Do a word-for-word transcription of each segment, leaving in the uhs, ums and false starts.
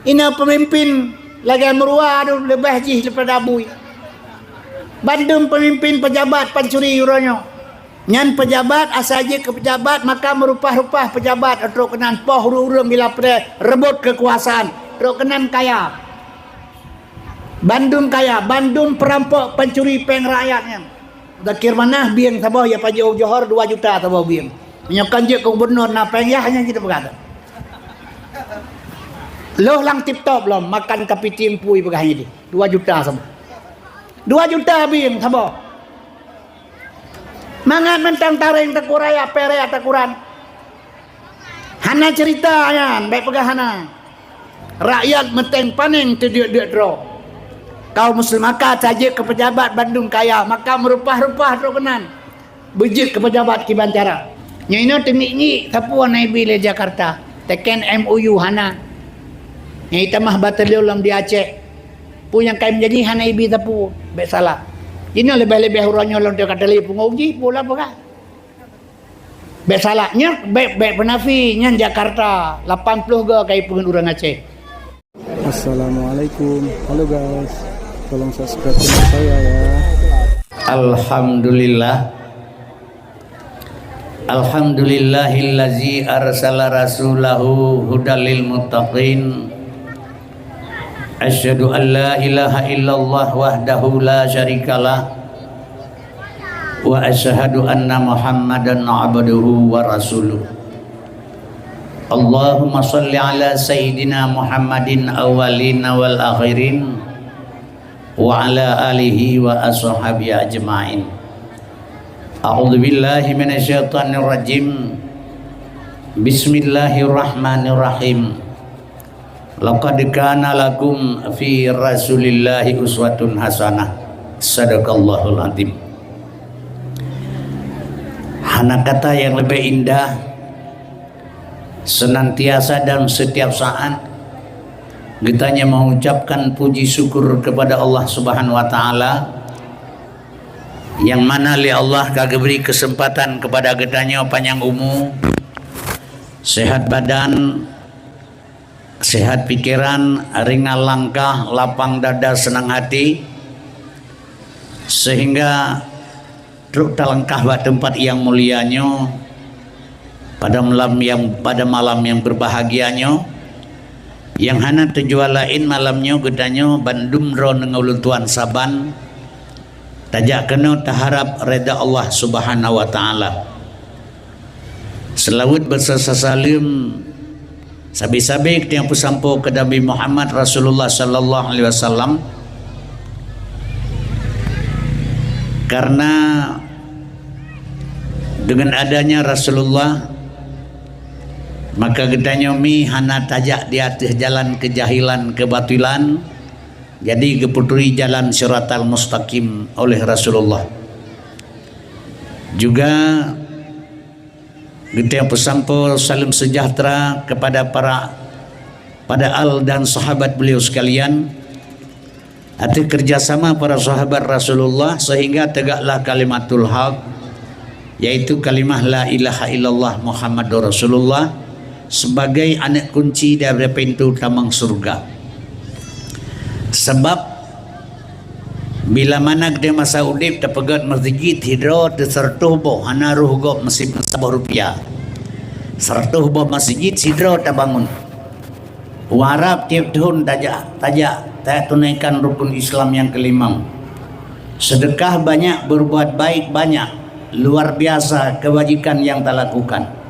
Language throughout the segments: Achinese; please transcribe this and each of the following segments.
Inoe peumimpin lagèe meuruwa tu leubeh jih daripada bui. Bandum peumimpin, peujabat pancuri uroe nyoe. Nyan peujabat, asai jeuet keu peujabat maka meurupah-rupah peujabat, trok keunan poh ureueng-ureueng bila preh reubot keukuasaan, trok keunan kaya. Bandum kaya, bandum peurampok pancuri péng rakyat nyan. Zakir Manah bieng saboh ya pajoh Johor dua juta saboh bieng. Meunyoe kan jeuet keu gubernur na péng yah nyan kita peugah. Loh lam tip top lom makan kapiting pui peugah nyan dua juta saboh. Dua juta bieng saboh. Mangat mantong tareng takuraya perek takuran. Hana cerita nyan, bèk peugah hana. Rakyat meuteng paneng teudiek-diek droe. Kaum muslim maka tajeuet keu peujabat bandum kaya, maka meurupah-rupah droe keunan. Beujeuet keu peujabat kiban cara. Nyoe inoe teungiek-ngiek sapeue hana ibi lé Jakarta. Teken M O U hana. Nyang itamah batalion lom di Aceh. Peue nyang kai meujanji hana ibi sapeue, bèk salah. Inoe leubeh-leubeh uroe nyoe lôn teuka tali pungo uji, peue lah peugah. Bèk salah nyan, bèk, bèk peunafi nyan Jakarta, lapan ploh go kai peungeut ureueng Aceh. Assalamualaikum. Halo guys. Tolong subscribe channel saya ya. Alhamdulillah. Alhamdulillahillazi arsala rasulahu hudal lil muttaqin. Asyhadu an la ilaha illallah wahdahu la syarikalah. Wa asyhadu anna Muhammadan abduhu wa rasuluh. Allahumma shalli ala sayyidina Muhammadin awwalina wal akhirin wa ala alihi wa ashabihi ajma'in. A'udzu billahi minasyaitonir rajim. Bismillahirrahmanirrahim. Laqad kana lakum fi Rasulillahi uswatun hasanah. Sadaqallahul azim. Hana kata yang lebih indah, senantiasa dan setiap saat geutanyoe mengucapkan puji syukur kepada Allah Subhanahu wa Ta'ala yang mana lé Allah ka geubri keuseumpatan keupada geutanyoe panyang umu, sehat badan, sehat pikeran, ringan langkah, lapang dada, seunang hati, seuhingga trok talangkah bak teumpat nyang mulia nyoe pada malam nyang, pada malam nyang beurbahagia nyoe, nyang hana tujuan laén malam nyoe geutanyoe bandum droeneuh ngon ulôn tuan saban tajak keunoe taharab reda Allah Subhanahu wa Ta'ala. Seulaweuet beuseusa saleuem sabe-sabe nyang peusampoe keu Nabi Muhammad Rasulullah sallallahu alaihi wasallam. Karena dengan adanya Rasulullah, maka geutanyoe mi hana tajak di ateueh jalan keujahilan, keubatilan, jadi geupeuturi jalan siratal mustaqim oleh Rasulullah. Juga geutanyoe peusampoe saleuem seujahteura keupada para, pada al dan sahabat beliau sekalian, ateueh keurjasama para sahabat Rasulullah seuhingga teugaklah kalimatul haq, yaitu kalimah la ilaha illallah Muhammadur Rasulullah sebagai aneuk kunci dari pintu tamong syurga. Sabab bila mana geutanyoe masa udeb tapeugöt meuseujid sidroe teuh seureutoh boh, hana roh gob meusi-, saboh rupiah. Seureutoh boh meuseujid sidroe tabangun. Ureueng Arab tiep thon tajak, tajak, tajak tunaikan rukun Islam nyang keulimong. Seudeukah banyak, beurbuat baik banyak, luar biasa keubajikan nyang talakukan.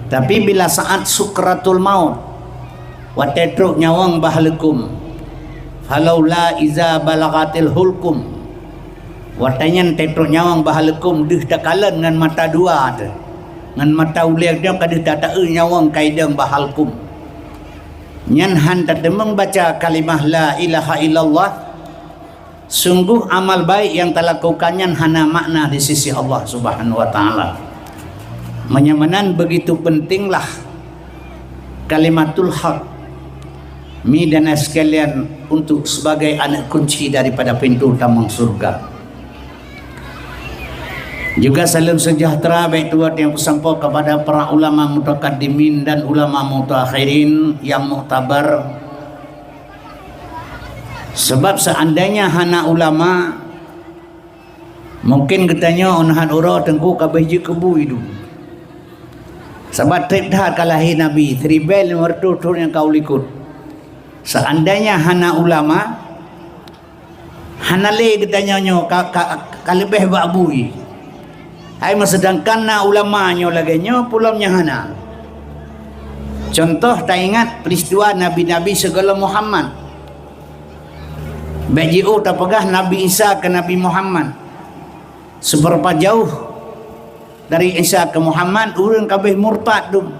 Tapi bila saat sukratul maut, watèe trok nyawöng bak haleukôm, falaula iza balagatil hulqum, watèe nyan trok nyawöng bak haleukôm deuh takalon ngon mata dua teuh, ngon mata ulèe nyoe ka deuh tataeu nyawöng ka idong bak halqum. Nyan han tateumeung baca kalimah la ilaha illallah, sungguh amal baik nyang talakukan nyan hana makna di sisi Allah Subhanahu wa Ta'ala. Meunyoe meunan, begitu pentinglah kalimatul haq, mi dan sekalian, untuk sebagai aneuk kunci daripada pintu tamong syurga. Juga saleuem seujahteura bèk tuwoe nyang peusampoe keupada para ulama mutakaddimin dan ulama mutaakhirin nyang muktabar, Sabab seandainya hana ulama, mungkin geutanyoe 'oh na uroe teungku ka beh jeuet keu bui dum. Sabab treb that ka lahé Nabi, siribée limong reutôh thon nyang ka u likot. Seandainya hana ulama, hana lé geutanyoe nyoe ka, ka, ka leubeh bak bui. Hai meuseudangkan na ulama nyoe lagée nyoe, peulom nyan hana. Contoh, taingat peristiwa nabi-nabi sigohlom Muhammad. Bék jiôh tapeugah Nabi Isa keu Nabi Muhammad. Seubeurapa jauh dari Isa keu Muhammad, ureuëng ka beh murtad dum.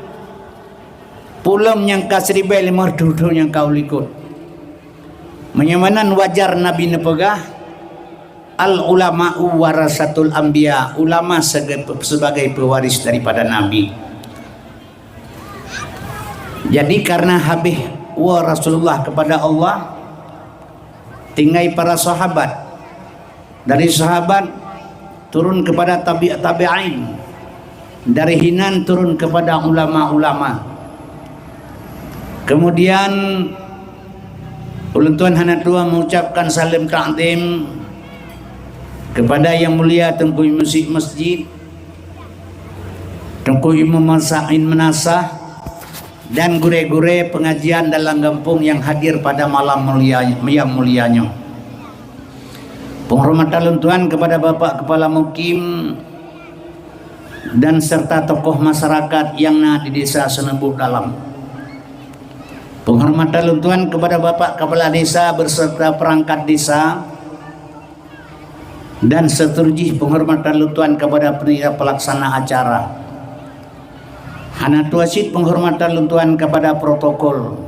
Peulom nyang ka siribée limong reutôh thon nyang ka u likot. Meunyoe meunan wajar Nabi neupeugah, "Al ulama'u warasatul anbiya", ulama sebagai, sebagai pewaris daripada Nabi. Jadi, karena habéh woe Rasulullah kepada Allah, tinggai para sahabat. Dari sahabat turun kepada tabi-, tabi'in. Dari hinan turun kepada ulama-ulama. Kemudian, ulôn tuan hana tuan mengucapkan salam takzim kepada Yang Mulia Teungku Imum Masjid, Teungku Imum Masain Meunasah, dan gurée-gurée pengajian dalam gampông yang hadir pada malam mulia, yang mulia nyoe. Penghormatan lôn tuan kepada Bapak Kepala Mukim dan serta tokoh masyarakat yang na di Desa Seuneubuek Dalam. Penghormatan lôn tuan kepada Bapak Kepala Desa beserta perangkat desa, dan seterusjih penghormatan lôn tuan kepada panitia pelaksana acara. Hana tuah cit penghormatan lôn tuan kepada protokol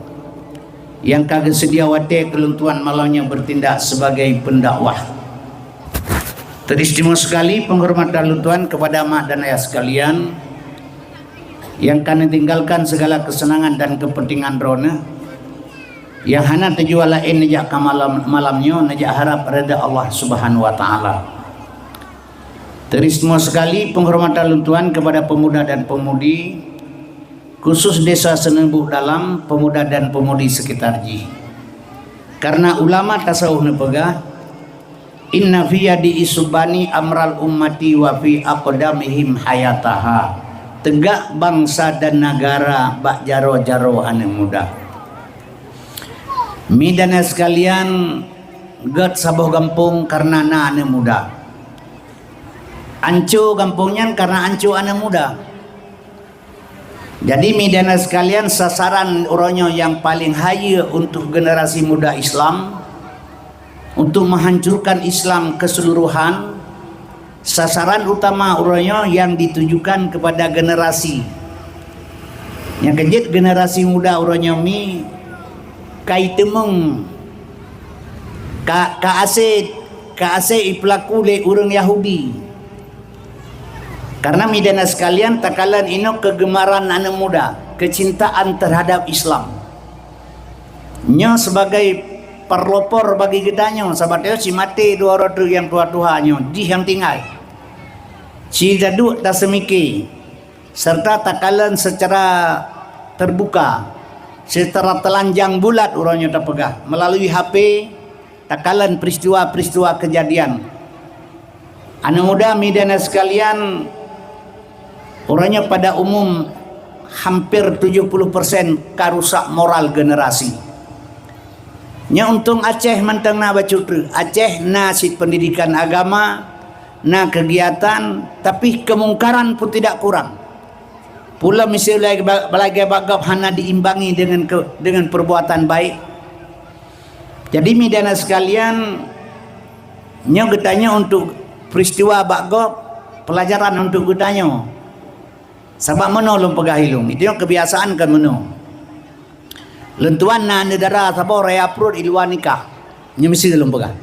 nyang ka geuseudia watée keu lôn tuan malam nyoe bertindak sebagai pendakwah. Teristimewa sekali penghormatan lôn tuan kepada mak dan ayah sekalian nyang ka neutinggalkan segala kesenangan dan kepentingan droeneuh. Nyang hana tujuan laén neujak ka malam, malam nyoe neujak harab ridha Allah Subhanahu wa Taala. Teristimewa sekali penghormatan lôn tuan kepada pemuda dan pemudi, khusus Desa Seuneubuek Dalam, pemuda dan pemudi sekitar jih. Karena ulama tasawuf neupeugah, "Inna fi yadi isubani amral ummati wa fi aqdamihim hayataha." Teugak bansa dan negara bak jaroe-jaroe aneuëk muda. Mi dan sekalian, gét saboh gampông karena na aneuëk muda. Anco gampông nyan karena anco aneuëk muda. Jadi, mi dan sekalian, sasaran uroe nyoe nyang paling hayeue untuk generasi muda Islam, untuk menghancurkan Islam keseluruhan, sasaran utama uroe nyoe nyang ditujukan kepada generasi. Nyang keujeuet generasi muda uroe nyoe mi ka iteumeung, ka, ka asée, ka asée ipeulaku lé ureuëng Yahudi. Karena mi dan sekalian, takalon inoe keugemaran aneuëk muda, kecintaan terhadap Islam. Nyoe sebagai perlopor bagi geutanyoe, sabab nyoe si maté dua droe nyang tuha-tuha nyoe, jih nyang tinggai. Si taduek taseumike, serta takalon secara terbuka, secara telanjang bulat uroe nyoe tapeugah, melalui H P, takalon peristiwa-peristiwa kejadian. Aneuëk muda mi dan sekalian, uroe nyoe pada umum hampir tujuh puluh persen ka rusak moral generasi. Nyoe untông Aceh mantong na bacut treuk. Aceh na cit pendidikan agama, na kegiatan, tapi kemungkaran pun tidak kurang. Pula miseue lagée ba-, lagée bak gob hana diimbangi dengan ke-, dengan perbuatan baik. Jadi, mi dan sekalian, nyoe geutanyoe untuk peristiwa bak gob, pelajaran untuk geutanyoe. Sabab meunoe lôn peugah ilông, itu kebiasaan kan meunoe. Lôn tuan na aneuëk dara saboh raya pruet i luwa nikah. Nyoe miseue lôn peugah.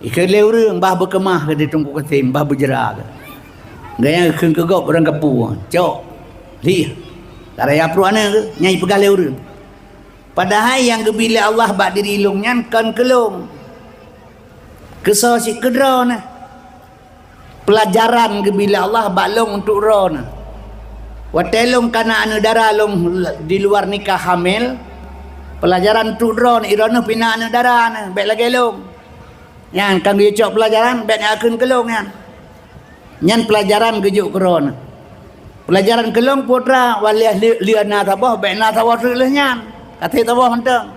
Ikheun lé ureuëng bah beukeumah keu di Teungku Kasim, bah beujra keu. Gaya kheun keu gob ureuëng kapu, cok. Lih. Raya pruet aneuëk keu, nyang ipeugah lé ureuëng. Padahai nyang geubi lé Allah bak diri lông nyan kon keu lông. Keusoe cit keu droe na. Pelajaran geubi lé Allah bak lông untuk droe na. Watée lông kana aneuëk dara lông di luar nikah hamil, Peulajaran untuk droeneuh, droeneuh pih na aneuëk dara neuh, bék lagée lôn. Nyan kan geuyue cok peulajaran, bék neukheun keu lôn nyan. Nyan peulajaran geujok keu droeneuh. Peulajaran keu lôn putra, waliah lé-, lé na saboh, bék na saboh treuk lheueh nyan. Ka treb saboh mantong.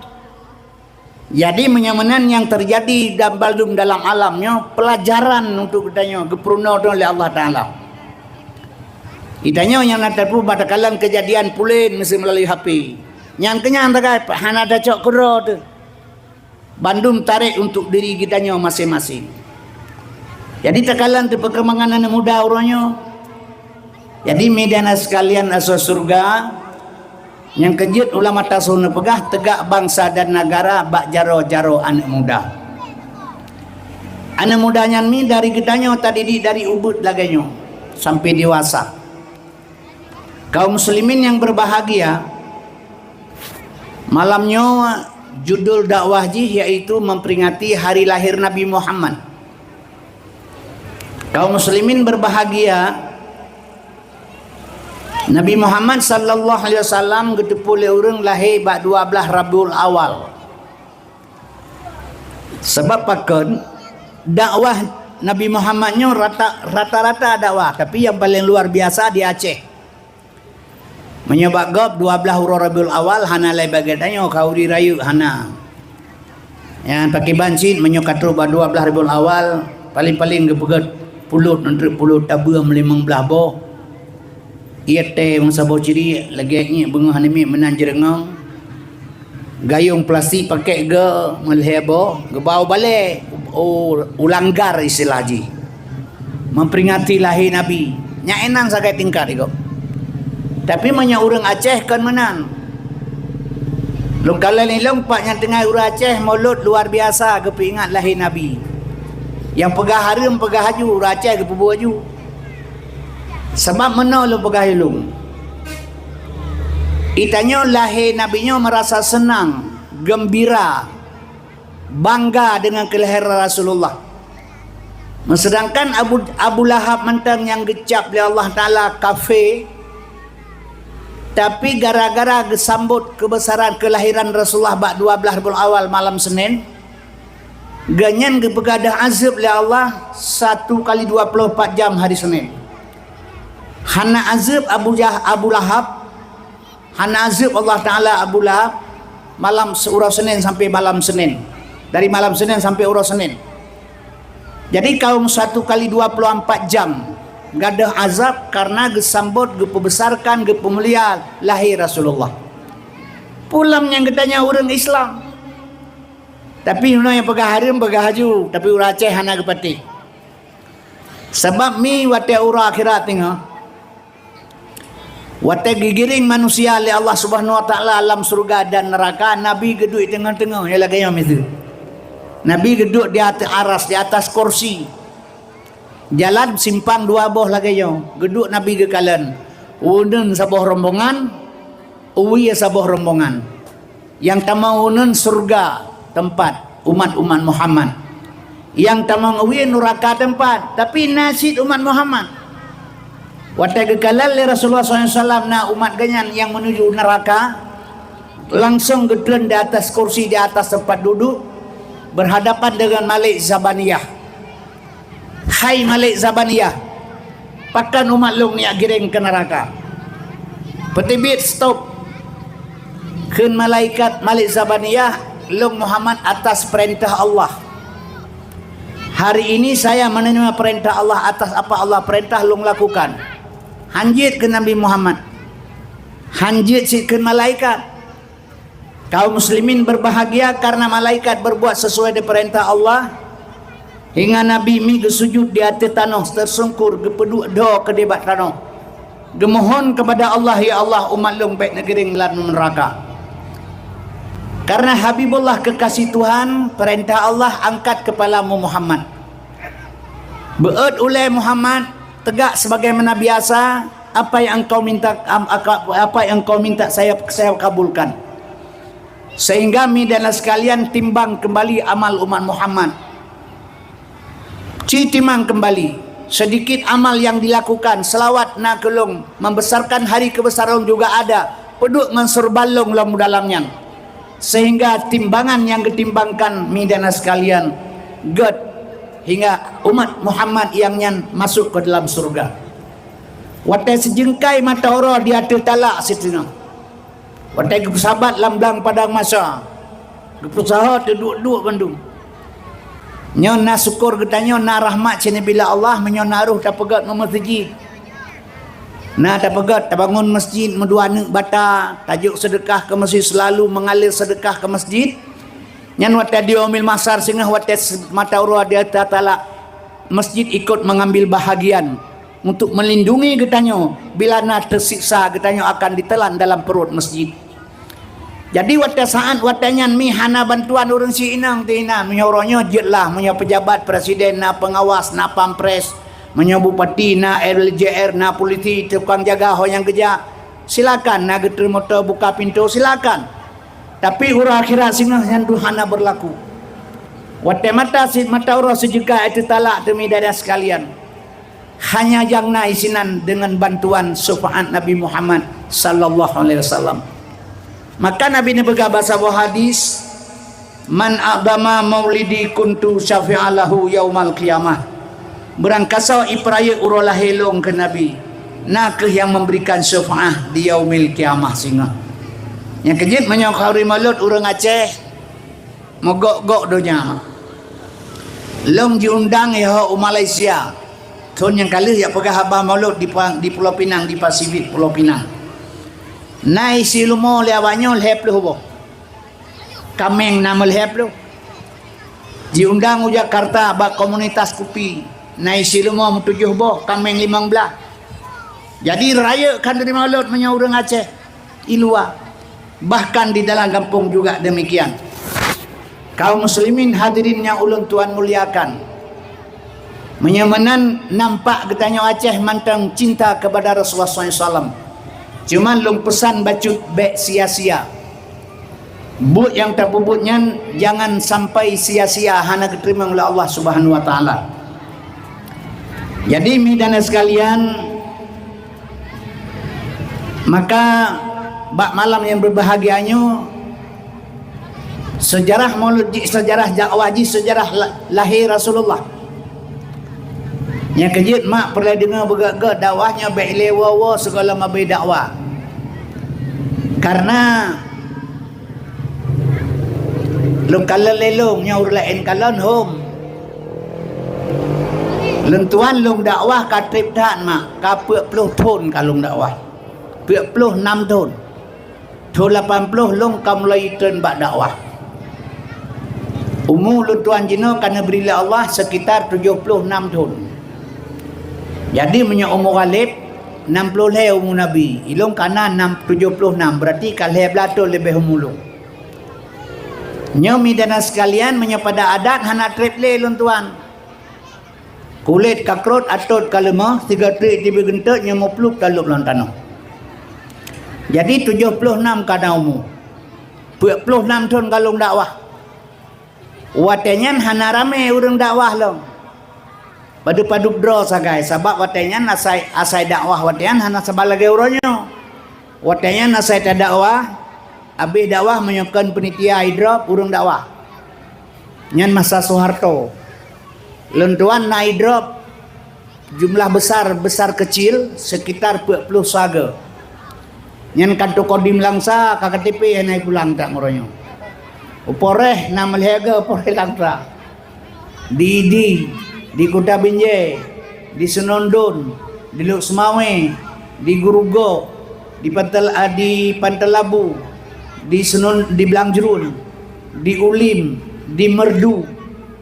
Jadi, meunyoe meunan nyang teujadi dan bandum dalam alam nyoe, peulajaran untuk geutanyoe geupeurunoe droe lé Allah Taala. Geutanyoe nyang na teupeu bak takalon keujadian pulen meusé meulalu H P. Nyan keuh nyang tagai hana tacok keudroe teuh. Bandum tarek untuk diri geutanyoe maséng-maséng. Jadi, takalon teuh peukeumangan aneuëk muda uroe nyoe. Jadi, mi dan sekalian asoe syeuruga, nyang keujeuet ulama tasawuf neupeugah, teugak bansa dan negara bak jaroe-jaroe aneuëk muda. Aneuëk muda nyan mi dari geutanyoe tadidik dari ubeuet lagée nyoe sampai dewasa. Kaum muslimin yang berbahagia, malam nyoe judul dakwah jih yaitu memperingati hari lahir Nabi Muhammad. Kaum muslimin berbahagia, Nabi Muhammad sallallahu alaihi wasallam geuteupeue lé ureuëng lahé bak dua blaih Rabiul Awal. Sabab pakon, dakwah Nabi Muhammad nyoe rata, rata-rata dakwah, tapi nyang paleng luar biasa di Aceh. Meunyoe bak gob dua blaih uroe Rabiul Awal hana lé bagai tanyoe, khauri rayeuk hana. Nyang pakriban cit meunyoe ka trok bak dua blaih Rabiul Awal, paleng-paleng geupeugét pulot, ngon treuk pulot tabeuem limong blaih boh. Ié tée meusaboh ciri lagée ngiek beungoh namiet meunan jeureungoe. Gayong plastik pakek geu meulhée boh, geubau balée u, u langgar istilah jih. Memperingati lahé Nabi. Nyan inan sagai tingkat iko. Tapi meunyoe ureuëng Aceh kon meunan. Lôn kalon ilong pat nyang teungai ureuëng Aceh mulod luar biasa geupeuingat lahé Nabi. Nyang peugah hareuem peugah aju, ureuëng Aceh geupeubuet aju. Sabab meunoe lôn peugah ilong. Geutanyoe lahé Nabi nyoe meurasa seunang, geumbira, bangga deungon keulahiran Rasulullah. Meuseudangkan Abu, Abu Lahab mantong nyang geucab lé Allah Taala kafé, tapi gara-gara geusambot keubeusaran keulahiran Rasulullah bak dua blaih Rabiul Awal malam Senin, gobnyan geupeugadôh azeueb lé Allah satu kali dua puluh empat jam hari Senin. Hana azeueb Abu Jah-, Abu Lahab, Hana azeueb Allah Taala Abu Lahab malam se-, uroe Senin sampai malam Senin. Dari malam Senin sampai uroe Senin. Jadi kaum satu kali dua puluh empat jam gadôh azab karena geusambot, geupeubesarkan, geupeumulia lahé Rasulullah. Pulam nyang geutanyoe ureuëng Islam. Tapi meunyoe nyang peugah hareuem, peugah aju, tapi ureuëng Aceh hana geupatéh. Sabab mi watée uroe akhirat teungoh, watée geugiring manusia lé Allah Subhanahu Wa Taala lam syeuruga dan neuraka, Nabi geuduek teungoh-teungoh, ya lagée nyoe miseue. Nabi geuduek di ateueh aras, di atas kursi. Jalan simpang dua boh lagée nyoe, geuduek Nabi geukalon. Uneun saboh rombongan, uwie saboh rombongan. Nyang tamong uneun syeuruga teumpat umat-umat Muhammad. Nyang tamong uwie nuraka teumpat, tapi na cit umat Muhammad. Watée geukalon lé Rasulullah sallallahu alaihi wasallam na umat geuhnyan nyang meunuju neuraka, langsong geutreun di atas kursi, di atas teumpat duduk, berhadapan dengan Malik Zabaniyah. "Hai Malik Zabaniyah, pakon umat lôn neujak gireng keu neuraka?" "Peuteubiet stop," kheun malaikat Malik Zabaniyah, "Lôn Muhammad atas peurintah Allah. Hari ini saya menerima perintah Allah, atas apa Allah perintah lôn lakukan." "Han jeuet," kheun Nabi Muhammad. "Han jeuet cit," kheun malaikat. Kaum muslimin berbahagia karena malaikat berbuat sesuai dengan perintah Allah, hingga Nabi mi geusujut di ateueh tanoh tersungkur, geupeuduek dhoe keudeh bak tanoh, geumohon kepada Allah, "Ya Allah, umat lôn bék neugiring lam neuraka." Karena Habibullah kekasih Tuhan, perintah Allah, "Angkat kepalamu, Muhammad." Beuet ulée Muhammad, tegak sebagaimana biasa, "Apa yang engkau minta, am-, aka-, apa yang engkau minta saya, saya kabulkan." Sehingga mi dan sekalian timbang kembali amal umat Muhammad. Ci timbang kembali. Sedikit amal yang dilakukan, selawat na keu lôn, membesarkan hari kebesaran juga ada, peuduek ngon seureuban lôn lam dalam nyan. Sehingga timbangan nyang geutimbangkan, mi dan sekalian, gét hingga umat Muhammad nyang nyan masuk ke dalam surga. Watée sijeungkai mata uroe di ateueh talak siteungoh. Watée geupeusabat lam blang padang masa, geupeusaha teuduek-duek bandum. Nyoe na syukur geutanyoe, na rahmat sineubila Allah meunyoe na roh tapeugét meumeuseujid. Na tapeugét tabangun masjid meudua neuk bata, tajok seudeukah keu masjid, seulalu meungalir seudeukah keu masjid. Nyan watée di Yaumil Mahsyar singoh watée mata uroe di ateueh talak, masjid ikot mengambil bahagian untuk melindungi geutanyoe bila na teusiksa geutanyoe akan ditelan dalam perut masjid. Jadi watée saát watée nyan mi hana bantuan ureuëng siinong teuh inan, meunyoe uroe nyoe jeuet lah, meunyoe peujabat presiden na pengawas, na pampres, meunyoe bupati na L J R, na polisi tukang jaga ho nyang geujak, silakan, na geutreun moto buka pintoe, silakan. Tapi uroe akhirat singoh nyan dua hana berlaku. Watée mata si mata uroe sijeungkai ateueh talak teuh mi dan sekalian. Hanya nyang na isinan deungon bantuan syafaat Nabi Muhammad sallallahu alaihi wasallam. Maka Nabi neupeugah bak saboh hadis, "Man a'dama maulidi kuntu syafi'a lahu yaumal qiyamah." Beurangkasoe ipeurayeuk uroe lahé lôn keu Nabi, na kheueh nyang memberikan syafaat di yaumil qiyamah singoh. Nyang keujeuet meunyoe khauri maulud ureuëng Aceh, meugok-gok donya. Lôn jiundang yoh u Malaysia. Thon nyang ka lheueh jak peugah haba maulud di, di Pulo Pinang, di Pasifik Pulo Pinang. Na isi leumo lé awak nyoe lhée ploh boh. Kaméng na meulhée ploh. Jiundang u Jakarta bak komunitas kupi. Na isi leumo meutujoh boh, kaméng limong blaih. Jadi rayeuk khanduri maulud meunyoe ureuëng Aceh i luwa, bahkan di dalam gampông juga demikian. Kaum muslimin hadirin nyang ulôn tuan muliakan, meunyoe meunan nampak geutanyoe Aceh mantong cinta kepada Rasulullah sallallahu alaihi wasallam. Cuman lôn peusan bacut bék sia-sia. Buet nyang tapeubuet nyan jangan sampai sia-sia hana geuteurimong lé Allah Subhanahu wa Taala. Jadi mi dan sekalian, maka bak malam nyang berbahagia nyoe, sejarah maulud jih, sejarah dakwah jih, sejarah la-, lahé Rasulullah. Nyang keujeuet mak peureulée deungoe beugét-gét dakwah nyoe bék ilée woe-woe sigohlom abée dakwah. Karena lôn kalon lé lôn nyoe ureuëng laén kalon hom. Lôn tuan lôn dakwah ka treb that mak, ka peuet ploh thon ka lôn dakwah. Peuet ploh nam thon. Thon lapan ploh lôn ka mulai treun bak dakwah. Umu lôn tuan jinoe ka neubri lé Allah sekitar tujoh ploh nam thon. Jadi meunyoe umu Ghalib, nam ploh lhée umu Nabi, ilôn ka na nam, tujoh ploh nam, berarti ka lhée blaih thon leubeh umu lôn. Nyoe mi dan sekalian, meunyoe pada adat hana treb lé lôn tuan. Kulét ka krot, atot ka leumoh, sigoe treuk teubiet geunteuk nyoe muplup talop lam tanoh. Jadi tujoh ploh nam ka na umu. Peuet ploh nam thon ka lôn dakwah. Watée nyan hana ramé ureuëng dakwah lom. Padub-padub droe sagai, sabab watée nyan asai, asai dakwah watée nyan hana saban lagée uroe nyoe. Watée nyan asai tadakwah, abéh dakwah meunyoe kon panitia idrop ureuëng dakwah. Nyan masa Soeharto. Lôn tuan na idrop jumlah besar, besar kecil sekitar peuet ploh saga. Nyan kanto Kodim Langsa, ka K T P hana pulang tak meuronyong. Uporeh na meulhée ga uporeh Langsa. Di Idi, di Kuta Binjai, di Senondon, di Lhokseumawe, di Gurugok, di Pantel-, ah, di Pantelabu, di Senon-, di Blangjruen, di Ulim, di Merdu,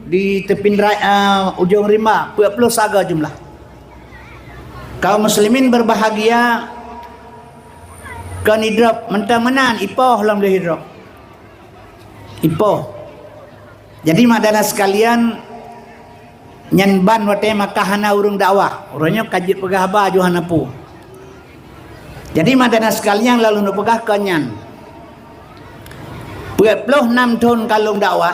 di Tepin Ra-, ah, Ujong Rimba, peuet ploh saga jumlah. Kaum muslimin berbahagia, kon idrop mantong meunan, ipoh lom lheueh idrop. Ipoh. Jadi, mak dara sekalian, nyan ban watée maka hana ureuëng dakwah. Uroe nyoe ka jeuet peugah haba ju hana peue. Jadi, mak dara sekalian, lalu neupeugah kon nyan. Peuet ploh nam thon ka lôn dakwah.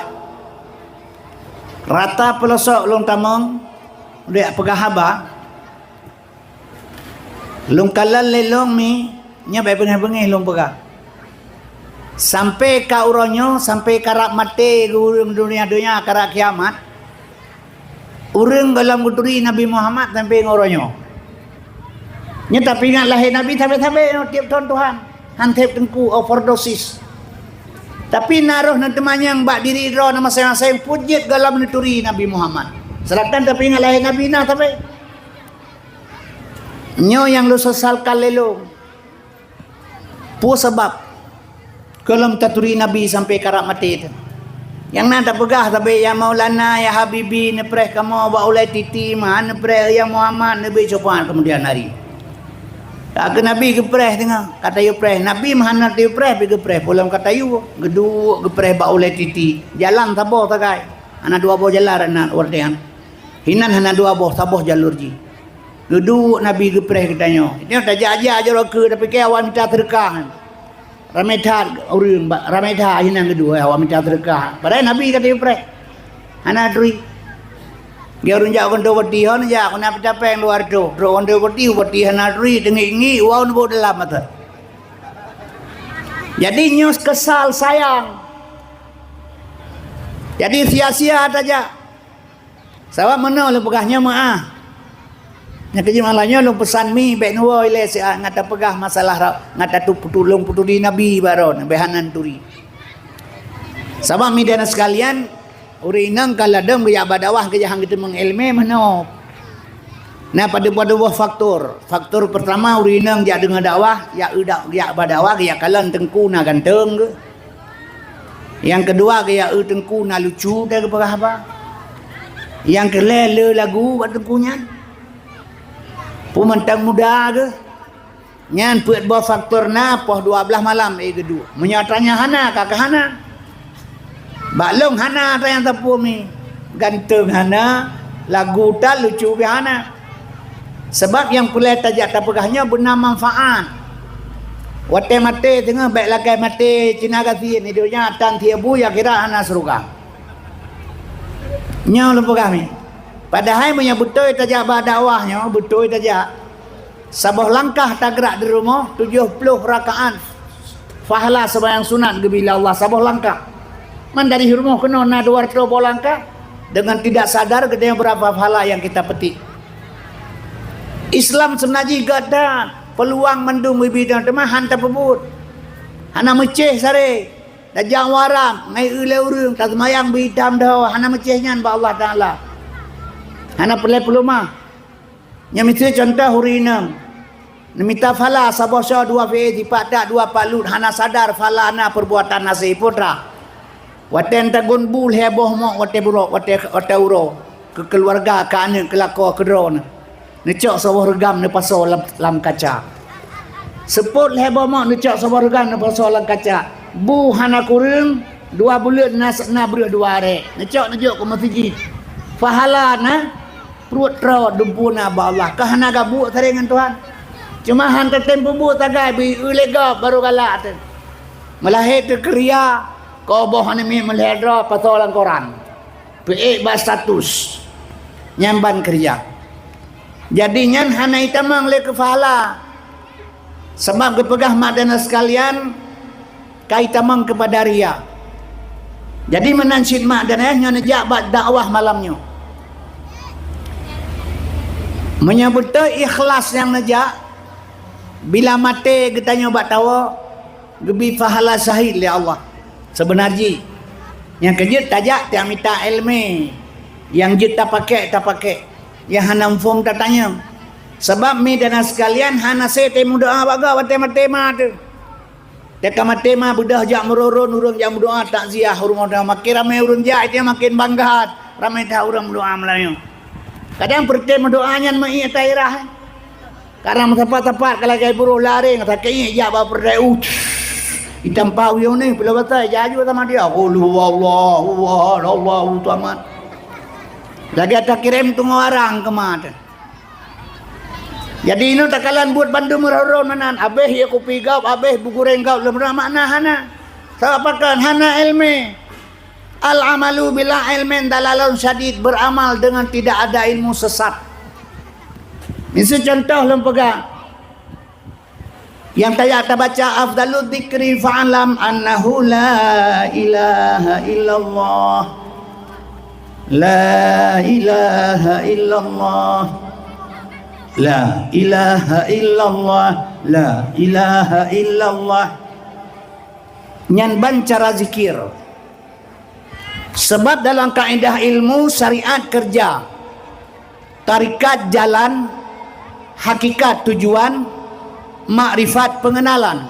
Rata peulosok lôn tamong, lé peugah haba. Lôn kalon lé lôn mi, nyoe bék beungéh-beungéh lôn peugah. Sampai ka uroe nyoe, sampai karab maté ureuëng donya-donya, karab kiamat, ureuëng gohlom geuturi Nabi Muhammad sampai ngon uroe nyoe. Nyoe tapi ingat lahé Nabi sabe-sabe nyoe tieb thon Tuhan, han theb teungku overdosis. Tapi na roh neuteumanyong bak diri droe na maséng-maséng, peue jeuet gohlom neuturi Nabi Muhammad. Seulatan tapi ingat lahé Nabi na sabe. Nyoe nyang lôn sesalkan lé lôn. Peue sabab gohlom taturi Nabi sampai karab maté teuh? Nyang na tapeugah sabe, "Ya Maulana, ya Habibi, neupreh kamoe bak ulée titi, meuhan neupreh ya Muhammad, neubi cobaan keumudian hari." Ka keu Nabi geupreh teungoh, ka tayue preh. Nabi meuhan na tayue preh, pi geupreh, peue lom ka tayue, geuduek geupreh bak ulée titi. Jalan saboh sagai. Hana dua boh jalan na watée nyan. Hinan hana dua boh, saboh jalur jih. Geuduek Nabi geupreh geutanyoe. Nyoe tajak-jak jaroe keu, tapike awak mita seudeukah. Ramé that ureuëng, ba-, ramé that hinan geuduek awak mita seudeukah. Padahai Nabi ka tayue preh. Hana turi. Geu ureuëng jak keunoe peuti, hana jak keunoe peucapée luwa reutôh. Trok keunoe peuti, peuti hana turi, teungiek-ngiek, wau neuboh dalam mata. Jadi nyoe keusal sayang. Jadi sia-sia tajak. Sabab meunoe lôn peugah nyoe meu'ah. Nyang keujeuet malam nyoe lôn peusan mi bék neuwoe ilée siat ngat tapeugah masalah ra-, ngat tatu-, peutulông peuturi Nabi baroe bék hana neuturi. Sabab mi dan sekalian, ureuëng inong ka ladom geujak bak dakwah geujak han geuteumeung iéleumé meunoe. Na padub-padub boh faktor. Faktor peurtama ureuëng inong jak deungoe dakwah, jak eu dak-, jak bak dakwah geujak kalon teungku na ganteng geuh. Nyang keudua, gaya eu teungku na lucu teuh geupeugah haba. Nyang keulhée le lagu bak teungku nyan. Peue mantong muda geuh. Nyan peuet boh faktor na poh dua blaih malam, eh, geuduek. Meunyoe atra nyan hana, ka keuh hana. Bak lôn hana atra nyang sapeue mi. Ganteng hana, lagu tan, lucu pih hana. Sabab nyang peureulée tajak tapeugah nyoe beuna manfaat. Watée maté teungoh bék lagée maté Cina gasien, di donya tan sie bu, ya kira hana syeuruga. Nyoe lôn peugah mi. Padahai meunyoe beutôi tajak bak dakwah nyoe, beutôi tajak. Saboh langkah tagrak di rumoh, tujoh ploh rakaat. Pahala seumayang sunat geubri lé Allah saboh langkah. Man dari rumoh keunoe na dua reutôh boh langkah, dengan tidak sadar geutanyoe beurapa pahala nyang kita petik. Islam seubeuna jih gét that, peuluang mandum geubri teuma han tapeubuet. Hana meucéh saré, tajak u haram, ngai eu lé ureuëng, taseumayang beu itam dho, hana meucéh nyan bak Allah Taala. Hana peureulée peuleumah. Nyoe miseue cuntoh ureuëng inong. Neumita pahala saboh soe dua peuet, sipak that dua pat lut, hana sadar pahala na peurbuatan hasé putra. Watée tagun bu lhée boh mok watée burok, watée, watée uroe, keu keuluwarga, keu aneuëk, keu lakoe, keu droeneuh. Neucok saboh reugam neupasoe lam, lam kaca. Seupôt lhée boh mok neucok saboh reugam neupasoe lam kaca. Bu hana kureueng, dua buleuen na, na breueh dua arek. Neucok neujok keu meuseujid. Pahala na, Pruet troe dumpeue na bak Allah, ka hana gabuek sabe ngon Tuhan. Cuma han tatem peubuet sagai beu eu lé gob barô galak teuh. Meulahé teuh keuria, koh boh aneuk miet meulahé droe pasoe lam koran. Peuék bak status. Nyan ban keuria. Jadi nyan hana itamong lé keu pahala. Sabab geupeugah mak dan ayah sekalian, ka itamong keupada ria. Jadi meunan cit mak dan ayah nyoe neujak bak dakwah malam nyoe. Meunyoe beutôi ikhlas nyang neujak, bila maté geutanyoe bak tawoe, geubri pahala syahid lé Allah. Seubeuna jih, nyang keujeuet tajak tamita iéleumé, nyang jeuet tapakék, tapakék, nyang hana muphom tatanyong. Sabab mi dan ayah sekalian hana sé teuh meudoá bak gob watée maté ma teuh. Teuka maté ma beudôh jak meuron-ron ureuëng jak meudoá takziah u rumoh teuh, makin ramé ureuëng jak, itu makén bangga that, ramé that ureuëng meudoá meulayeue. Kadang peureuté meudoá nyan meuiek tairah. Kadang meusapat-sapat ka lagée buroh lareng, sakét iek jak bak peureuté u. Itampa uyong nyoe, peuloh basai, jaju sama dia. Qul huwallahu ahad, Allahu samad. Lagée takirém teungoh arang keu ma teuh. Jadi inoe takalon buet bandum meuron-ron meunan, abéh ié kupi gob, abéh beuguréng gob, lom ram makna hana. Sabab pakon? Hana iéleumé. Al-amalu bila ilmin dalalun syadid, beramal dengan tidak ada ilmu sesat. Miseue cuntoh lôn peugah. Nyang tajak tabaca afdalul dzikri fa'lam annahu la ilaha illallah. La ilaha illallah. La ilaha illallah. La ilaha illallah. Nyan ban cara zikir. Sabab dalam kaedah ilmu syariat kerja, tarikat jalan, hakikat tujuan, makrifat pengenalan.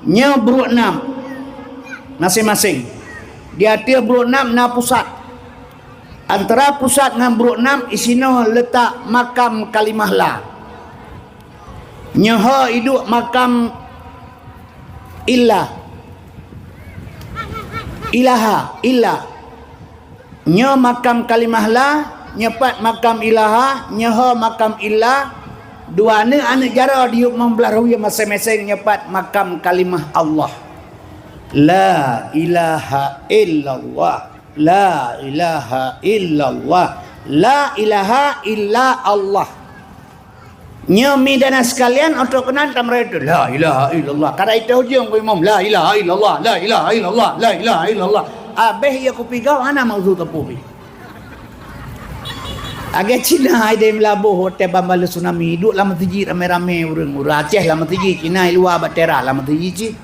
Nyoe brôk nam masing-masing. Di ateueh brôk nam na pusat. Antara pusat ngon brôk nam isinoe letak makam kalimah la. Nyoe ho iduek makam illah. Ilaha, illah. Nyoe makam kalimah la, nyoe pat makam ilaha, nyoe ho makam illah. Dua aneuk-aneuk jaroe diyueb meubeulaih ruyueng maséng-maséng, nyoe pat makam kalimah Allah. La ilaha illallah. La ilaha illallah. La ilaha illa Allah. Nyoe mi dan sekalian, untuk keunan tamreudu la ilaha illallah. Kada itu ujung ku imum la ilaha illallah, la ilaha illallah, la ilaha illallah. Abéh ya kupiga hana maksud teupeu pi. Agak Cina hai deh melaboh hotel bambala tsunami, duduk lam masjid ramai-ramai ureuëng, ureuëng Aceh lam masjid, Cina luar batera lam masjid cit.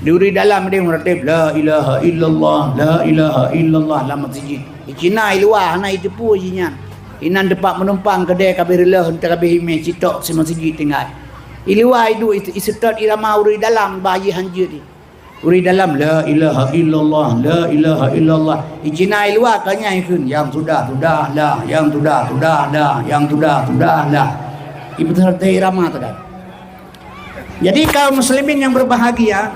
Di ureuëng dalam deh meuratéb la ilaha illallah, la ilaha illallah lam masjid. Di Cina luar hana itu pun jinyan. Inan tempat menumpang kedai kabeh reuloh, entah kabeh imé citok si masjid tinggai. Iluwa iduek iseutôt irama ureuëng dalam bah jih hanjeuet. Ureuëng dalam la ilaha illallah, la ilaha illallah. Icina iluwa kanya ikheun yang sudah sudah dah, yang sudah sudah dah, yang sudah sudah dah. Ibeuteutai irama teudah. Jadi kaum muslimin yang berbahagia,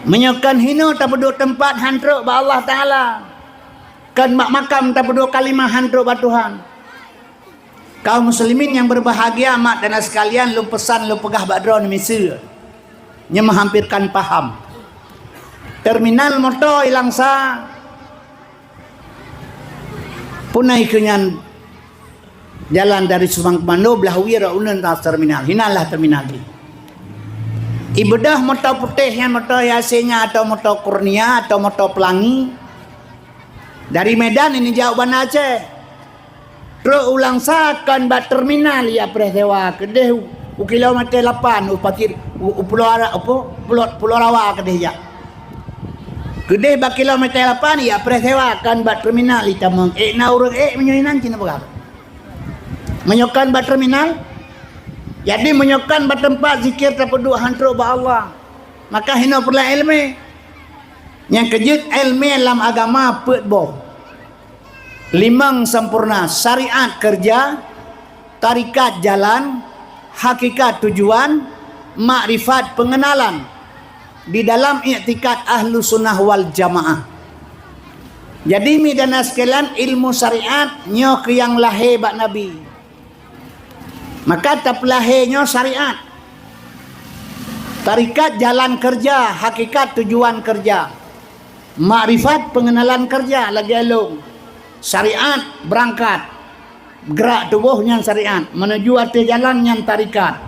meunyoe kan hino tapeuduek teumpat hantrok bak Allah Taala. Kan bak makam tapeuduek kalimah hantrok bak Tuhan. Kaum muslimin yang berbahagia, mak dan sekalian, lôn peusan lôn peugah bak droe miseue. Nyoe meuhampirkan paham. Terminal moto ilang sa punai keunyan jalan dari Subang Kemando blah wie rot uneun ta terminal. Hinanlah terminal di. Ibeudôh moto putéh nyan moto Yasenya atau moto Kurnia atau moto Pelangi. Dari Medan ini jauh Banda Aceh. Trok ulang sa kon bak terminal ya preh sewa keudeh u kilometer lapan u Pasir u, u Pulo Ara, apa? Pulo, Pulo Rawa keudeh ya. Keudeh bak kilometer lapan ya preh sewa kon bak terminal itamong. Eh na ureuëng eh meunyoe inan cina peugah. Meunyoe kon bak terminal, jadi meunyoe kon bak teumpat zikir tapeuduek hantrok bak Allah, maka hino peureulée ilmé. Nyang keujeuet ilmé lam agama peuet boh. Limong sempurna, syariat kerja, tarikat jalan, hakikat tujuan, makrifat pengenalan di dalam iktikad ahlu sunnah wal jamaah. Jadi mi dan sekalian, ilmu syariat nyoe keu nyang lahé bak Nabi. Maka tapeulahé nyoe syariat. Tarikat jalan kerja, hakikat tujuan kerja. Makrifat pengenalan kerja lagée lôn. Syariat berangkat. Gerak tuboh nyan syariat. Menuju ateueh jalan nyan tarikat.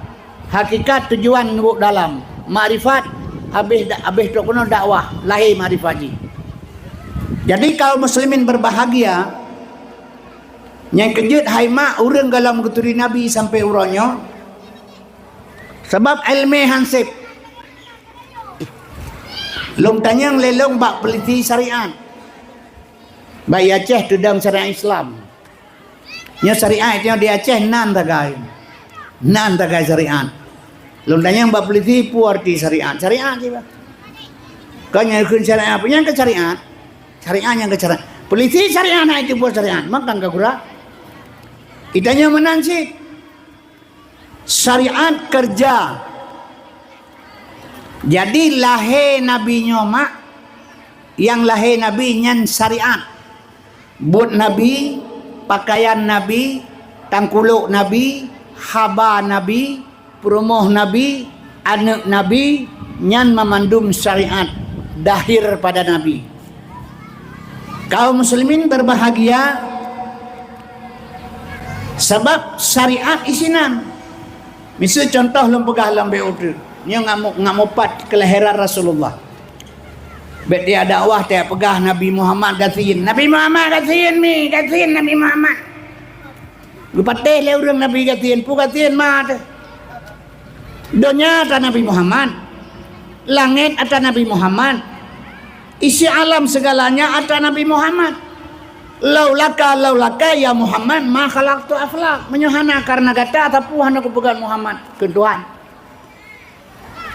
Hakikat tujuan nubuek dalam. Makrifat habéh da-, habéh trok keunoe dakwah. Lahé makrifat jih. Jadi kaum muslimin berbahagia, nyang keujeuet hai mak ureuëng gohlom geuturi Nabi sampai uroe nyoe, sabab ilmé hanseb. Lôn tanyong lé lôn bak peulisi syariat. Bak i Aceh teudong syariat Islam. Nyoe syariat nyoe di Aceh nan tagai. Nan tagai syariat. Lôn tanyong bak peulisi peue arti syariat. Syariat cit bah. Kon nyang kheun syariat apa? Nyang keu syariat. Syariat nyang keu syariat. Peulisi syariat na itu peue syariat. Makan ka gura. Itanyong meunan cit. Syariat kerja. Jadi lahé Nabi nyoe mak, nyang lahé Nabi nyan syariat. Buet Nabi, pakaian Nabi, tangkulok Nabi, haba Nabi, peurumoh Nabi, aneuëk Nabi, nyan mamandum syariat dahir pada Nabi. Kaum muslimin berbahagia, sabab syariat isinan. Miseue contoh lôn peugah lom bèk uteuk. Nyoe ngat mu-, ngat mupat keulahiran Rasulullah. Bèk tiep dakwah tiep peugah Nabi Muhammad gasien. Nabi Muhammad gasien mi, gasien Nabi Muhammad. Geupatéh lé ureuëng Nabi gasien, peue gasien ma teuh. Donya atra Nabi Muhammad. Langét atra Nabi Muhammad. Isi alam segalanya atra Nabi Muhammad. Laulaka, laulaka ya Muhammad, ma khalaqtu aflak. Meunyoe hana kareuna gata, sapeue hana kupeugöt Muhammad keu Tuhan.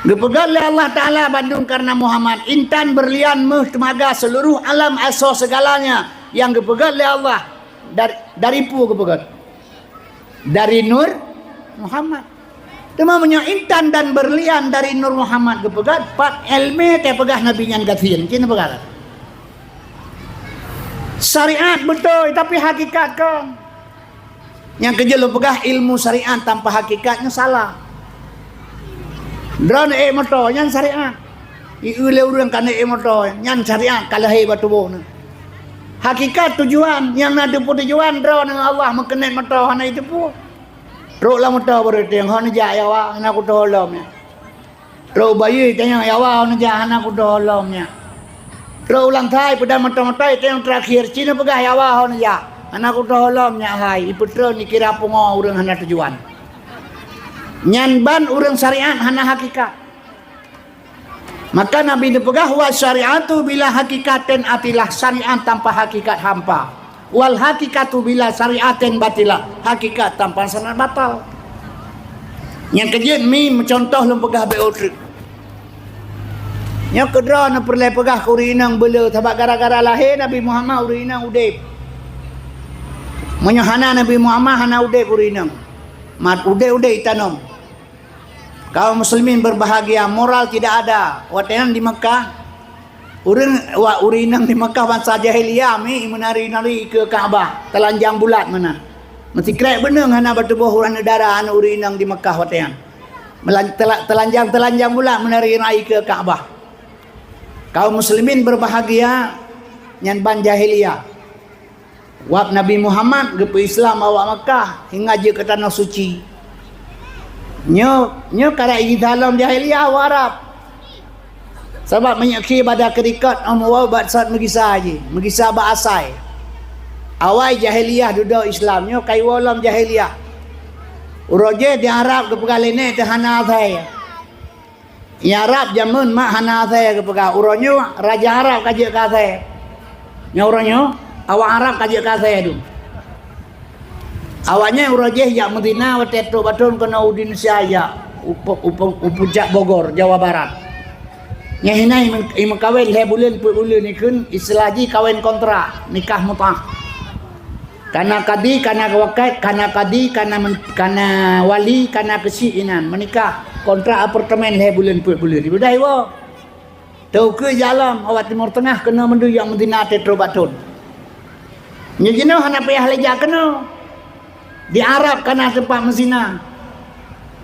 Geupeugöt lé Allah Taala bandum kareuna Muhammad, intan, berlian, meuh, teumaga, seuluruh alam, asoe segalanya nyang geupeugöt lé Allah dari, dari peue geupeugöt? Dari nur Muhammad. Teuma meunyoe intan dan berlian dari nur Muhammad geupeugöt, pat éleumé teupeugah Nabi nyan gasien, cit neupeugah. Syariat beutôi, tapi hakikat kon. Nyang keujeuet lôn peugah, ilmu syariat tanpa hakikat nyoe salah. Droeneuh ék moto, nyan syariat. Ieu lé ureuëng ka ék moto, nyan syariat ka lahé bak tuboh neuh. Hakikat tujuan, nyang na teupeu tujuan droeneuh Allah meukeuneuk moto hana jiteupeue. Trok lam moto beureuti, hana jak Yawa, hana kutoh lom nyan. Trok bayeue tanyong Yawa, hana jak, hana kutoh lom nyan. Trok ulang thai peudam moto-moto, tanyong terakhir, cit neupeugah Yawa, hana jak, hana kutoh lom nyan hai, ipeutreun ikira pungo ureuëng hana tujuan. Nyan ban ureuëng syariat hana hakikat. Maka Nabi neupeugah, "Wa syariatu bila hakikatin atilah, syariat tanpa hakikat hampa. Wal hakikatu bila syariatin batilah, hakikat tanpa syariat batal." Nyang keujeuet mi meucontoh lôn peugah bèk uteuk. Nyoe keudroe neupeureulèe peugah keu ureuëng inong beuleu, sabab gara-gara lahé Nabi Muhammad ureuëng inong udép. Meunyoe hana Nabi Muhammad hana udép ureuëng inong. Mat udép-udép itanom. Kaum muslimin berbahagia, moral tidak ada. Watèe nyan di Mekah, ureuëng, wa-, ureuëng inong di Mekah bansa jahiliyah mi meunari-nari keu Ka'bah, teulanjang bulat meunan. Meusikrek beuneueng hana bak tuboh aneuk dara aneuk ureuëng inong di Mekah watèe nyan. Melan-, tela-, teulanjang-teulanjang bulat meunari-nari keu Ka'bah. Kaum muslimin berbahagia, nyan ban jahiliyah. Wab Nabi Muhammad geupeu Islam awak Makkah hingga jeuet keu tanoh suci. Nyoe, nyoe karek gisa lom jahiliyah awak Arab. Sabab meunyoe khi bada keurikot, 'oh meuwoe bak sot meugisa jih, meugisa bak asai. Awai jahiliyah dudoe Islam, nyoe ka iwoe lom jahiliyah. Uroe jéh di Arab geupeugah lé nèk teuh hana asai. Nyang Arab jameun mak hana asai geupeugah, uroe nyoe raja Arab ka jeuet keu asai. Nyoe uroe nyoe awak Arab ka jeuet keu asai dum. Awaknyan uroe jéh jak meuzina watèe trok bathon keunoe u Indonesia jak u, u, u, u pucak Bogor, Jawa Barat. Nyan hina imeukawen lhèe buleuen peuet buleuen ikheun, istilah jih kawen kontrak, nikah mut'ah. Kana kadi, kana wakil, kana kadi, kana men-, kana wali, kana keuchik inan meunikah, kontrak apartemen lhèe buleuen peuet buleuen. Ibudah iwoe. Teukeue jalan awak Timur Tengah keunoe meunduek jak meuzina teuh trok bathon. Nyoe jinoe hana payah lé jak keunoe. Di Arab kana teumpat meuzina.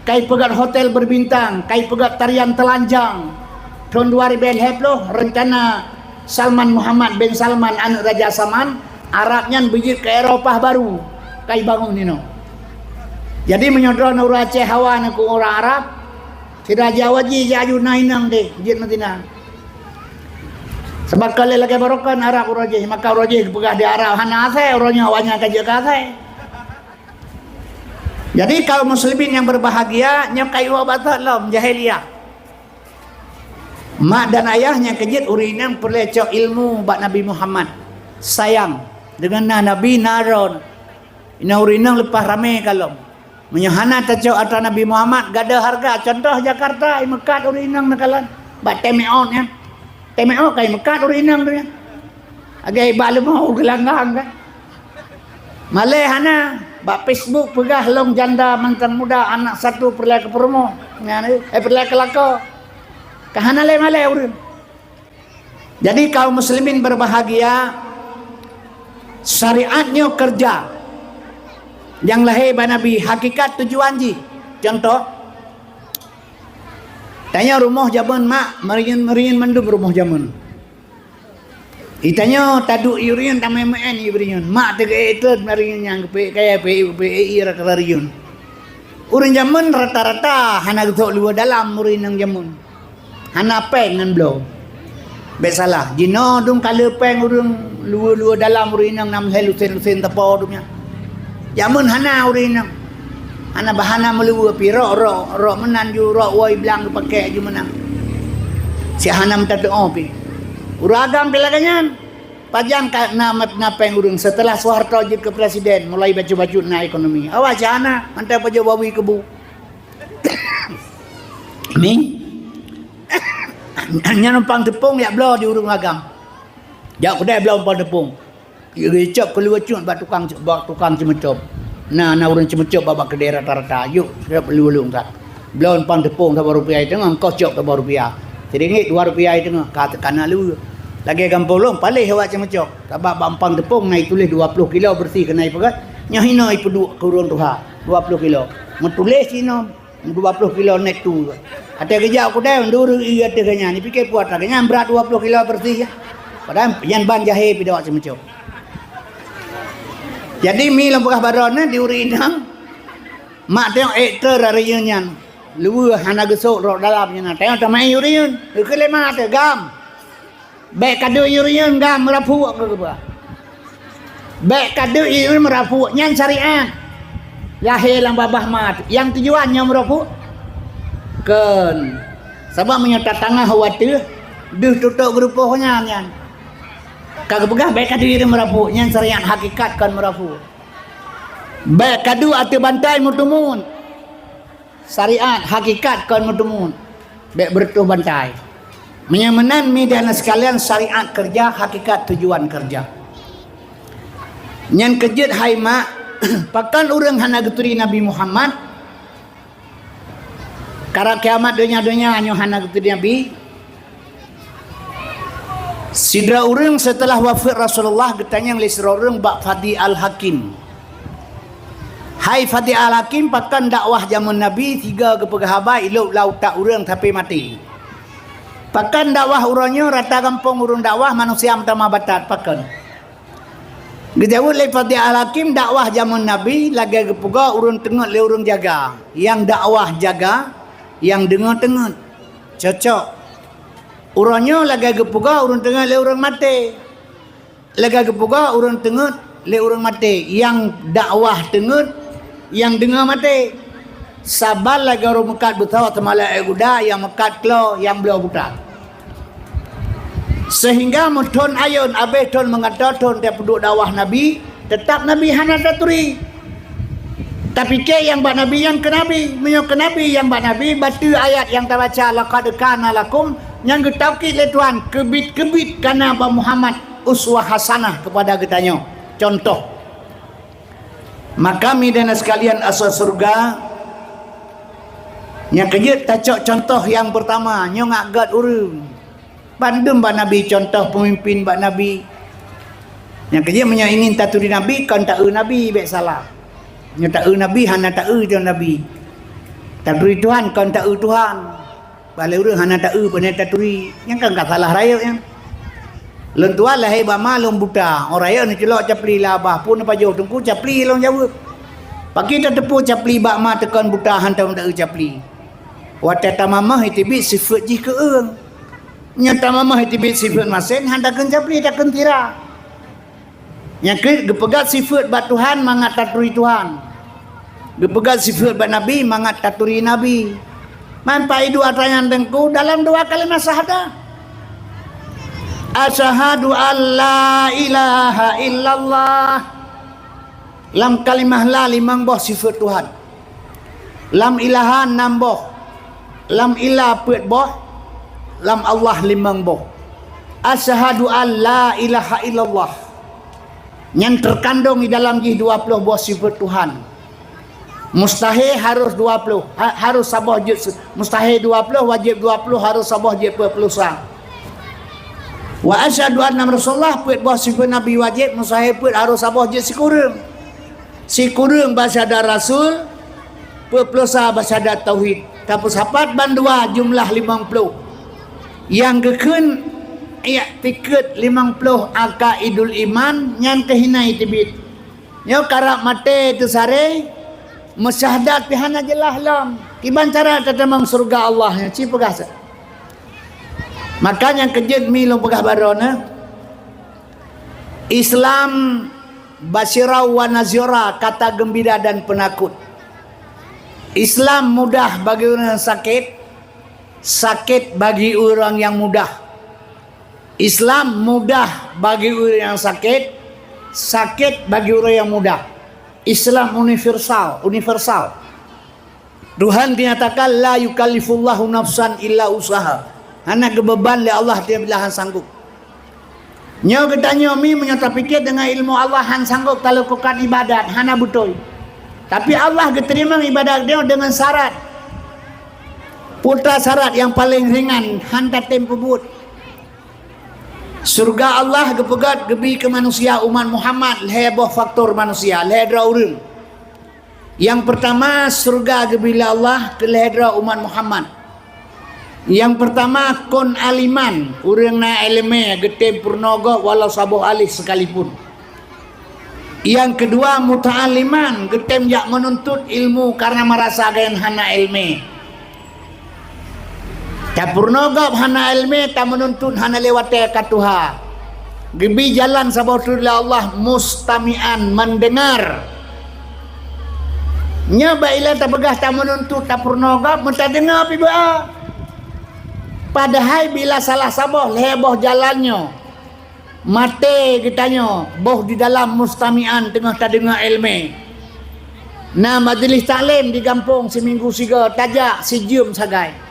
Kai peugöt hotel berbintang, kai peugöt tarian teulanjang. Thon dua ribèe lhèe ploh, rencana Salman Muhammad bin Salman, aneuk Raja Salman, Arab nyan beujeuet keu Eropah baru, kai bangun inoe. Jadi, meunyoe droeneuh ureueng Aceh hawa neuh keu ureueng Arab, si Raja Waji jak aju na inong deh, jeuet meuzina. Sabab ka lheueh lagèe barokon Arab uroe jéh, maka uroe jéh geupeugah di Arab hana asai, uroe nyoe awaknyan ka jeuet keu asai. Jadi, kaum muslimin yang berbahagia, nyoe ka iwoe bak sot lom jahiliyah. Mak dan ayah nyang keujeuet ureueng inong peureulèe cok ilmu bak Nabi Muhammad. Sayang, deungon na Nabi na droeneuh. Inoe ureueng inong leupah ramé ka lom. Meunyoe hana tacok atra Nabi Muhammad, gadôh hareuga. Contoh Jakarta, imeukat ureueng inong neukalon. Bak T M A nyan. T M A ka imeukat ureueng inong tu nyan. Lagèe bak leumo u geulanggang kan. Malèe hana, bak Facebook peugah lôn janda mantan muda, anak satu peureulèe keu peurumoh. Nyan, eh, peureulèe keu lakoe. Ka hana lé malèe ureueng. Jadi, kaum muslimin berbahagia, syariat nyoe keureuja nyang lahé bak Nabi, hakikat tujuan jih. Contoh, tanyoe rumoh jameun mak, meuriyeuen-meuriyeuen mandum rumoh jameun. Itanyoe taduek ié riyeuen, tameu'en ié riyeuen. Mak teugeuék treun riyeuen nyan geupeuék kayèe, peuék, peuék ié raka riyeuen. Ureuëng jameun rata-rata hana geusok luweue dalam ureuëng inong jameun. Hana péng ngon bloe. Bék salah, jinoe dum ka le péng ureuëng luweue-luweue dalam ureuëng inong nam lhée lusen-lusen teupô dum nyan. Jameun hana ureuëng inong. Hana bah hana meuluweue pi rok-rok, rok meunan ju rok woi blang geupakée ju meunan. Si hana meutateuoh pi. Ureuëng agam pi lagée nyan. Pajan ka na, na péng ureuëng seuteulah Soeharto jeuet keu presiden, mulai bacut-bacut na ekonomi. Awai si hana, mantong pajoh bawi keubu. Ni. Nyan umpang teupông jak bloe di ureuëng agam. Jak keudée bloe umpang teupông. Geucok keuluwa cut bak tukang, bak tukang ceumeucop. Na, na ureuëng ceumeucop bak, bak keudée rata-rata. Yuk, cop keuluwa lôn that. Bloe umpang teupông saboh rupiah teungoh, engkoh cop saboh rupiah. Siringgit dua rupiah teungoh, ka teuka na luweue. Lagée gampông lôn, paléh awak ceumeucop. Sabab bak umpang teupông na ituléh dua ploh kilo beureuséh keunan ipeugét. Nyoe hinoe ipeuduek keu ureuëng tuha, dua ploh kilo. Meutuléh sinon. Dua ploh kilo net tu. Até geujak u keudée, duru ié ateueh geuh nyan. Dipike peue atra geuh nyan brat dua ploh kilo beureuséh, ya. Padahai nyan ban jahé pih dawat ceumeucok. Jadi mi lôn peugah baroe nyan di ureuëng inong. Mak teuh ék treur ari nyan. Luweue hana geusok rok dalam nyan. Teuh tamai ureuëng. Keu lé mak teuh gam. Bék ka deuek ureuëng gam meurapuk keu geuba. Bék ka deuek ureuëng meurapuk nyan syariat. Lahé lam babah mat. Nyang tujuan nyoe meurapuk? Kon. Sabab meunyoe tatangah wateuh, deuh tutok geurupoh nyan, nyan. Ka geupeugah bék ka deuek ureuëng meurapuk nyan syariat hakikat kon meurapuk. Bék ka deuek ateueh bantai meuteumut. Syariat hakikat kon meuteumut, bék beureutoh bantai. Meunyoe meunan mi dan sekalian syariat kerja hakikat tujuan kerja. Nyan keujeuet hai mak, pakon ureuëng hana geuturi Nabi Muhammad? Karab kiamat donya-donya nyoe hana geuturi Nabi. Sidroe ureuëng seuteulah wafeuet Rasulullah geutanyong lé sidroe ureuëng bak Fadi Al-Hakim. Hai Fadi Al-Hakim, pakon dakwah jameun Nabi sigoe geupeugah haba ilop lam utak ureuëng sampai maté? Pakon dakwah uroe nyoe rata gampông ureuëng dakwah manusia meutamah batat, pakon? Geujaweueb lé Fadi Al-Hakim dakwah jameun Nabi lagée geupeugah ureuëng teungeut lé ureuëng jaga, nyang dakwah jaga, nyang deungoe teungeut. Cocok. Uroe nyoe lagée geupeugah ureuëng teungeut lé ureuëng maté. Lagée geupeugah ureuëng teungeut lé ureuëng maté, nyang dakwah teungeut, nyang deungoe maté. Saban lagée ureuëng meukat beusoe teumalak ék guda, nyang meukat klo, nyang bloe buta. Seuhingga meuthon ayeuën abéh thon meungantoe thon tapeuduek dakwah Nabi, teutab Nabi hana taturi. Tapike nyang bak Nabi nyan keu Nabi, meunyoe keu Nabi nyang bak Nabi, bateue ayat nyang tabaca laqad kana lakum nyang geutaukid lé Tuhan keubiet-keubiet kana bak Muhammad uswah hasanah keupada geutanyoe. Contoh, maka mi dan sekalian asoe syeuruga, nyang keujeuet tacok contoh nyang peurtama nyoe ngat gét ureuëng. Bandum bak Nabi contoh peumimpin bak Nabi. Nyang keujeuet meunyoe ingin taturi Nabi kon taeu Nabi bék salah. Nyoe taeu Nabi hana taeu contoh Nabi. Taturi Tuhan kon taeu Tuhan. Bale ureuëng hana taeu pane taturi, nyang kan ka salah rayeuk nyan. Lôn tuan lahé bak ma lôn buta, oh rayeuk neuculok capli lam babah, peue neupajoh teungku capli lôn jaweueb. Pakri tateupeue capli bak ma teukon buta hantom taeu capli. Watée tamamah iteubiet sifeuet jih keu ureuëng. Nyan tamamah iteubiet sifeuet masen han takheun capli takheun tira. Nyang keuh geupeugah sifeuet bak Tuhan mangat taturi Tuhan. Geupeugah sifeuet bak Nabi mangat taturi Nabi. Man paidu atra nyan teungku dalam dua kalimat syahadat. Asyhadu an la ilaha illallah. Lam kalimah la limong boh sifeuet Tuhan. Lam ilaha nam boh. Lam illa peuet boh. Lam Allah limong boh. Asyhadu an la ilaha illallah. Nyan teukandong di dalam jih dua ploh boh sifeuet Tuhan. Mustahé harôh dua ploh, ha-, harôh saboh jeuet se-, mustahé dua ploh, wajéb dua ploh, harôh saboh jeuet peuet ploh sa. Wa asyhadu anna Rasulullah, peuet boh sifeuet Nabi wajéb, mustahé peuet, harôh saboh jeuet sikureueng. Sikureueng bak syahadat Rasul, peuet ploh sa bak syahadat tauhid. Tapeusapat bandua jumlah limong ploh. Nyang geukheun i'tikad limong ploh akaidul iman nyan keuh hina iteubiet. Nyoe karab maté teusaré, Meusyahadat pih hana jeulaih lom. Kiban cara tatamong syeuruga Allah nyan, ci peugah sa-, maka nyang keujeuet mi lôn peugah baroe na, Islam basyira wa nazira, kata gembira dan penakut. Islam mudah bagi ureuëng nyang sakét, sakét bagi ureuëng nyang mudah. Islam mudah bagi ureuëng nyang sakét, sakét bagi ureuëng nyang mudah. Islam universal, universal. Tuhan dinyatakan, "La yukallifullahu nafsan illa usaha." Hana geubeuban lé Allah tieb-tieb nyang sanggup. Nyoe geutanyoe mi meunyoe tapike deungon ilmu Allah han sanggup talakukan ibadat, hana beutôi. Tapi Allah geuteurimong ibadat nyoe deungon syarat. Putra syarat nyang paleng ringan, han tatem peubuet. Syeuruga Allah geupeugét geubi keu manusia umat Muhammad lhée boh faktor manusia, lhée droe ureuëng. Nyang peurtama, syeuruga geubi lé Allah keu lhée droe umat Muhammad. Nyang peurtama, kon aliman, ureuëng na iéleumé geutem peurunoe gob walau saboh aléh sekalipun. Nyang keudua, muta'alliman, geutem jak meununtut ilmu karena meurasa geuh hana iéleumé. Tapeurunoe gob hana iéleumé, tameununtut hana lé watée ka tuha. Geubi jalan saboh treuk lé Allah, mustami'an, mendengar. Nyoe bak ilée tapeugah tameununtut, tapeurunoe gob, meutadeungoe pih beu. Padahai bila salah saboh lhée boh jalan nyoe, maté geutanyoe boh di dalam mustami'an teungoh tadeungoe iéleumé. Na majlis taklim di gampông, siminggu sigoe, tajak sijeuem sagai.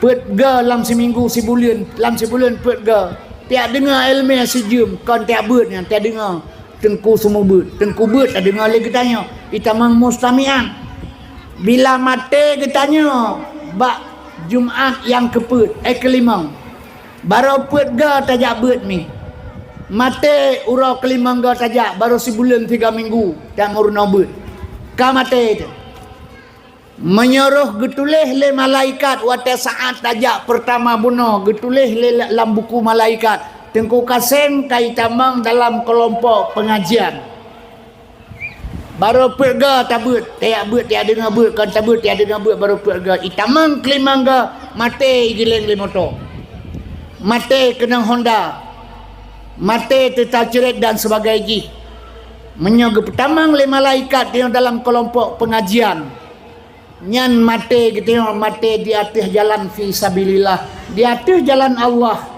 Peuet goe lam siminggu, sibuleuen, lam sibuleuen peuet goe. Tiak deungoe iéleumé sijeuem, kon tiak beuet nyan, tiak deungoe. Teungku seumeubeuet, teungku beuet tadeungoe lé geutanyoe, itamong mustami'an. Bila maté geutanyoe bak Jumat nyang keupeuet, eh, keulimong, barô peuet goe tajak beuet mi. Maté uroe keulimong goe tajak, barô sibuleuen tiga minggu tameurunoe beuet. Ka maté teuh. Meunyoe roh geutuléh lé malaikat watée saát tajak peurtama bunoe, geutuléh lé lam buku malaikat, Teungku Kasem ka itamong dalam keulompok peungajian. Barô peuet goe tabeuet, tajak beuet, tajak deungoe beuet, kon tabeuet, tajak deungoe beuet, barô peuet goe. Itamong keulimong goe, maté igileng lé moto. Maté keunong honda. Maté teuta ceuret dan sebagai jih. Meunyoe geupeutamong lé malaikat tanyoe dalam keulompok peungajian, nyan maté geutanyoe maté di ateueh jalan fi sabilillah, di ateueh jalan Allah.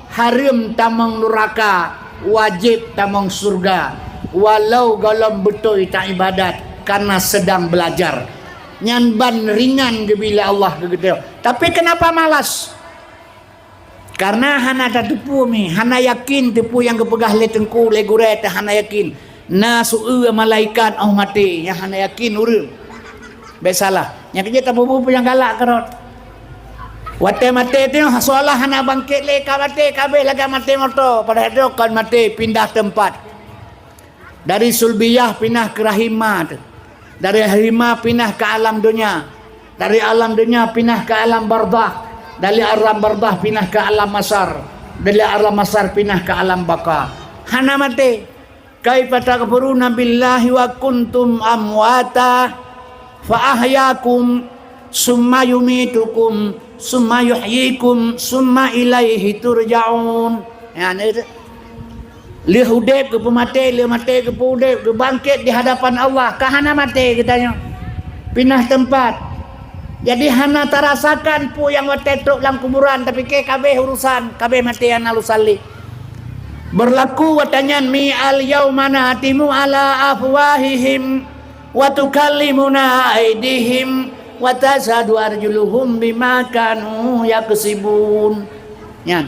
Hareuem tamong nuraka, wajéb tamong syeuruga, walau gohlom beutôi taibadat karena sedang belajar. Nyan ban ringan geubi lé Allah keu geutanyoe. Tapi kenapa malas? Karena hana tateupeue mi, hana yakin teupeue nyang geupeugah lé teungku, lé gurée teuh hana yakin. Na su-eu malaikat óh maté, nyang hana yakin ureuëng. Bék salah. Nyang keujeuet tapeubuet peue nyang galak keurot. Watée maté teuh seolah hana bangkét lé, ka maté, ka abéh lagée maté moto, padahai droe kon maté, pindah teumpat. Dari sulbiyah pinah keu rahimah teuh. Dari rahimah pinah keu alam donya. Dari alam donya pinah keu alam barzakh. Dari alam barzakh pinah keu alam mahsyar. Dari alam mahsyar pinah keu alam baka. Hana maté. Kaifa takfuruna billahi wa kuntum amwata fa ahyakum summa yumitukum summa yuhyikum summa ilaihi turja'un. Ya, ni tu. Lheueh udeb geupeumaté, lheueh maté geupeuudeb, geubangkét di hadapan Allah. Ka hana maté geutanyoe. Pinah teumpat. Jadi hana tarasakan peue nyang watée trok lam kuburan, tapike ka abéh urusan, ka abéh maté hana urusan lé. Beurlaku watée nyan mi al-yauma nakhtimu ala afwahihim wa tukallimuna aidihim wa tasyhadu arjuluhum bima kanu yaksibun. Nyan.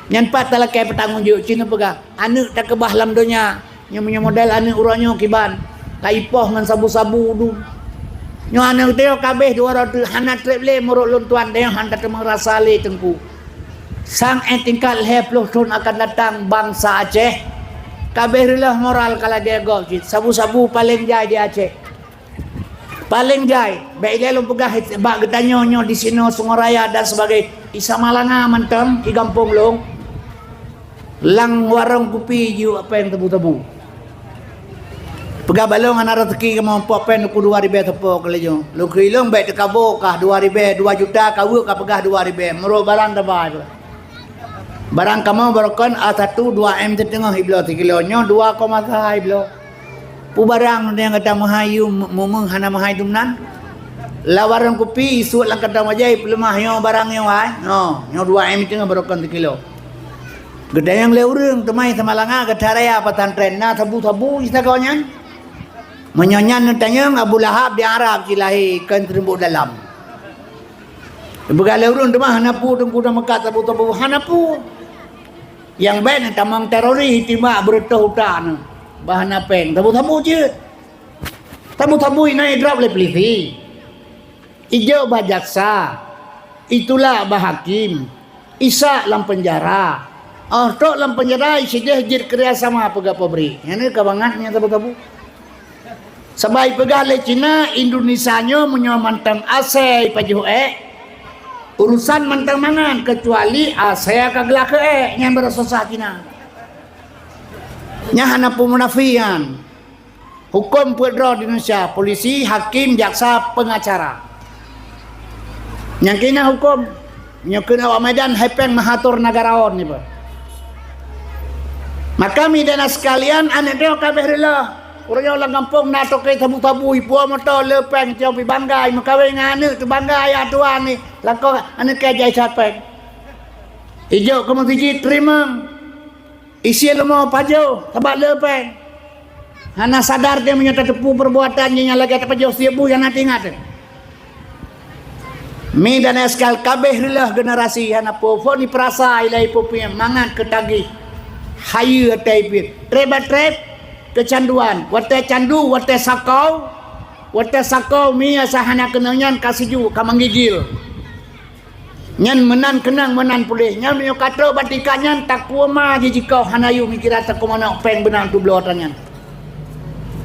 Nyan pat talakée peutanggong jaweueb, ci neupeugah, aneuëk takeubah lam donya, nyoe meunyoe model aneuëk uroe nyoe kiban, ka ipoh ngon sabu-sabu dum. Nyoe aneuëk teuh ka abéh dua ratus, hana treb lé meurok lôn tuan, teuh han tateumé rasa lé teungku. Sang éh tingkat lhée ploh thon akan datang bansa Aceh, ka abéh reuloh moral ka lagée gob cit, sabu-sabu paleng jai di Aceh. Paleng jai, bék ilée lôn peugah bak geutanyoe nyoe di sinoe Sungai Raya dan sebagai i Samalanga mantong, i gampông lôn. Lam warong kupi jiyue apéng tabu-tabu. Peugah balong hana raseuki kamoe, pok péng teupeu dua ribèe sapo keu laju. Lôn keu ilong bèk teukabô kah dua ribèe, dua juta ka weuek ka peugah dua ribèe. Meurok barang taba. Barang kamoe barokon A satu dua M siteungoh ibloe sikilo, nyoe dua koma sa ibloe. Peue barang nyang gata meuhai yue mu-, mumeung hana meuhai dumnan? Lam warong kupi isuet lam kantong bajèe peuleumah nyoe barang nyoe hai. Nyoe, nyoe dua M siteungoh barokon sikilo. Geutanyong lé ureueng teumai Samalanga geutaraya pesantren na sabu-sabu jisagoe nyan. Meunyoe nyan neutanyong Abu Lahab di Arab jilahé kon teurimbuek dalam. Peugah lé ureueng teuma hana peue teungku tameukat sabu-sabu, hana peue. Nyang bèk neutamong teroris timbak beureutôh utak neu. Bah hana péng, sabu-sabu jeuet. Sabu-sabu inan idrop lé peulisi. Ijok bak jaksa, itulak bak hakim, isak lam peunjara. Óh trok lam peunjara, isideh jeuet keurajasama peugah pabrik. Nyan ka bangat nyan tabu-tabu. Sabab ipeugah lé Cina, Indonesia nyoe meunyoe mantong asèe ipajoh ék, urusan mantong mangat, keucuali asèe ka geulah keu ék, nyan baru susah Cina. Nyan hana peue munafik nyan. Huköm peuet droe di Indonesia, polisi, hakim, jaksa, pengacara. Nyang keunan huköm, nyoe keuneuk awak Medan hai péng meuatur nagaraon nibak. Maka mideuna sekalian, aneuk droe ka abéh reuloh. Ureueng nyoe lam gampông na toke sabu-sabu, ipuwoe moto le péng, cong pi banggai, meukawen ngon aneuk teu banggai, ya Tuhan ni, lakoe aneuk keu jai that péng. Ijok keu meuseujid teurimong. Isie leumo pajoh, sabab le péng. Hana sadar teuh meunyoe tateupeue peurbuatan jih nyang lagèe tapajoh sie bu nyang na teuingat teuh. Mideuna sekalian ka abéh reuloh generasi hana peue-peue ni peurasa ilai peue-peue mangat keu tagih. Hayeue até pih. Treb-treb keucanduan. Watèe candu, watèe sakoe, watèe sakoe mi asai hana keunong nyan ka siju, ka menggigil. Nyan meunan keunong meunan puléh. Nyan meunyoe ka trok bak tingkat nyan, takue ma jih jikoh hana yue mikiran takue manok péng beunang tubloe atra nyan.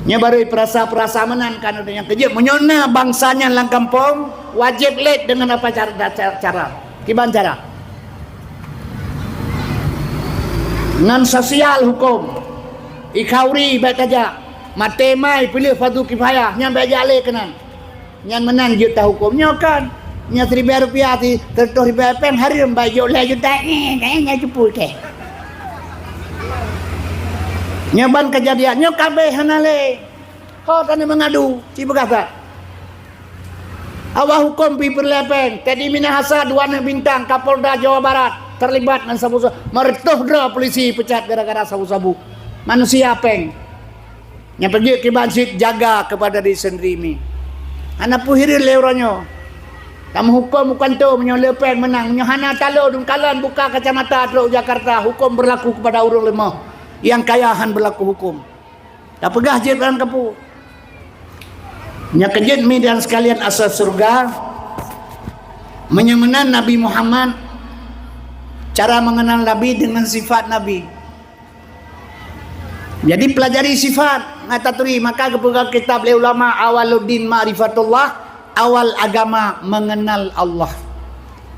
Nyan barô peurasa-peurasa meunan kan nyang keujeuet. Meunyoe na bansa nyan lam gampông, wajéb lét deungon apa cara, cara, cara. Kiban cara? Ngon sosial huköm. Ikhauri bèk tajak. Maté mai peuleueh fardu kifayah. Nyan bèk jak lé keunan. Nyan meunan jeuet tahuköm nyoe kan. Nyan siribèe rupiah, si siratoh ribèe péng hareuem, bah jok lhèe juta, eh, eh, nyan cupu teh. Nyoe ban keujadian nyoe ka abéh hana lé. Ho tanyoe meungadu, ci peugah that. Awak huköm pih peureulèe péng. Teddy Minahasa dua aneuk bintang Kapolda Jawa Barat teulibat ngon sabu-sabu. Meureutoh droe polisi peucat gara-gara sabu-sabu. Manusia péng. Nyang peujeuet kiban cit jaga keupada diri sendiri mi. Hana peue hireuen lé uroe nyoe. Tameuhuköm bukan tho meunyoe le péng meunang, meunyoe hana talo dum kalon buka kacamata trok u Jakarta, huköm beurlaku keupada ureueng leumoh. Nyang kaya han beurlaku huköm. Tapeugah jeuet ban kapeue. Nyang keujeuet mi dan sekalian asai syeuruga, meunyoe meunan Nabi Muhammad, cara mengenal Nabi dengan sifat Nabi. Jadi pelajari sifat ngat taturi, maka geupeugah kitab lé ulama Awaluddin Ma'rifatullah, awal agama mengenal Allah.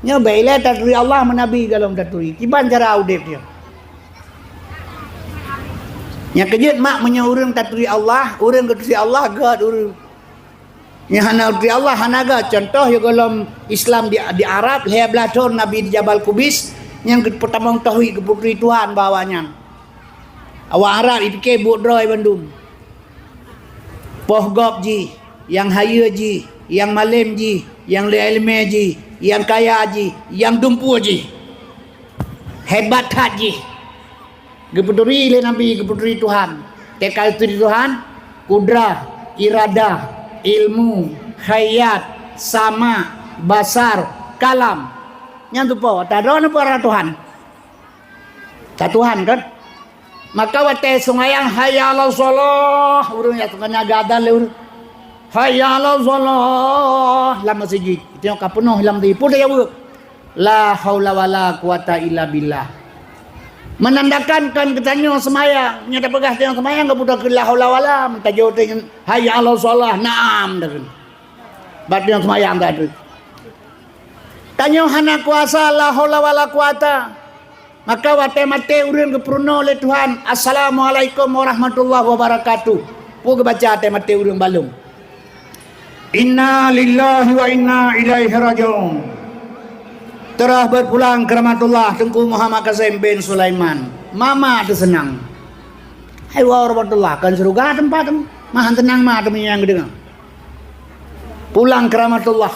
Nyoe bèk ilèe taturi Allah meunabi golom taturi. Kiban cara udép nyoe. Nyang keujeuet mak meunyoe ureueng taturi Allah, ureueng geuturi Allah gèt ureueng. Nyang hana turi Allah hana gèt. Contoh, ya gohlom Islam di, di Arab, lhèe blaih thôn Nabi di Jabal Kubis, nyang geupeutamong tauhid, geupeuturi Tuhan bak awaknyan. Awak Arab ipike buet droe bandum. Poh gob jih, nyang hayeue jih, nyang malém jih, nyang le ileumèe jih, nyang kaya jih, nyang dumpeue jih. Hebat that jih. Geupeuturi lé Nabi, geupeuturi Tuhan. Teuka turi Tuhan, kudrah, iradah, ilmu, hayat, sama, basar, kalam. Nyan tupo, tadroe neupeu arah Tuhan. Ka Tuhan kan? Maka watèe seumayang, "Hayya 'alas shalah," ureueng nyang teungoh nyan geuadan lé ureueng. "Hayya 'alas shalah," lam meuseujid. Teungoh ka peunoh lam di. Peue tajaweueb? "La haula wala quwata illa billah." Menandakan kan geutanyoe seumayang, nyoe tapeugah tanyoe seumayang, geupeugah keu la haula wala, meutajaweueb teuh, "Hayya 'alas shalah," na'am dah keunoe. Bak tanyoe seumayang dah tu. Tanyoe hana kuasa, la haula wala quwata. Maka watèe maté ureueng geupeurunoe lé Tuhan, "Assalamualaikum warahmatullahi wabarakatuh." Peue geubaca watèe maté ureueng bak lôn? Inna lillahi wa inna ilaihi raji'un. Teurah berpulang keu rahmatullah Teungku Muhammad Kasim bin Sulaiman. Mama teuseunang. Hai wa rahmatullah, kan syeuruga teumpat, mahan teunang ma teumanyang geudeungoe. Pulang keu rahmatullah.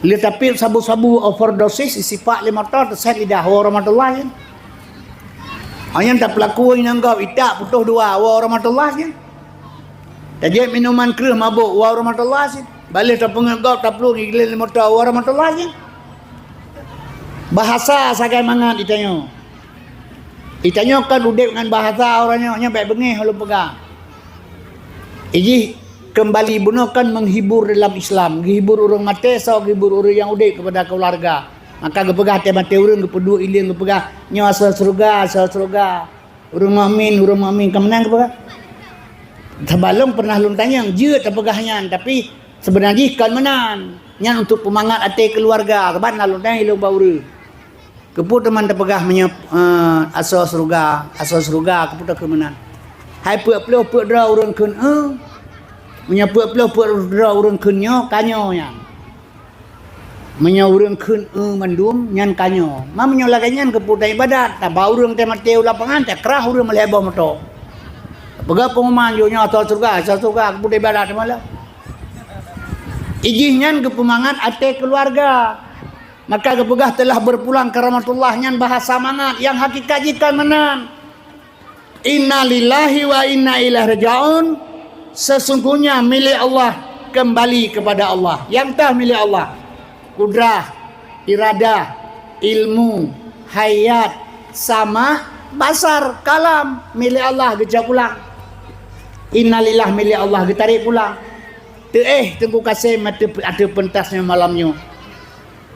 Lé tapi sabu-sabu overdosis, isipak lé moto, teusét lidah, wa rahmatullah nyan. Nyan tapeulaku inong gob itak putôh dua, wa rahmatullah nyan. Tajép minuman kreueh mabôk, wa rahmatullah nyan. Baleh tapeungét gob taplueng igleh lé moto, wa rahmatullah nyan. Bahasa sagai mangat itanyoe. Itanyoe kan udép ngon bahasa uroe nyoe, nyoe bèk beungéh ulôn peugah. Ijih keumbali bunoe kan menghibur dalam Islam, geuhibur ureueng maté, soe geuhibur ureueng nyang udép keupada keuluwarga. Maka geupeugah watèe maté ureueng geupeuduek ileung geupeugah, "Nyoe asoe syeuruga, asoe syeuruga." Ureueng mukmin, ureueng mukmin ka meunan geupeugah. Sabab lôn pernah lôn tanyong, jeuet tapeugah nyan, tapi seubeuna jih kon meunan. Nyan untuk peumangat até keuluwarga, sabab na lôn tanyong ilôn bak ureueng. Keupeue teuma tapeugah meunyoe, eh, asoe syeuruga, asoe syeuruga, keupeue takheun meunan? Hai peuet ploh peuet droe ureueng kheun, eh? Meunyoe peuet ploh peuet droe ureueng kheun nyoe, ka nyoe nyan. Meunyoe ureueng kheun, eh, mandum, nyan ka nyoe. Ma meunyoe lagèe nyan keupeue taibadat, taba ureueng teumaté u lapangan, takrah ureueng meulhèe boh moto. Peugah pengumuman, "Nyoe asoe syeuruga, asoe syeuruga," keupeue taibadat teuma lom. Ijih nyan geupeumangat até keuluwarga. Maka geupeugah telah berpulang keu rahmatullah nyan bahasa mangat, nyang hakikat jih kon meunan. Inna lillahi wa inna ilaihi raji'un. Sesungguhnya milék Allah kembali kepada Allah. Nyang teuh milék Allah. Kudrah, iradah, ilmu, hayat, sama, basar, kalam milék Allah geucok pulang. Innalillah milék Allah geutarek pulang. Teuéh Teungku Kasim ateueh, ateueh peuntas nyoe malam nyoe.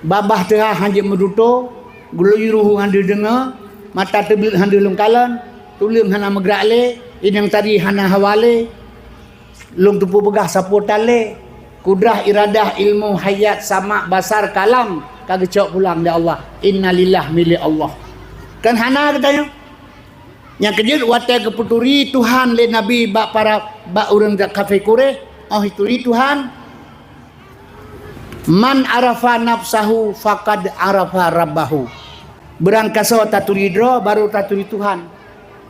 Babah teuhah han jeuet meuduto, geuloyue ruhu han deuh deungoe, mata teubleuet han deuh lôn kalon, tuleueng hana meugrak lé, inong tari hana hawa lé. Lôn teupeu peugah sapeue tan lé, kudrah, iradah, ilmu, hayat, sama, basar, kalam ka geucok pulang lé Allah. Innalillah milék Allah. Kan hana geutanyoe? Nyang keujeuet watèe geupeuturi Tuhan lé Nabi bak para, bak ureueng kafé Quraisy, oh ituri Tuhan, "Man arafa nafsahu faqad arafa rabbahu." Beurangkasoe taturi droe, baru taturi Tuhan.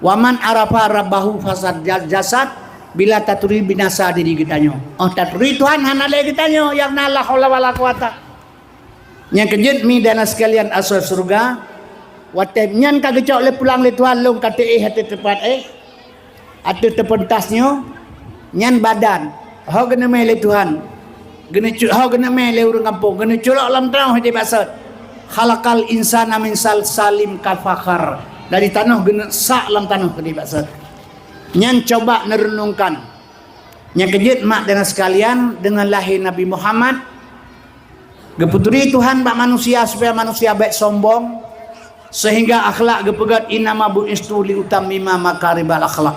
"Wa man arafa rabbahu fasad ja-, jasad," bila taturi binasa diri geutanyoe. Oh taturi Tuhan hana lé geutanyoe, nyang na la haula wala quwata. Nyang keujeuet mi dan sekalian asoe syeuruga, watèe nyan ka geucok lé pulang lé Tuhan lôn ka teuéh ateueh teumpat éh. Ateueh teupeuntas nyoe, nyan badan, ho geuneumé lé Tuhan, geuneucu-, ho geuneumé lé ureueng gampông, geuneuculok lam tanoh di bak sot. "Khalaqal insana min salsalin kal fakhar." Dari tanoh geuneusak lam tanoh di bak sot. Nyan coba neureunungkan. Nyang keujeuet mak dan sekalian, deungon lahé Nabi Muhammad, Geupeuturi Tuhan bak manusia supaya manusia bèk sombong, sehingga akhlak geupeugét, "Innama bu'istu liutammima makarimal akhlak."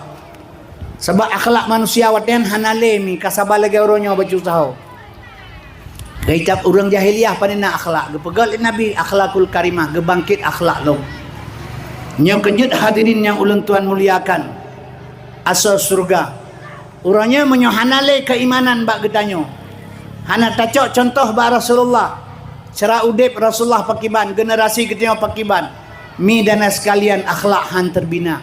Sabab akhlak manusia watèe nyan hana lé mi, ka saban lagèe uroe nyoe bacut saho. Kitab ureueng jahiliyah pane na akhlak, geupeugét lé Nabi akhlakul karimah, geubangkét akhlak lom. Nyoe keujeuet hadirin nyang ulôn tuan muliakan, asoe syeuruga. Uroe nyoe meunyoe hana lé keuimanan bak geutanyoe, hana tacok cuntoh bak Rasulullah, cara udép Rasulullah pakiban, generasi geutanyoe pakiban, mi dan sekalian akhlak han teubina.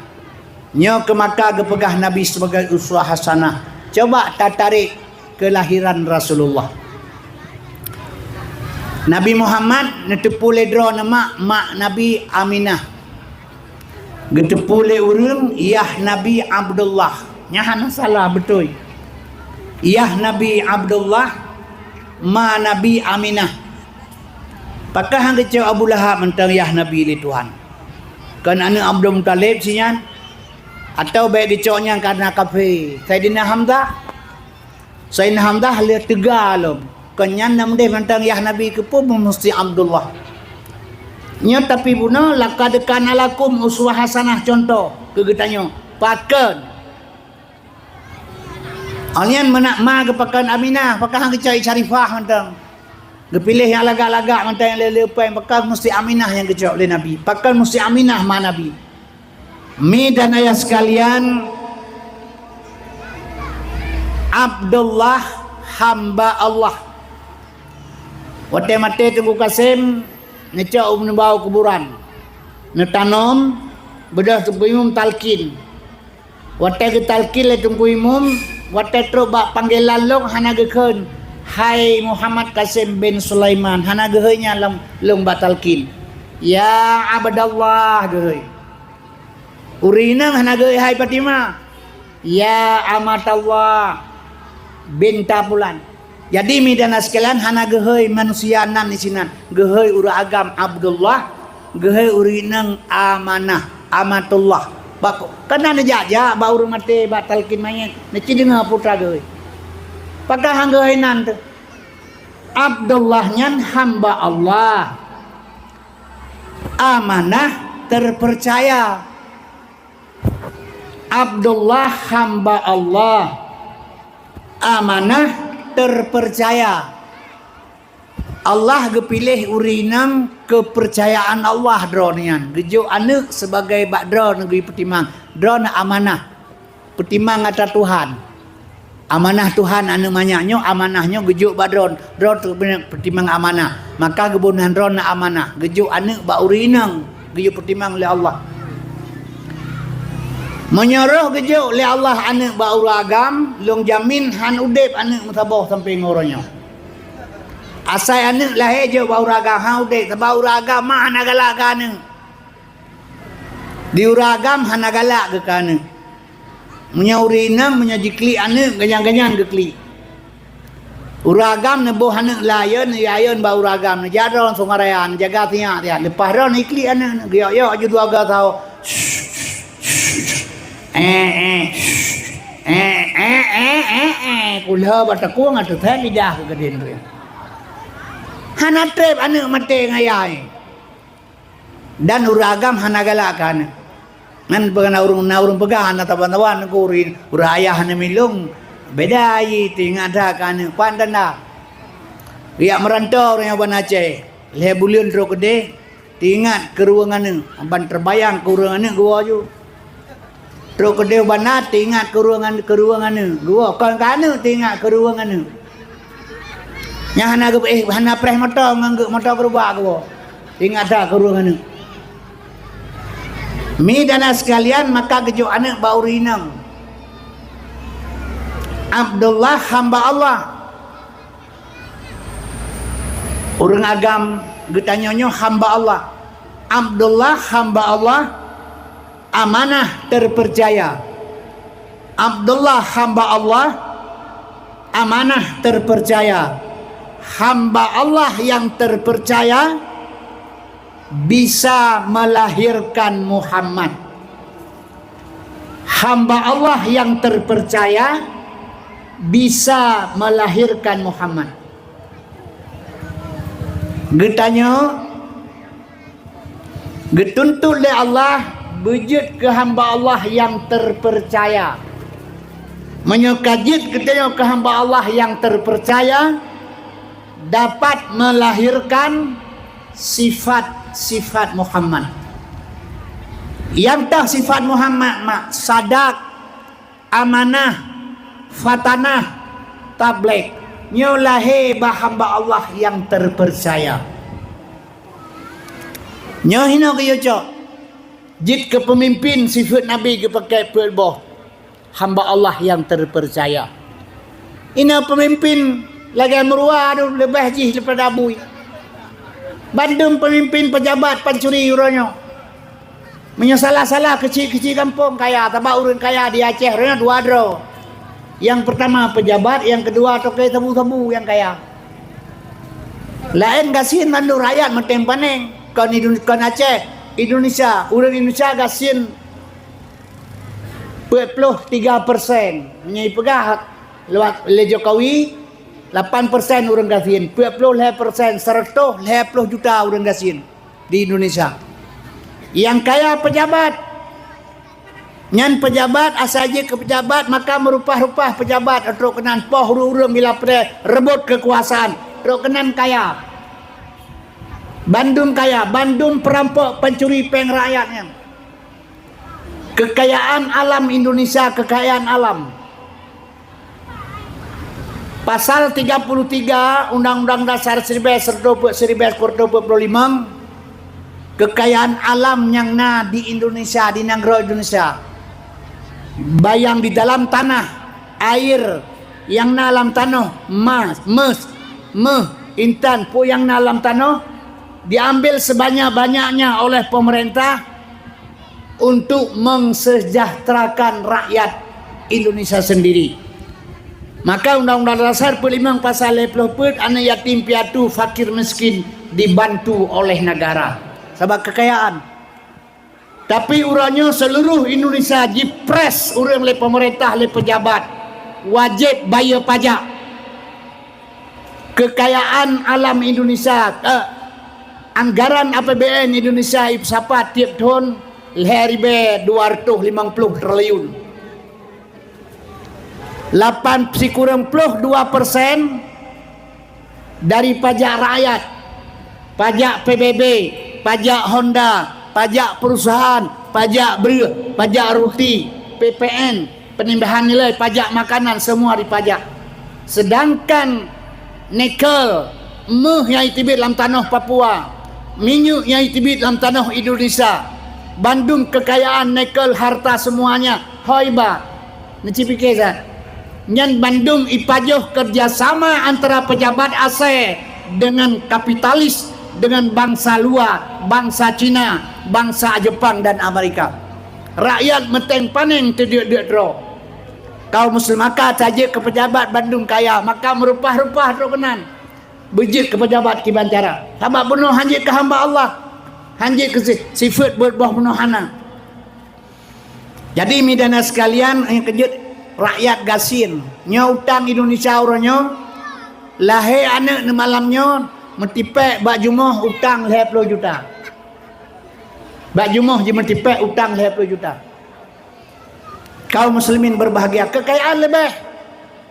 Nyoe keuh maka geupeugah Nabi sebagai uswah hasanah. Coba tatarek keulahiran Rasulullah. Nabi Muhammad neuteupeue lé droeneuh mak, mak Nabi Aminah. Geuteupeue lé ureueng yah Nabi Abdullah. Nyan hana salah, beutôi. Yah Nabi Abdullah, ma Nabi Aminah. Pakon han geucok Abu Lahab mantong yah Nabi lé Tuhan? Kon aneuk Abdul Muthalib si nyan? Atawa bèk geucok nyan kareuna kafé? Saidina Hamzah? Saidina Hamzah lé teuga lom. Kon nyan na meudeh mantong yah Nabi, keupeue musti Abdullah? Nyoe tapi bunoe, "Laqad kana lakum uswah hasanah," cuntoh keu geutanyoe. Pakon? Awak nyan meunak ma geupakon Aminah, pakon han geucok Syarifah mantong? Geupiléh nyang lagak-lagak mantong, nyang lé-lé péng, pakon musti Aminah nyang geucok lé Nabi? Pakon musti Aminah ma Nabi? Mi dan ayah sekalian, Abdullah, hamba Allah. Watée maté Teungku Kasem, neucok u neubau kuburan. Neutanom, beudôh Teungku Imum talkin. Watée geutalkin lé Teungku Imum, watée trok bak panggelan lôn hana geukheun, "Hai Muhammad Kasem bin Sulaiman," hana geuhôi nyan lom, lôn bak talkin. "Ya Abdallah," geuhôi. Ureuëng inong hana geuhôi, "Hai Fatimah." "Ya amatallah binta fulan." Jadi, mi dan sekalian, hana geuhôi manusia nan disinan. Geuhôi ureuëng agam Abdullah, geuhôi ureuëng inong Amanah, Amatullah. Bak, kana neujak-jak bak ureuëng maté, bak talkin mayét, neuci deungoe putra geuhôi. Pakon han geuhôi nan teuh? Abdullah nyan hamba Allah. Amanah terpercaya. Abdullah hamba Allah. Amanah terpercaya. Allah geupiléh ureuëng inong keupeurcayaan Allah droeneuh nyan. Geujok aneuëk sibagai bak droeneuh geupeutimang. Droeneuh amanah. Peutimang atra Tuhan. Amanah Tuhan aneuëk manyak nyoe, amanah nyoe geujok bak droe, droe teuk peutimang amanah. Maka geuboh nan droeneuh amanah, geujok aneuëk bak ureuëng inong, geujok peutimang lé Allah. Meunyoe roh geujok lé Allah aneuëk bak ureuëng agam, lôn jamin han udeb aneuëk meusaboh sampoe ngon uroe nyoe. Asai aneuëk lahé jok bak ureuëng agam, han udeb, sabab ureuëng agam ma hana galak keu aneuëk. Di ureuëng agam hana galak geuh keu aneuëk. Meunyoe ureuëng inong, meunyoe jiklik aneuëk, ganyan-ganyan geuklik. Ureuëng agam neuboh aneuëk lé ayeuen, neuayeuen bak ureuëng agam, neujak droe Sungai Raya, neujaga sinyak siat. Leupah droe neuklik aneuëk, geuyok-yok ju dua gasoe. Eh, eh. Eh, eh, eh, eh, eh. Kulo bak takong ateueh lidah keu geudin tu. Hana treb aneuëk maté ngon ayah. Dan ureuëng agam hana galak keu aneuëk. Nyan peugah na ureuëng, na ureuëng peugah hana saban-saban keu ureuëng, ureuëng ayah hana milong. Beda jih, teuingat that keu aneuëk, pan tanda. Geujak meuranto ureuëng nyan ban Aceh, lhée buleuen trok keudeh, teuingat keu ureuëng aneuëk, ban teubayang keu ureuëng aneuëk geuwoe ju. Trok keudeh banda teuingat keu ureuëng an-, keu ureuëng aneuëk. Geuwoe kon keu aneuëk teuingat keu ureuëng aneuëk. Nyang hana geup-, eh, hana preh moto ngon geup moto keurubak geuwoe. Teuingat that keu ureuëng aneuëk. Mi dan sekalian, maka geujok aneuëk bak ureuëng inong. Abdullah hamba Allah. Ureuëng agam geutanyoe nyoe hamba Allah. Abdullah hamba Allah, amanah terpercaya. Abdullah hamba Allah, amanah terpercaya. Hamba Allah yang terpercaya bisa melahirkan Muhammad. Hamba Allah yang terpercaya bisa melahirkan Muhammad. Geutanyoe geutuntut lé Allah beujeuet keu hamba Allah nyang teupeurcaya. Meunyoe ka jeuet geutanyoe keu hamba Allah nyang teupeurcaya, dapat meulahirkan sifat-sifat Muhammad. Nyang teuh sifat Muhammad mak sadak, amanah, fatanah, tabligh. Nyoe lahé bak hamba Allah nyang teupeurcaya. Nyoe hinoe geuyue cok, jeuet keu peumimpén sifeuet Nabi geupakè peuet boh, hamba Allah nyang teupeurcaya. Inoe peumimpén lagèe meuruwa dum leubeh jih daripada bui. Bandum peumimpén peujabat pancuri uroe nyoe. Meunyoe salah-salah keuchik-keuchik gampông kaya, sabab ureueng kaya di Aceh uroe nyoe dua droe. Nyang peurtama peujabat, nyang keudua toke sabu-sabu nyang kaya. Laén gasien mandum rakyat meutem paneng. Kon Indon-, kon Aceh, Indonesia, ureueng Indonesia gasien peuet ploh tiga persen. Meunyoe jipeugah lewat lé Jokowi, lapan persen ureueng gasien, peuet ploh lhèe persen, seratus lhèe ploh juta ureueng gasien di Indonesia. Nyang kaya peujabat. Nyan peujabat, asai jeuet keu peujabat, maka meurupah-rupah peujabat, trok keunan poh ureueng-ureueng bila preh reubot keukuasaan, trok keunan kaya. Bandum kaya, bandum peurampok pancuri péng rakyat nyan. Kekayaan alam Indonesia, kekayaan alam. Pasal tiga puluh tiga Undang-Undang Dasar seribu sembilan ratus lima puluh lima, kekayaan alam nyang na di Indonesia, di nanggroe Indonesia, bayang di dalam tanah, air nyang na lam tanoh, mas, mes, meuh, intan, peue nyang na lam tanoh, diambil sebanyak-banyaknya oleh pemerintah untuk mensejahterakan rakyat Indonesia sendiri. Maka Undang-Undang Dasar peulimong pasal lhèe ploh peuet, aneuk yatim piatu, fakir miskin dibantu oleh negara. Sabab kekayaan. Tapi uroe nyoe seluruh Indonesia jipres ureueng lé pemerintah, lé pejabat, wajéb bayeue pajak. Kekayaan alam Indonesia, eh, anggaran A P B N Indonesia ipeusapat tiep thon lhèe ribèe dua ratus limong ploh triliun. Lapan sikureueng ploh dua persen dari pajak rakyat, pajak P B B, pajak Honda, pajak perusahaan, pajak breueh, pajak ruti, P P N, penambahan nilai, pajak makanan, semua dipajak. Sedangkan nikel, meuh nyang jiteubiet lam tanoh Papua, minyeuk nyang jiteubiet lam tanoh Indonesia, bandum kekayaan nikel, harta semuanya, hoi ba, neucipike that. Nyan bandum ipajoh kerjasama antara pejabat asai dengan kapitalis, dengan bangsa luar, bangsa Cina, bangsa Jepang dan Amerika. Rakyat meuteng paneng teudeuk-deuk droe. Kaum muslim maka tajeuet keu pejabat bandum kaya, maka meurupah-rupah droe keunan. Beujeuet keu pejabat kiban cara. Sabab bunoe hanjeuet keu hamba Allah. Hanjeuet keu si-, sifeuet buet boh bunoe hana. Jadi, mi dan sekalian, nyang keujeuet rakyat gasien. Nyoe utang Indonesia uroe nyoe, lahé aneuk neumalam nyoe, meutipék bak jumoh utang lhèe ploh juta. Bak jumoh jimeutipék utang lhèe ploh juta. Kaum muslimin berbahagia, kekayaan leubeh.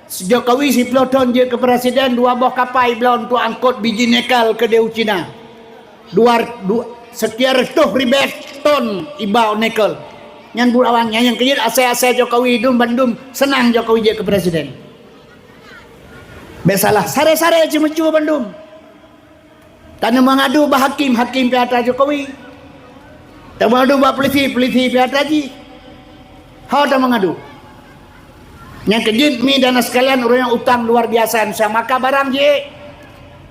Jokowi siploh thon jeuet keu presiden, dua boh kapai bloe untuk angkot biji nikel keudéh u Cina. Dua, du-, sekian reutôh ribèe ton iba nikel. Nyan buet awaknyan, nyang keujeuet asai-asai Jokowi dum bandum seunang Jokowi jeuet keu presiden. Bèk salah, saré-saré ceumeucue bandum. Taneuk meungadu bak hakim, hakim pih atra Jokowi. Tameungadu bak polisi, polisi pih atra jih. Ho tameungadu. Nyang keujeuet mi dan sekalian, ureueng nyang utang luar biasa, maka barang jiék.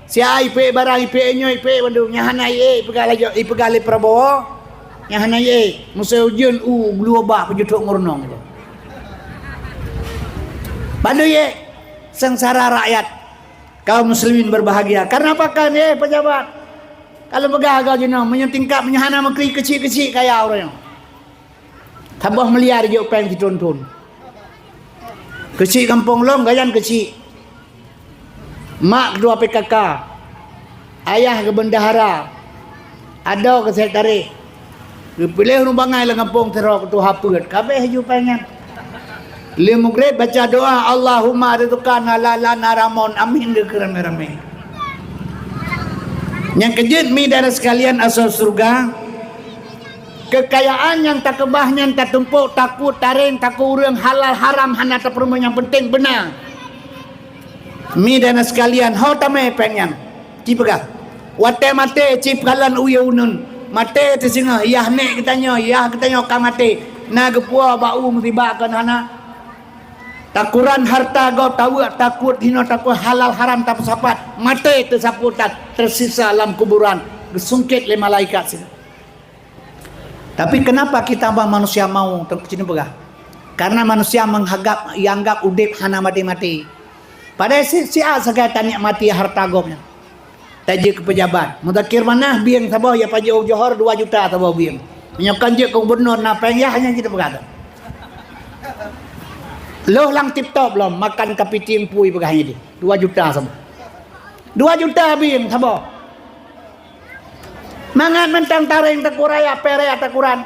Si A ipék barang, ipék nyoe, ipék bandum. Nyang hana jiék, ipeugah laju, ipeugah lé Prabowo. Nyang hana jiék, meusé ujeuen u gluwah bah peujutok ngon runong. Bandum jiék, seungsara rakyat. Kaum muslimin berbahagia. Karena apa kan, eh, pejabat? Kalau peugah agak jinoe, meunyoe tingkat meunyoe hana meukri keuchik-keuchik kaya ureueng nyoe. Saboh miliar jok péng sitrôn-trôn. Keuchik gampông lom, gayan keuchik. Mak ketua P K K. Ayah geu bendahara. Adoe keu sekretaris. Geupiléh ureueng bangai lam gampông sidroe keu tuha peuet. Ka abéh ju péng nyan. Lheueh mugreb baca doa, "Allahumma rizqana halalan haraman." Amin dikeue ramé-ramé. Nyang keujeuet mi dan sekalian asoe syeuruga, kekayaan nyang takeubah nyan tatumpok, takot tareng, takot ureueng, halal haram hana tapeurumoh, nyang penting beuna. Mi dan sekalian, ho tamé péng nyan. Ci peugah. Watée maté ci peukalon u yue uneun. Maté teusingoh, yah nék geutanyoe, yah geutanyoe ka maté. Na geupuwoe bak u musibah kon hana. Takuran hareuta gob taweuek, takot hinoe, takot halal haram tapeusapat. Maté teusapat that, teusisa lam kuburan, geusungkét lé malaikat sinan. Tapi kenapa kita bang manusia mau teuk sini peugah? Karena manusia menganggap, ianggap udeb hana maté-maté. Padahai si, siat sagai tanikmati hareuta gob nyan. Tajeuet keu peujabat. Mudakir Manah bieng saboh ya pajoh u Johor dua juta saboh bieng. Meunyoe kan jeuet keu gubernur na péng yah nyan kita peugah tu. Loh lam tip top lom makan kapiting pui peugah nyan deh. Dua juta saboh. Dua juta bieng saboh. Mangat mantong tareng takuraya, perek takuran.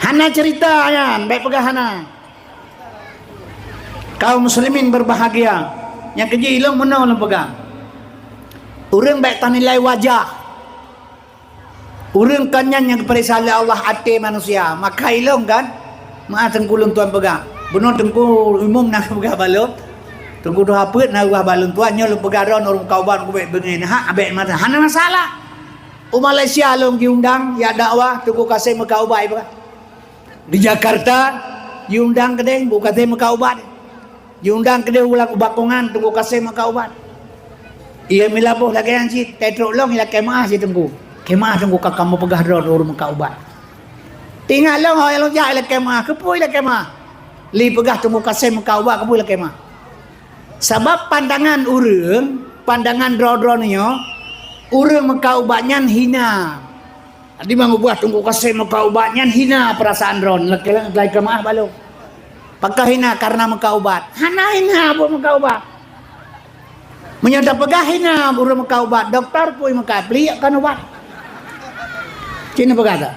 Hana cerita nyan, bék peugah hana. Kaum muslimin berbahagia. Nyang keujih ilong meunoe lôn peugah. Ureueng bék tanilai wajah. Ureueng kan nyan nyang geupareksa lé Allah até manusia. Maka ilong kan, meu'ah teungku lôn tuan peugah. Bunoe teungku imum na peugah balot. Teungku tuha peuet na geuba bak lôn tuan, nyoe lôn peugah droe ureuëng meukat ubat, kubek beungéh, na hak abek mata. Hana masalah. U Malaysia lôn jiundang jak dakwah, Teungku Kasem meukat ubat, ipeugah. Di Jakarta, jiundang keudeh, Teungku Kasem meukat ubat. Jiundang keudeh ulang u Bakongan, Teungku Kasem meukat ubat. Iya meulah boh lagée nyan cit, teutrok lôn ilakée meuáh cit Teungku. Kée meuáh Teungku ka kamoe peugah droe ureuëng meukat ubat. Teuingat lôn, ho lôn jak ilakée meuáh, keupeue ilakée meuáh? Lé peugah Teungku Kasem meukat ubat, keupeue ilakée meuáh? Sabab pandangan ureuëng, pandangan droe-droe nyoe, ureuëng meukat ubat nyan hina. Jadi meunyoe buah Teungku Kasem meukat ubat nyan hina peurasaan droe, ilakée meuáh bak lôn. Pakon hina kareuna meukat ubat? Hana hina buet meukat ubat. Meunyoe tapeugah hina ureuëng meukat ubat, dokto pih meukat pliek kon ubat. Cit neupeugah that.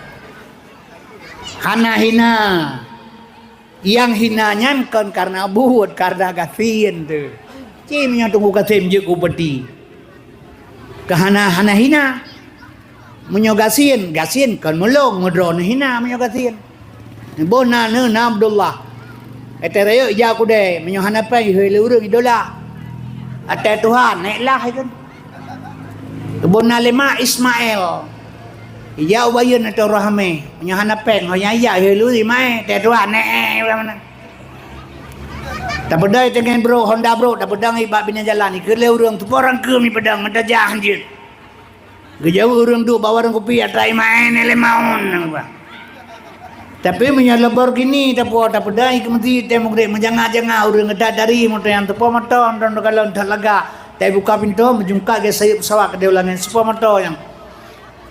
Hana hina. Nyang hina nyan kon kareuna buet, kareuna gasien teuh. Ci meunyoe Teungku Kasem jeuet keu upeti, ka hana, hana hina. Meunyoe gasien, gasien kon meulông, meudroe neuhina meunyoe gasien. Neuboh na, na Abdullah. Watée rayeuk jak u kudée, meunyoe hana péng, ihôi lé ureuëng idola. Watée tuha, nék lah ikheun. Keubeuna na lé mak Ismail. Ija ubayeuen atau roh hamé. Meunyoe hana péng, ho nyang ija, he lu si mae, teuh tuan, eh, eh, ulang meunan. Tapeudai teungen brok, Honda brok, tapeudang i bak binéh jalan, ikheun lé ureuëng, "Teupeurangkeue mi peudang, meutajah jeuet." Geujaweueb ureuëng duek bak warong kupi, atra imaén lé maun, nang ba. Tapi meunyoe Lamborghini tapuwoe, tapeudai keu meuseujid, teuh meugrek meujanga-janga, ureuëng geuda dari moto nyang teupo moto, nton kalon that laga, tai buka pintoe, meujungkat gét sayeuep pesawat keudeh u langét, seupôt moto nyang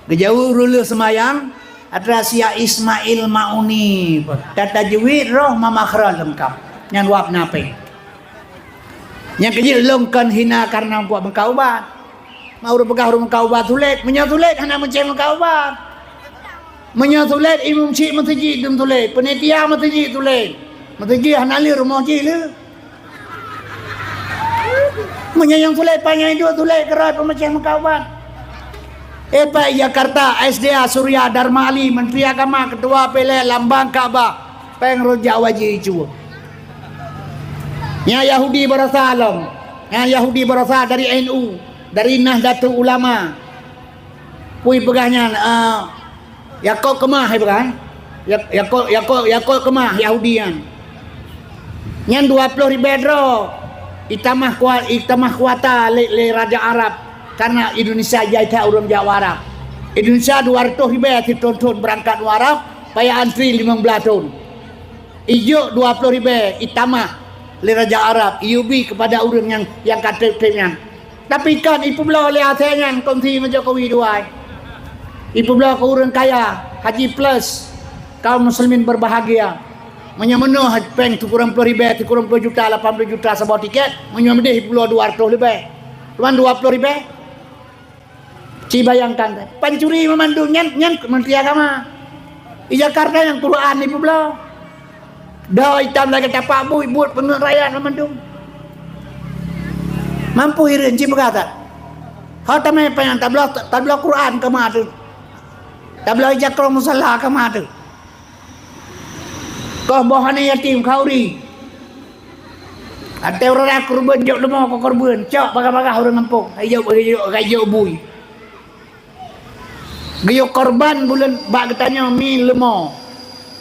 geujaweueb ureuëng lheueh seumayang, atra siya Ismail Mauni, tatajwid roh ma makhraj leungkap. Nyan wab na péng. Nyang keujeuet lôn kon hina kareuna kuat meukat ubat. Ma ureuëng peugah ureuëng meukat ubat sulet, meunyoe sulet hana meucéh meukat ubat. Meunyoe sulet, imeum chik meuseujid dum sulet, peunitia meuseujid sulet. Meuseujid hana lé rumoh jih lé. Meunyoe nyang sulet panyang iduek sulet keurôi peumeucéh meukat ubat. Epai Jakarta, S D A Surya Dharma Ali, Menteri Agama, Ketua P L A, lambang Ka'bah, péng rujak wajib icue. Nyang Yahudi barosa lom, nyang Yahudi barosa dari N U, dari Nahdlatul Ulama. Pui peugah nyan, ah, Yakub keumah, hai peugah, eh? Yak-, Yakub, Yakub, Yakub keumah Yahudi nyan. Nyan dua ploh ribée droe itamah kua-, itamah kuota lé, lé raja Arab, kareuna Indonesia jai that ureuëng jak u Arab. Indonesia dua ratus ribée sithon-thon beurangkat u Arab, payah antri limong blaih thon. Ijok dua ploh ribée itamah lé raja Arab, iyubi keupada ureuëng nyang, nyang ka treb-treb nyan. Tapi kan ipeubloe lé asée nyan kongsi ngon Jokowi dua. Ipeubloe keu ureuëng kaya, haji plus, kaum muslimin berbahagia. Meunyoe meunoh péng sikureueng ploh ribée, sikureueng ploh juta, lapan ploh juta saboh tiket, meunyoe meudeh ipeubloe dua ratus leubeh. Cuman dua ploh ribée. Ci bayangkan, pancuri meumandum nyan, nyan Menteri Agama. Di Jakarta nyang Quran ipeubloe. Doi itam lagée tapak bui, buet peungeuet rakyat meumandum. Mampu hireuen ci peugah that. Ho tamé panyang tabloe, tabloe Quran keumah teuh. Tabloe ija krong musala keumah teuh. Koh boh aneuk yatim khauri. Até ureuëng kurban jok leumo keu kurban, cok bagah-bagah ureuëng gampông. Hai jok, hai jok, hai jok bui. Geuyue korban buleuen bak geutanyoe mi leumo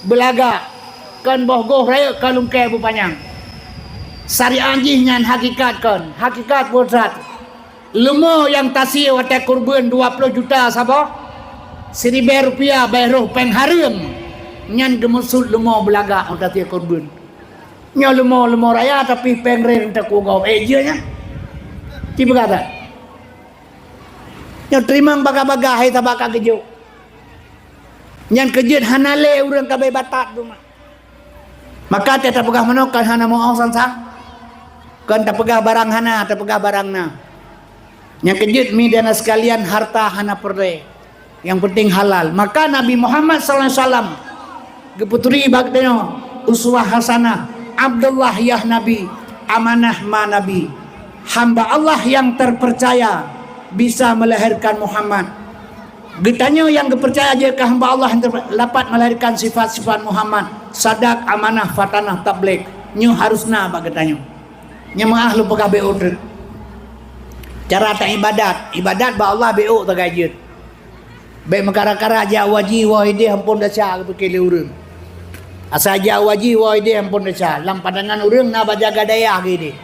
beulagak, kon boh goh rayeuk ka lungkée bupanyang. Syariat jih nyan hakikat kon, hakikat buet that. Leumo nyang tasie watée kurban dua ploh juta saboh, siribée rupiah bèe roh péng hareuem, nyan geumeuseut leumo beulagak nyang tasie kurban. Nyoe leumo, leumo raya tapi péng rén teuku gob, eh, jeuet nyan. Ci peugah that. Nyoe teurimong bagah-bagah hai sabak ka geujok. Nyan keujeuet hana lé ureuëng ka bèe batat teuma. Maka teuh tapeugah meunoe kon hana meu'oh sang-sang. Kon tapeugah barang hana, tapeugah barang na. Nyang keujeuet mi dan sekalian harta hana peureulée. Yang penting halal. Maka Nabi Muhammad sallallahu alaihi wasallam geupeuturi bak tanyoe uswah hasanah. Abdullah yah Nabi, amanah ma Nabi. Hamba Allah yang terpercaya bisa melahirkan Muhammad. Geutanyoe nyang geupeurcaya jeuet keu hamba Allah nyang ter-, dapat melahirkan sifat-sifat Muhammad, sadak, amanah, fatanah, tabligh. Nyoe harus na bak geutanyoe. Nyang meu'ah lôn peugah beu'ok treuk. Cara taibadat, ibadat bak Allah beu'ok tagai jeuet. Bèk meukara-kara jak u haji, woe idéh ampôn desya geupike lé ureueng. Asai jak u haji, woe idéh ampôn desya. Lam pandangan ureueng na bak jaga dayah geuh idéh.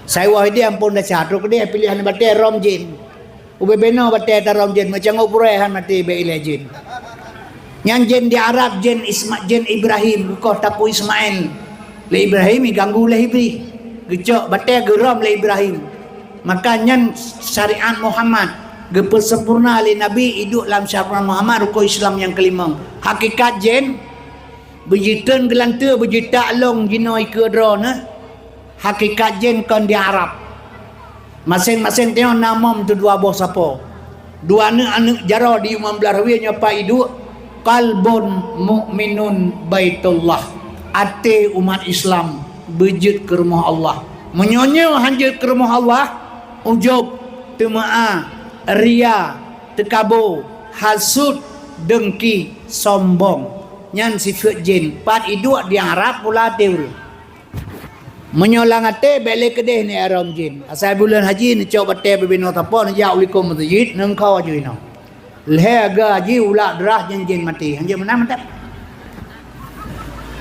Sai woe idéh ampôn desya, trok idéh piléh aneuk batèe rom jén. Ubé-bé noe batèe tarom jén, meucangok purée han maté bèk ilèe jén. Nyan jén di Arab, jén Isma-, jén Ibrahim, geukoh tapu Ismail. Lé Ibrahim iganggu lé Iblih. Geucok batèe geurom lé Ibrahim. Maka nyan syariat Muhammad geupeusempurna lé Nabi iduek lam syariat Muhammad rukon Islam nyang keulimong. Hakikat jén, beujiteun geulanteue, beujeutak lông jinoe ikeue droeneuh. Hakikat jén kon di Arab. Maséng-maséng tanyoe na mom teuh dua boh sapo. Dua aneuk-aneuk jaroe di Imam Blarawi nyoe pat iduek, qalbun mukminun baitullah. Até umat Islam beujeuet keu rumoh Allah. Meunyoe nyoe han jeuet keu rumoh Allah, ujub, teumeu'ah, ria, teukabo, hasut, dengki, sombong. Nyan sifeuet jén. Pat iduek di Arab pula até ureueng. Meunyoe lam até, bèk lé keudéh neu'ah rom jén. Asai buleuen haji neucok batèe beubinoe sapo neujak u likôt meuseujid, neungkho jih inoe. Lhèe geu haji ulak drah jén-jén maté. Han jeuet meunan mantap.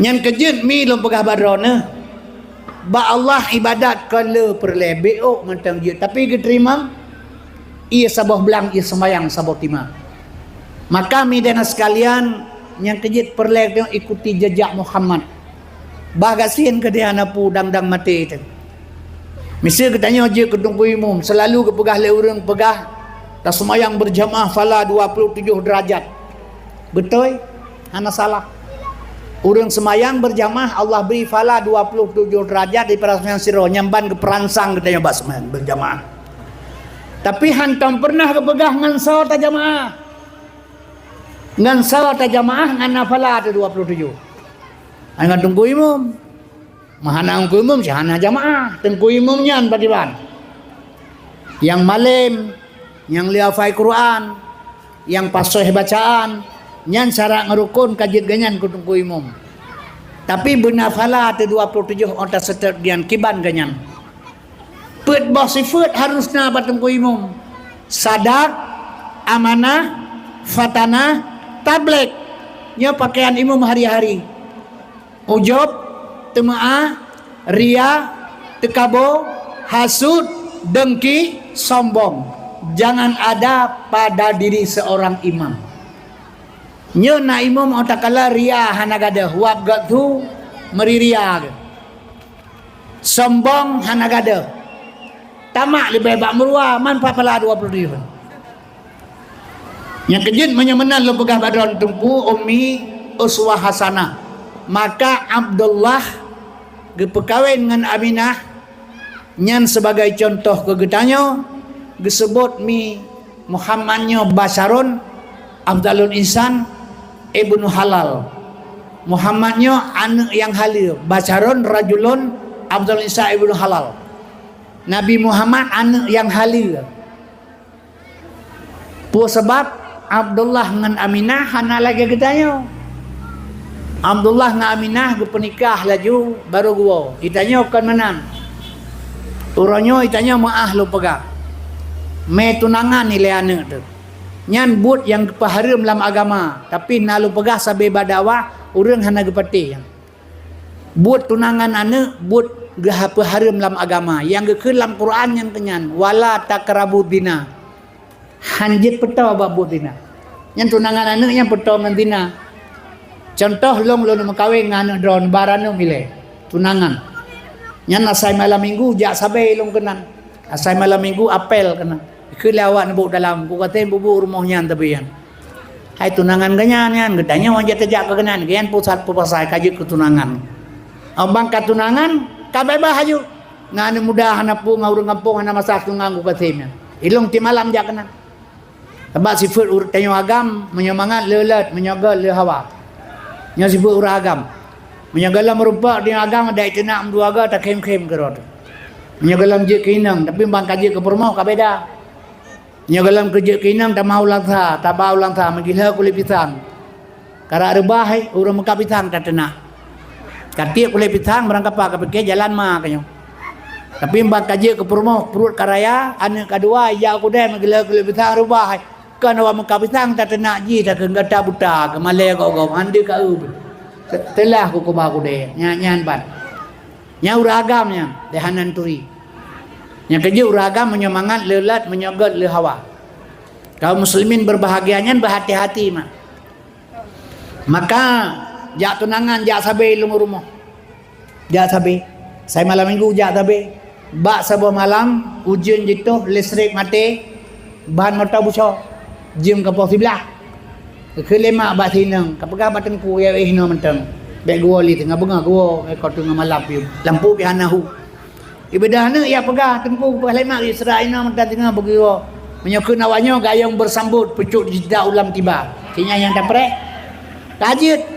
Nyan keu jeuet mi lôn peugah bak droeneuh. Bak Allah ibadat kon le peureulèe beu'ok mantong jeuet, tapi geuteurimong. Ié saboh blang, ié seumayang saboh teuma. Maka mi dan sekalian, nyang keu jeuet peureulèe tanyoe ikuti jejak Muhammad. Bah gasien keudéh hana peue dang-dang maté teuh. Miseue geutanyoe jeuet keu Teungku Imum, seulalu geupeugah lé ureueng peugah, taseumayang beurjamaah phala dua puluh tujoh deurajat. Beutôi? Hana salah. Ureueng seumayang beurjamaah Allah bri phala dua puluh tujoh deurajat di phala seumayang sidroe, nyan ban geupeuransang geutanyoe bak seumayang beurjamaah. Tapi hantom peureunah geupeugah ngon soe tajamaah. Ngon soe tajamaah ngon na phala teuh dua puluh tujoh. Ngon Teungku Imum. Meuhana Teungku Imum, si hana jamaah. Teungku Imum nyan pakriban? Nyang malém, nyang le hafai Quran, nyang pasoh bacaan, nyan syarat ngon rukon ka jeuet geuh nyan keu Teungku Imum. Tapi beuna phala teuh dua puluh tujoh ôn taseutôt geuh nyan kiban geuh nyan. Peuet boh sifeuet harus na bak Teungku Imum. Sadak, amanah, fatanah, tablig. Nyoe pakaian imum hari-hari. Ujub, teumeu'ah, ria, teukabo, hasut, dengki, sombong. Jangan ada pada diri seorang imam. Nyoe na imum ôn takala ria hana gadôh, wab geuh tu meuri ria geuh. Sombong hana gadôh. Tamak leubeh bak meuruwa, man pat phala dua puluh ribu. Nyang keu jeuet meunyoe meunan lôn peugah bak droe Teungku, ummi uswah hasanah. Maka Abdullah geupeukawen ngon Aminah, nyan sibagai cuntoh keu geutanyoe, geuseubut mi Muhammad nyoe basyarun afdalul insan ibnu halal. Muhammad nyoe aneuk nyang haleue, basyarun rajulun afdalul insan ibnu halal. Nabi Muhammad aneuk nyang haleue. Peue sabab Abdullah ngon Aminah hana lagèe geutanyoe. Abdullah ngon Aminah geupeunikah laju barô geuwoe. Geutanyoe kon meunan. Uroe nyoe geutanyoe meu'ah lôn peugah. Mé tunangan ilèe aneuk teuh. Nyan buet nyang geupeuhareuem lam agama, tapi na lôn peugah sabe bak dakwah, ureueng hana geupatéh nyan. Buet tunangan aneuk, buet geuha-, peuhareuem lam agama. Nyang geukheun lam Quran nyan keu nyan, "Wala taqrabuz zina." Han jeuet peutoe bak buet zina. Nyan tunangan aneuk nyan peutoe ngon zina. Cuntoh, lôn, lôn meukawen ngon aneuk droeneuh, barô neuh ilèe, tunangan. Nyan asai malam minggu jak sabe lôn keunan. Asai malam minggu apel keunan. Kheun lé awak neuboh dalam, kukatem bubuet rumoh nyan tapi nyan. Hai tunangan geuhnyan nyan, geutanyoe nyang tajak keu geuhnyan, geuhnyan pusat peupasai ka jeuet keu tunangan. Abang ka tunangan, ka beubaih aju. Ngon aneuk muda hana peue, ngon ureueng gampông hana masalah tunangan kukatem nyan. Ilôn tiep malam jak keunan. Sabab sifeuet ureueng tanyoe agam, meunyoe mangat le lôt, meunyoe göt le hawa. Nyoe sifeuet ureueng agam. Meunyoe gohlom meurumpok tanyoe agam, dak iteunak meudua goe takhém-khém keudroe teuh. Meunyoe gohlom jeuet keu inong, tapi ban ka jeuet keu peurumoh ka beda. Nyoe gohlom keu jeuet keu inong tamah u Langsa, taba u Langsa, meugilhô kulét pisang. Karap reubah, eh, ureueng meukat pisang tateunak. Ka tiep kulét pisang, barangkapat ka pike jalan ma ka nyoe. Tapi ban ka jeuet keu peurumoh, pruet ka raya, aneuk ka dua, ijak u keudè meugeulheueh-geulheueh pisang rubah. Kon awak meukat pisang tateunak jih, takheun gata buta, keumalée gob-gob, hana ka eu. Teulah keu kuba keudè, nyan, nyan ban. Nyan ureueng agam nyan, deh hana turi. Nyang keujeuet ureueng agam meunyoe mangat le lat, meunyoe gét le hawa. Kaum muslimin berbahagia nyan, berhati-hati mak. Maka jak tunangan, jak sabe lôn rumoh. Jak sabe. Sai malam minggu jak sabe. Bak saboh malam ujeuen jitoh, listrik maté, ban moto buso. Jeuem ka poh siblaih. Keu lé mak bak sinong, ka peugah bak teungku, ya eh hinoe mantong. Bék geuwoe lé teungoh beungoh geuwoe, eh, ka teungoh malam pih. Lampu pih hana hu. Ibadah aneuk ya peugah teungku, peugah lé mak, Isra inoe mantong teungoh beugeuwoe. Meunyoe kheun awak nyoe gayong beusambot, pucok jeda ulam tiba. Sinyan nyang tapreh. Ka jeuet.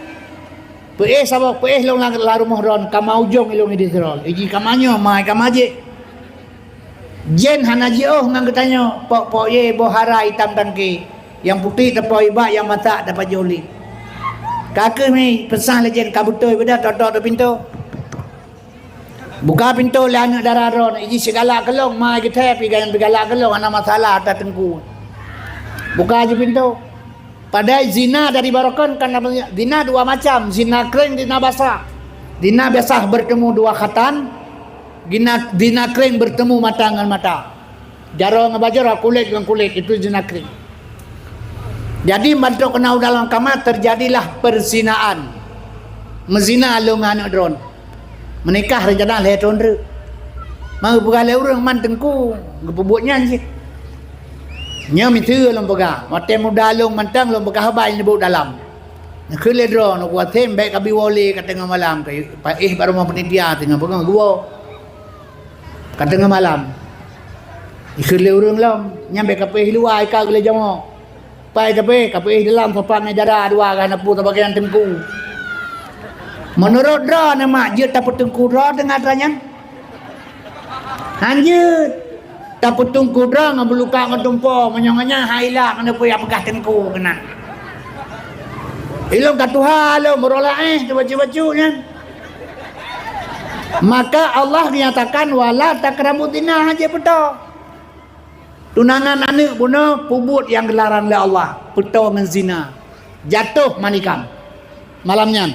Peuéh saboh, peuéh lôn lam, lam rumoh droen, kama ujong ilôn idéh sidroe. Iji kama nyoe, mai kama jih. Jén hana jiôh ngon geutanyoe, pok-pok ye boh hara itam tangke. Nyang putéh tapoh ibak, nyang masak tapajoh lé. Ka kheueh mi peusah lé jén ka beutôi beudah tok-tok di pintoe. Buka pintoe lé aneuk dara droen, iji sigalak keu lôn, mai geuthée pih gayang sigalak keu lôn, hana masalah ata teungku. Buka jih pintoe. Padahai zina dari barokon kan, zina dua macam, zina kering, zina basah. Zina basah bertemu dua khatan, zina, zina kering bertemu mata ngon mata. Jaroe ngon bajaroe, kulét ngon kulét, itu zina kering. Jadi, mantong keunoe dalam kama terjadilah perzinaan. Meuzina lôn ngon aneuk droen. Meunikah rencana lhée thon treuk. Maka peugah lé ureueng man teungku geupeubuet nyan cit. Nyoe miseue lôn peugah, watée muda lôn mantong lôn peugah haba nyang neubuet dalam. Neukheun lé droe, neukuasém bék kabi woe lé ka teungoh malam, ka éh bak rumoh panitia teungoh beungoh geuwoe. Ka teungoh malam. Ikheun lé ureueng lom, nyan bék kapeuéh luwa, ika geulée jamoe. Pai tapeuéh, kapeuéh dalam sapat ngon dara dua, ka na peue tabagaian teungku. Meunurot droeneuh mak jeuet tapeuteungku droe teungoh atra nyan? Hanjeuet. Tapeuteungku droe ngon beuluka ngon tumpo, meunyoe ngon nyan hai lak ngon peue nyang peugah teungku keunan. Ilôn ka tuha lôn, meurolaéh teubacut-bacut nyan. Maka Allah nyatakan, "Wala taqrabuz zina," hana jipeutoe. Tunangan aneuk bunoe peubuet nyang geularang lé Allah, peutoe ngon zina. Jatoh manikam. Malam nyan.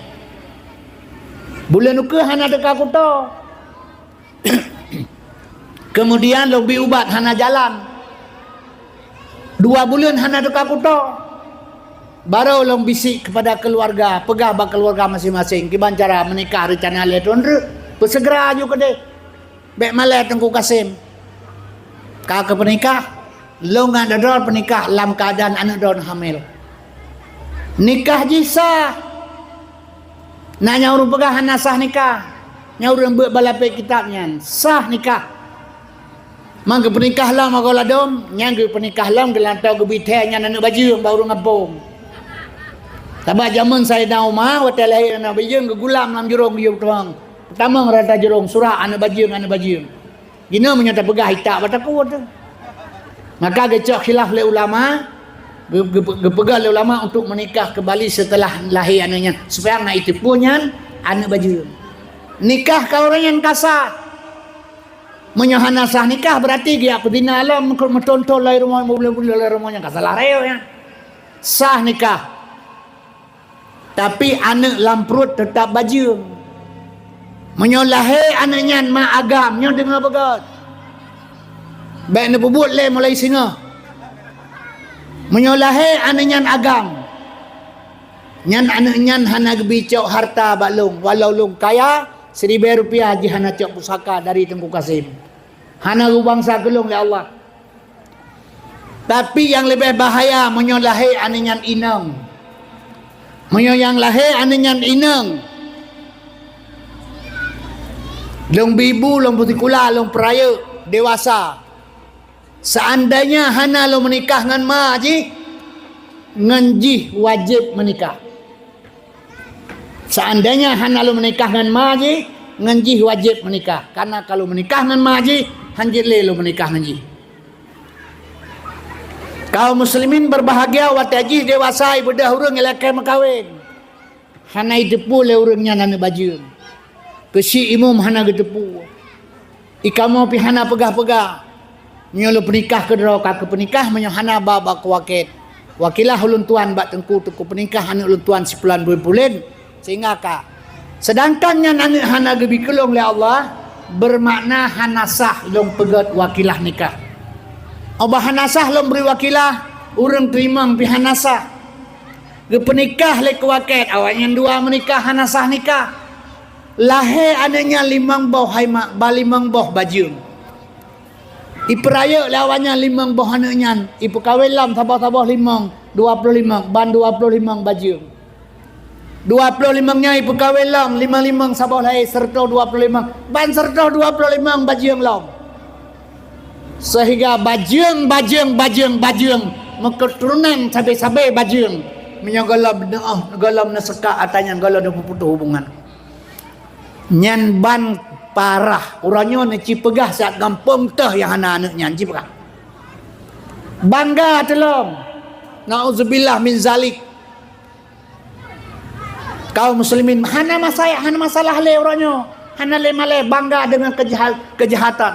Buleuen ukeue hana teuka kutoe. Kemudian lôn bi ubat hana jalan. Dua buleuen hana teuka kutoe. Barô lôn bisik kepada keluarga, peugah bak keluarga maséng-maséng, kiban cara meunikah rencana lhée thon treuk, peuseugera aju keudeh. Bék malée Teungku Kasim. Ka keu peunikah, lôn ngon droe peunikah lam keuadaan aneuk droe hamil. Nikah jih sah. Na nyang ureuëng peugah hana sah nikah. Nyang ureuëng beuet bak lapék kitab nyan, sah nikah. Man geupeunikah lom agoe ladôm, nyan geupeunikah lom geulantoe geubi thée nyan aneuk bajeueng bak ureuëng gampông. Sabab jamén Saidina Umar watée lahé aneuk bajeueng geugulam lam jurông geuyue tueng. Peutamong rata jurông, surat aneuk bajeueng, aneuk bajeueng. Jinoe meunyoe tapeugah itak bak takot. Maka geucok khilaf lé ulama, geu-, geu-, geupeugah lé ulama untuk menikah kembali setelah lahé aneuk nyan, supaya na iteupeue nyan aneuk bajeueng. Nikah ka ureuëng nyan ka sah. Meunyoe hana sah nikah, berarti geujak peuzina lom, meuthon-thon lom rumoh, meubuleuen-buleuen lom rumoh nyan ka salah rayeuk nyan. Sah nikah. Tapi aneuk lam pruet teutab bajeueng. Meunyoe lahé aneuk nyan mak agam, nyoe deungoe beugét. Bék neupeubuet lé mulai singoh. Meunyoe lahé aneuk nyan agam, nyan aneuk nyan hana geubi cok harta bak lôn, walau lôn kaya, siribée rupiah jih hana cok pusaka dari Teungku Kasim. Hana geubangsa keu lôn lé Allah. Tapi nyang leubeh bahaya meunyoe lahé aneuk nyan inong. Meunyoe nyang lahé aneuk nyan inong, lôn bi bu, lôn peusikula, lôn peurayeuk dewasa. Seandainya hana lôn meunikah ngon ma jih, ngon jih wajéb meunikah. Seandainya hana lôn meunikah ngon ma jih, ngon jih wajéb meunikah. Karena ka lôn meunikah ngon ma jih, hanjeuet lé lôn meunikah ngon jih. Kaum muslimin berbahagia watée jih dewasa ibeudôh ureuëng ilakée meukawen. Hana iteupeue lé ureuëng nyan aneuk bajeueng. Keuchik imum hana geuteupeue. Ikamoe pih hana peugah-peugah. Meunyoe lôn peunikah keudroe ka keu peunikah, meunyoe hana ba, ba keu wakét. Wakilah ulôn tuan bak teungku, teungku peunikah aneuk ulôn tuan sipulan buleuen-buleuen, sehingga ka. Sedangkan nyan aneuk hana geubi keu lôn lé Allah, bermakna hana sah lôn peugét wakilah nikah. Óh bah hana sah lôn bri wakilah, ureuëng teurimong pih hana sah. Geupeunikah lé keu wakét, awaknyan dua meunikah hana sah nikah. Lahé aneuk nyan limong boh hai mak, ba limong boh bajeueng. Ipeurayeuk lé awaknyan limong boh aneuk nyan, ipeukawen lom saboh-saboh limong, dua ploh limong, ban dua ploh limong bajeueng. Dua ploh limong nyan ipeukawen lom, limong-limong saboh lahé, seureutôh dua ploh limong, ban seureutôh dua ploh limong bajeueng lom. Seuhingga bajeueng, bajeueng, bajeueng, bajeueng, meuketuronan sabe-sabe bajeueng. Meunyoe gohlom neuoh, gohlom neuseukak atra nyan, gohlom neupeuputôh hubungan. Nyan ban parah. Uroe nyoe neuci peugah siat gampông teuh nyang hana aneuk nyan, ci peugah. Bangga teulom. Nauzubillah min zalik. Kaum muslimin, hana masalah, hana masalah lé uroe nyoe. Hana lé malée bangga deungon keujaha-, keujahatan.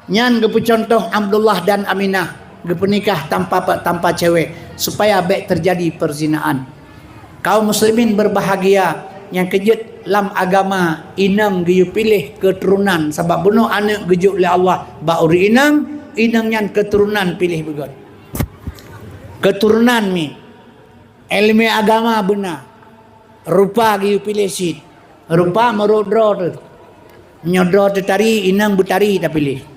Nyan geupeucuntoh Abdullah dan Aminah geupeunikah tanpa, tanpa cewek, supaya bék teujadi peuzinaan. Kaum muslimin beubahgia, nyang keujeuet lam agama inong geuyue piléh keuturonan, sabab bunoe aneuk geujok lé Allah bak ureuëng inong, inong nyan keuturonan piléh beugét. Keuturonan mi, iéleumé agama beuna, rupa geuyue piléh cit. Rupa meurot droe teuh. Meunyoe droe teuh tari, inong beutari tapiléh.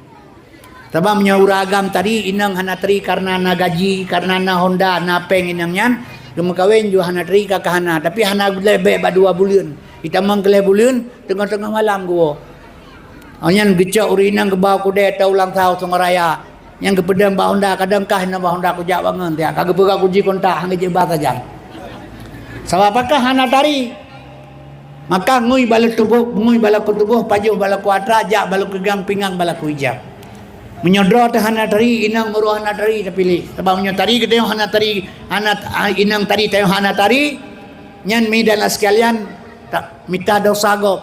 Sabab meunyoe ureuëng agam tari, inong hana tari kareuna na gaji, kareuna na honda, na péng inong nyan, geumeukawen jua hana tari ka, ka hana. Tapi hana lé bék bak dua buleuen. Itamong keu lhée buleuen, teungoh-teungoh malam geuwoe. Awak nyan geucok ureuëng inong geuba u keudè atau ulang tahun Sungai Raya. Nyang geupeudong bak honda, kadang kah na bak honda kujak bangon, tiak ka geupeugah kunci kontak, hana jeuet ba sajan. Sabab pakon hana tari. Maka ngui bak lakoe tuboh, ngui bak lakoe tuboh, pajoh bak lakoe atra, jak bak lakoe gang, pingang bak lakoe ija. Meunyoe droe teuh hana tari, inong meurok hana tari tapiléh. Sabab meunyoe tari geutanyoe hana tari, hana, inong tari tanyoe hana tari, nyan mi dan sekalian, tak mita dosa gob.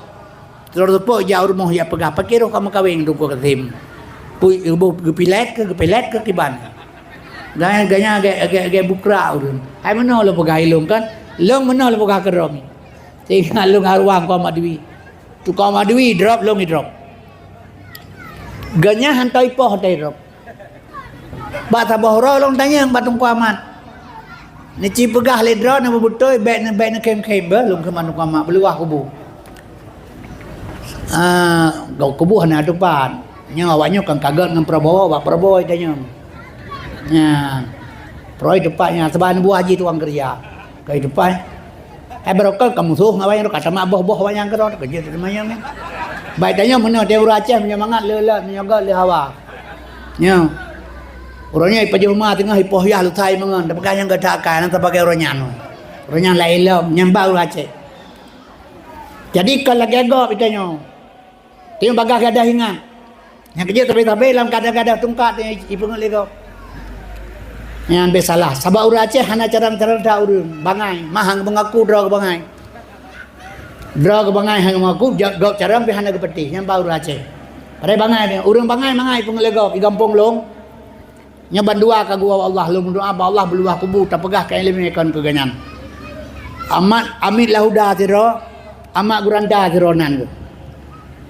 Sidroe teupeu jak u rumoh jak peugah, "Pakri roh kamoe kaweng Teungku Kasim? Pui geupilet keu, geupilet keu kiban?" Gaya, gaya, gaya, gaya, gaya bukra ureuëng. Hai meunoe lôn peugah ilong kan? Long meunoe lôn peugah keudroe mi. Sehingga long aruang Teungku Ahmad Dwi. Teungku Ahmad Dwi drop, long idrop. Ganya hantai poh hantai drop. Bak saboh uroe lôn tanyong bak Teungku Ahmad. Neuci peugah lé droe neubeutôi, bék ne, bék neukhém-khém beh lôn keuman Teungku Ahmad beuluwah kubu. Ah, kubu hana teupat. Nyoe awak nyoe kan kaget ngon Prabowo, bak Prabowo itanyong. Nyan. Proy teupat nyan, seubab buah jih tuang keureuja. Kai teupat. Hai barokon ka musoh ngon awaknyan, ka sama boh-boh awaknyan keudroe, keujeuet teuma nyan. Baik tanyoe meunoe, teuh ureuëng Aceh meunyoe mangat le, le, meunyoe göt le hawa. Nyoe. Uroe nyoe ipajoh ma teungoh ipoh yah lutai meungon, tapeugah nyang gata akai, nyang tapakai uroe nyan. Uroe nyan laén lom, nyang ba ureuëng Aceh. Jadi kon lagée gob itanyoe. Teuh bagaih gadoh ingat. Nyang keujeuet tabe-tabe lam gadoh-gadoh tungkat nyan ipeungeut lé gob. Nyan beh salah. Sabab ureuëng Aceh hana carông-carông that ureuëng bangai, mahang meungaku droe geubangai. Droe geubangai hana meungaku, gob carông pih hana geupeuteh. Nyan ba ureuëng Aceh. Padahai bangai, ureuëng bangai mangai ipeungeut lé gob, i gampông lôn. Nyoe bandua ka geuwoe Allah, lôn meudoa bak Allah beuluwah kubu tapeugah keu iéleumé kon keu geuhnyan. Amat, Amit Lahuda sidroe, Amat Guranta sidroe nan geuh.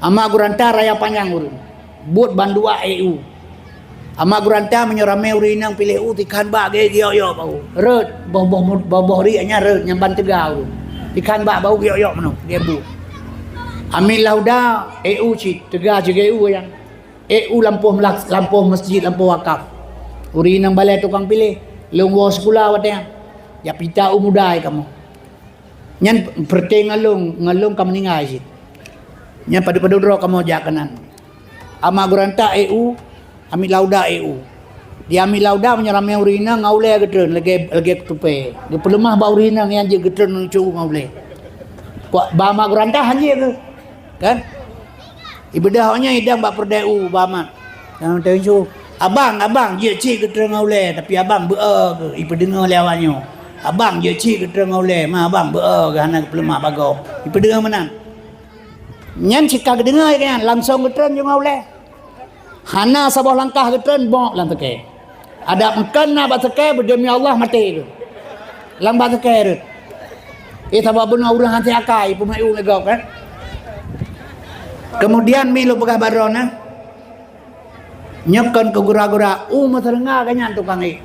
Amat Guranta raya panyang ureuëng. Buet bandua ék u. Amat Guranta meunyoe ramé ureuëng inong piléh u, tikhan bak geu-, geuyok-yok bak u. Rot, boh-boh mut-, boh-boh riek nyan rot, nyan ban teuga ureuëng. Tikhan bak bak u geuyok-yok meunoe, geu-, buet. Amit Lahuda ék u cit, teuga cit geu-, u nyan. Ék u lampôh meula-, lampôh masjid, lampôh wakaf. Ureuëng inong balée tukang piléh, lôn woe sikula watée nyan. Jak pita u muda kamoe. Nyan peureuté ngon lôn, ngon lôn ka meuninggai cit. Nyan padub-padub droe kamoe jak keunan. Amat Guranta ék u, Amit Lahuda ék u. Di Amit Lahuda meunyoe ramé ureuëng inong ngon ulée geutreun lagée, lagée keutupée. Geupeuleumah bak ureuëng inong nyan jeuet geutreun ngon cu ngon ulée. Kuak bak Amat Guranta han jeuet keuh. Kan? Ibeudôh awaknyan idong bak peureudèe u bak Amat. Nyang teuh su, "Abang, abang, jeuet cit geutreun ngon ulèe, tapi abang beu-e keuh," ipeudeungoe lé awaknyoe. "Abang, jeuet cit geutreun ngon ulèe, ma abang beu-e keuh hana geupeuleumah bagoe," ipeudeungoe meunan. Nyan cit ka geudeungoe nyan, langsong geutreun jeuet ngon ulèe. Hana saboh langkah geutreun, bok lam teuke. Adak meukon na bak teuke, beudemi Allah maté geuh. Lam bak teuke rhot. Eh, sabab bunoe ureueng hana akai, peumeu'ueng lé gob kan. Kemudian mi lôn peugah bak droeneuh, nyoe kon keu gura-gura, u meuseureuengga geuh nyan tukang ék.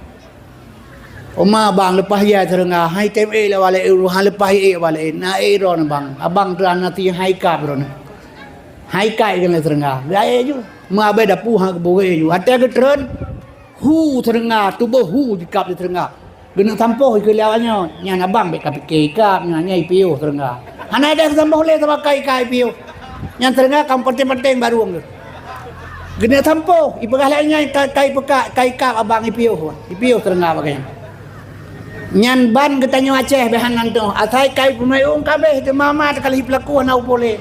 Oma bang leupah yai seureuengga, hai tem ék lé walée, ureueng hana leupah ék walée, na ék droeneuh bang, abang teuh hana ti hai kab droeneuh. Hai kai keuneuk seureuengga, geuaék ju. Meu abée dapu ha geubuet ju. Watée geutreun, hu seureuengga, tuboh hu jikab di seureuengga. Geuneuk sampoh ikeue lé awaknyoe, nyan abang bék kapike ikab, nyan nyang ipiôh seureuengga. Hana deh sampoh lé sabab kai-kai ipiôh. Nyan seureuengga ka meupaténg-paténg bak rueng geuh. Geuneuk sampoh, ipeugah lé nyan ka, ka ipeuka-, ka ikab abang ipiôh, ipiôh seureuengga bak geuh nyan. Nyan ban geutanyoe Aceh beuhan nyan toh. Asai kai peumeu'ueng ka abéh, teuma ma teuka lheueh peulaku hana upôh lé.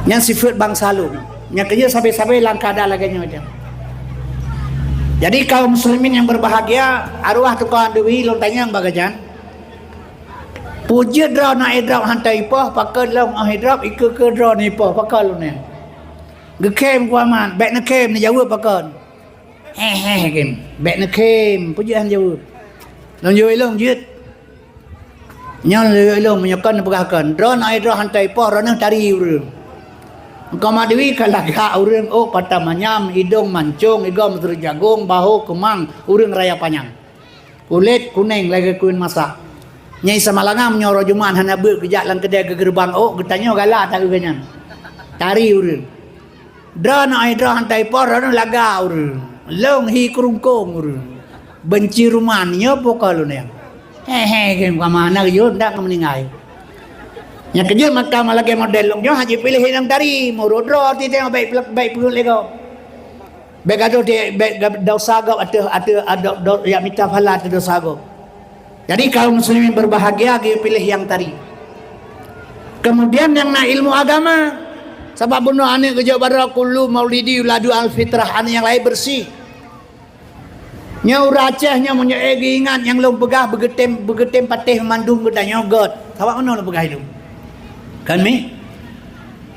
Nyan sifeuet bansa lôn. Nyang keujeuet sabe-sabe lam keuadaan lagée nyoe. Jadi kaum muslimin yang berbahagia, arwah tukang deui lôn tanyong bak geuh nyan. Peue jeuet droeneuh na idrop hana ipoh, pakon lôn 'oh idrop, ikeue-keue droeneuh ipoh, pakon lôn nyan. Geukhém kuaman, bék neukhém neujaweueb pakon. Héh, héh, khém. Bék neukhém, peue jeuet hana jaweueb. Lôn jaweueb lôn jeuet. Nyoe lôn jaweueb lôn, meunyoe kon neupeugah kon. Droeneuh na idrop hana ipoh, droeneuh tari ureueng. Engkau mak deui ka lagak ureueng ôk pata manyam, idong mancong, igoe meuteurjagong, baho keumang, ureueng raya panyang. Kulét kunéng lagée keueun masak. Nyai Samalanga meunyoe uroe Jumat hana beuet geujak lam keudée geugeureubeuen ôk, geutanyoe galak taeu geuh nyan. Tari ureueng. Droeneuh ai droe hana ipoh, droeneuh lagak ureueng. Lôn hi keurungkong ureueng. Benciruman nyoe pokok lôn nyan. He he, keu ka mana geuyue ndak ka meuninggai. Nyang keujeuet maka lagée model lôn nyoe hana jipiléh inong tari, meurot droe ti tengok baik, baik peue lego. Bék gadoh di, bék gab-, desya gob ateueh, ateueh, ado-, do-, jak mita pahala ateueh desya gob. Jadi kaum muslimin berbahagia geupiléh nyang tari. Kemudian nyang na ilmu agama. Sabab bunoe aneuk geujok baroe kullu maulidi yuladu al fitrah, aneuk nyang lahé beureuséh. Nyoe ureueng Aceh nyoe meunyoe ék geuingat nyang lôn peugah beugeutem, beugeutem patéh mandum geutanyoe göt. Sabab meunoe lôn peugah ilôn. Kan mi?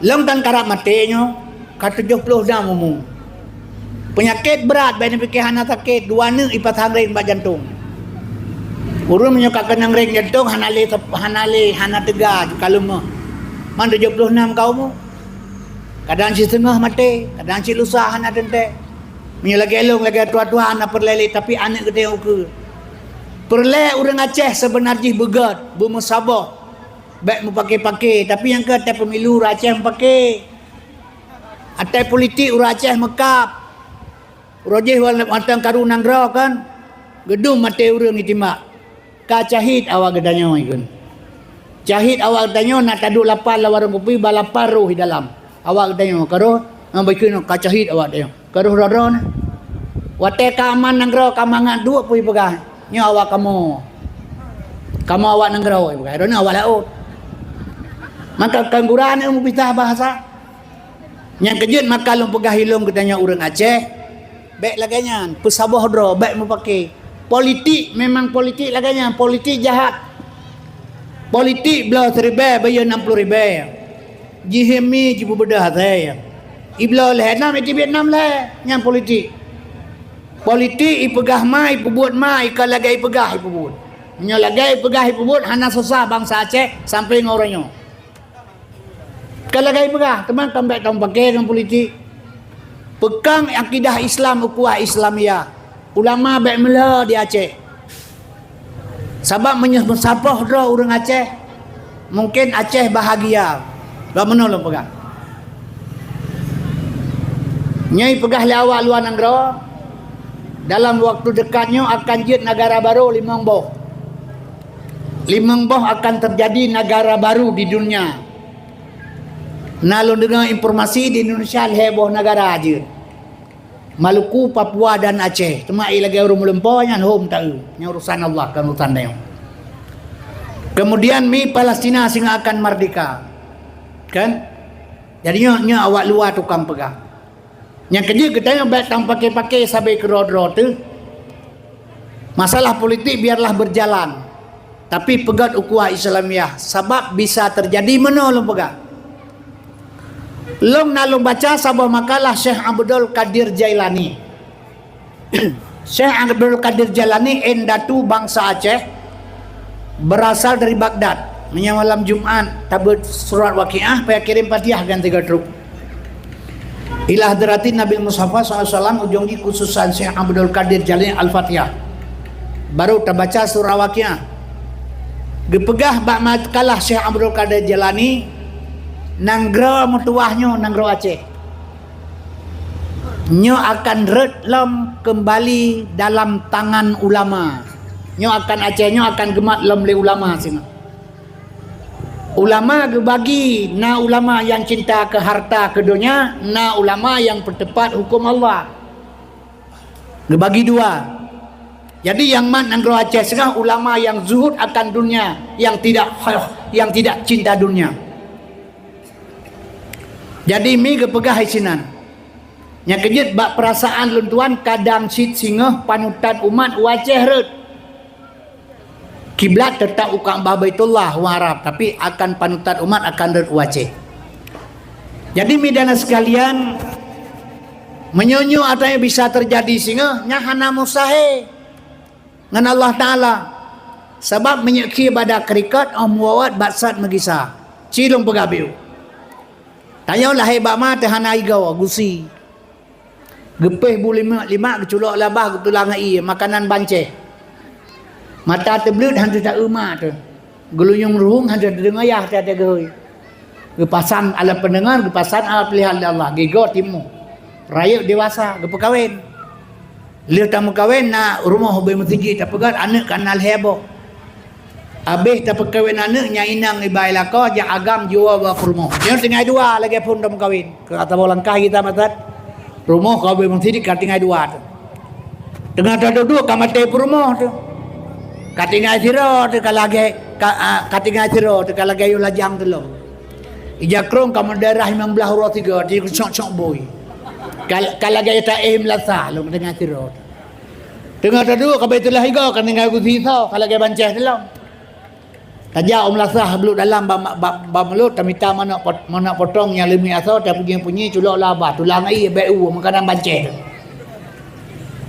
Lôn tan karab maté nyoe, ka tujoh ploh nam umu. Peunyakét brat, bék neupike hana sakét, dua neuk ipasang ring bak jantong. Ureueng meunyoe ka keunong ring jantong, hana lé sep-, hana lé, hana teuga, ka leumoh. Man tujoh ploh nam ka umu. Kadang cit seungoh maté, kadang cit lusa hana teuntée. Meunyoe lagée lôn, lagée tuha-tuha hana peureulée lé, tapi aneuk geutanyoe ukeue. Peureulée ureueng Aceh seubeuna jih beugöt, beumeusaboh. Bék meupaké-paké, tapi nyang keu até pemilu ureueng Aceh meupaké. Até politik ureueng Aceh meukab. Uroe jih wan-, watée karu nanggroe kan, geudum maté ureueng itimbak. Ka cahit awak geutanyoe ikheun. Cahit awak geutanyoe na taduek lapan lam warong kupi, ba lapan roh di dalam. Awak geutanyoe ka roh, nyang bak ikheun ka cahit awak geutanyoe. Ka roh droe-droe nyan. Watée ka aman nanggroe ka mangat duek peue ipeugah. Nyoe awak kamoe. Kamoe awak nanggroe ipeugah. Droeneuh awak laôt. Maka kangguran nyang meupisah bahasa. Nyang keujeuet maka lôn peugah ilôn geutanyoe ureueng Aceh. Bék lagée nyan, peusaboh droe, bék meupaké. Politik, memang politik lagée nyan, politik jahat. Politik bloe siribée, bayeue nam ploh ribée. Jihemi jipeubeudôh asée. Ibloe lhée nam, iteubiet nam lhée, nyan politik. Politik ipeugah ma, ipeubuet ma, ikeu lagée ipeugah ipeubuet. Meunyoe lagée ipeugah ipeubuet, hana susah bansa Aceh sampoe ngon uroe nyoe. Ka lagée peugah, teuma kan bék tameupaké ngon politik. Peukong akidah Islam, ukhuwah Islamiyah. Ulama bék meulhö di Aceh. Sabab meunyoe meusaboh droe ureueng Aceh, mungken Aceh bahagia. Lôn meunoe lôn peugah. Nyoe peugah lé awak luwa nanggroe, dalam waktu dekat nyoe akan jeuet negara barô limong boh. Limong boh akan teujadi negara barô di dunia. Na lôn deungoe informasi di Indonesia lhée boh negara jeuet. Maluku, Papua dan Aceh. Teuma lagée ureueng meulumpoe nyan hom taeu. Nyan urusan Allah, kon urusan tanyoe. Kemudian mi Palestina singoh akan merdeka. Kan? Jadi nyoe, nyoe awak luwa tukang peugah. Nyang keujeuet geutanyoe bék tameupaké-paké sabe keudroe-droe teuh. Masalah politik biarlah berjalan, tapi peugét ukhuwah Islamiyah, sabab bisa teujadi meunoe lôn peugah. Lôn na lôn baca saboh makalah Syekh Abdul Qadir Jailani. Syekh Abdul Qadir Jailani indatu bansa Aceh, berasal dari Baghdad. Meunyoe malam Jumat tabeuet surat Waqiah, payah kirém Fatihah ganti geutruk. Ila hadratin Nabil Mustafa sallallahu alaihi wasallam, ujong jih khususan Syekh Abdul Qadir Jailani Al-Fatihah. Baru tabaca surah Waqiah. Geupeugah bak makalah Syekh Abdul Qadir Jailani, nanggroe meutuwah nyoe nanggroe Aceh. Nyoe akan rhot lom keumbali dalam tangan ulama. Nyoe akan Aceh nyoe akan geumat lom lé ulama singoh. Ulama geubagi, na ulama nyang cinta keu harta keu donya, na ulama nyang peuteupat huköm Allah. Geubagi dua. Jadi nyang mat nanggroe Aceh singoh ulama nyang zuhud akan dunia, nyang tidak, nyang tidak cinta dunia. Jadi mi geupeugah isinan. Nyang keujeuet bak peurasaan lôn tuan kadang cit singoh panutan umat u Aceh rhot. Kiblat teutap u Ka'bah Baitullah u Arab, tapi akan panutan umat akan rhot u Aceh. Jadi mi dan sekalian, meunyoe nyoe ata nyang bisa teujadi singoh, nyan hana mustahé ngon Allah Taala. Sabab meunyoe khie bada keurikot, oh muwawat baksat meugisa. Ci lôn peugah biu. Tanyoe lahé bak ma teuh hana igoe, gusi. Geupéh bu limak-limak geuculok labah geutulang ie makanan banceh. Mata teubleuet han teuta euma teuh. Geulunyueng ruhueng han teudeungoe yah teuta geuhôi. Geupasan alat pendengar, geupasan alat pilihan lé Allah. Gigoe timu. Rayeuk dewasa, geupeukawen. Lheueh tameukawen na rumoh ubé meuseujid tapeugét aneuk ka na lhée boh. Abéh tapeukawen aneuk nyan inong ibai lakoe jak agam jiwoe bak peurumoh. Nyoe tinggai dua lagée phon tameukawen. Keu ata boh langkah gita matat. Rumoh ka ubé meuseujid ka tinggai dua teuh. Teungoh taduek-duek ka maté peurumoh teuh. Ka tinggai sidroe teuh ka lagée ka, a, ka tinggai sidroe teuh ka lagée yoh lajang teuh lom. Ija krong ka meudaerah limong blaih uroe tiga, di sok-sok bui. Ka, ka lagée taéh meulasah lom ka tinggai sidroe. Teungoh taduek ka Baitullah igoe ka tinggai gusi soe ka lagée banceh teuh lom. Tajak u meulasah bluek dalam ba, ba, ba mulut tamita manok pot, manok potong nyang leumie asoe tapunyi-punyi culok labah tulang ie bék u meukanan banceh.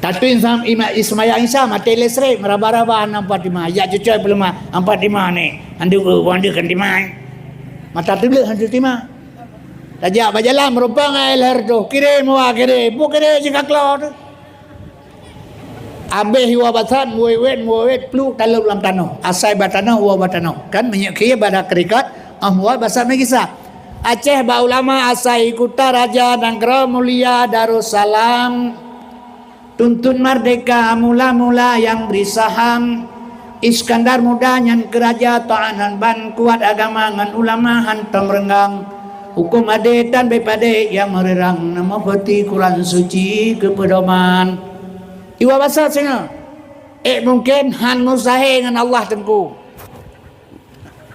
Tatui sam ima, ismayang Isa maté lé srek meuraba-raba aneuk Fatimah jak cucoe peuleumah Fatimah ni. Andu andu kan timai. Mata tuleuek han teutima. Tajak bak jalan meurumpang ai lhée reutôh kirém wa kirém bu kirém jingkaklo teuh. Abéh iwoe basat muwét-wét muwét-wét pluek talop lam tanoh asai bak tanoh woe bak tanoh kan meunyoe khie bada keurikot ah muwat basat meugisa. Aceh bak ulama asai kuta raja nanggroe mulia Darussalam. Tuntun merdeka mula-mula nyang bri saham. Iskandar Muda nyan keu raja taat han ban kuat agama ngon ulama hantom reunggang. Huköm adé tan bék padé nyang meureurang na meupeureuti Quran suci keu peudoman. Iwa basa singoh. Ék mungken han mustahé ngon Allah teungku.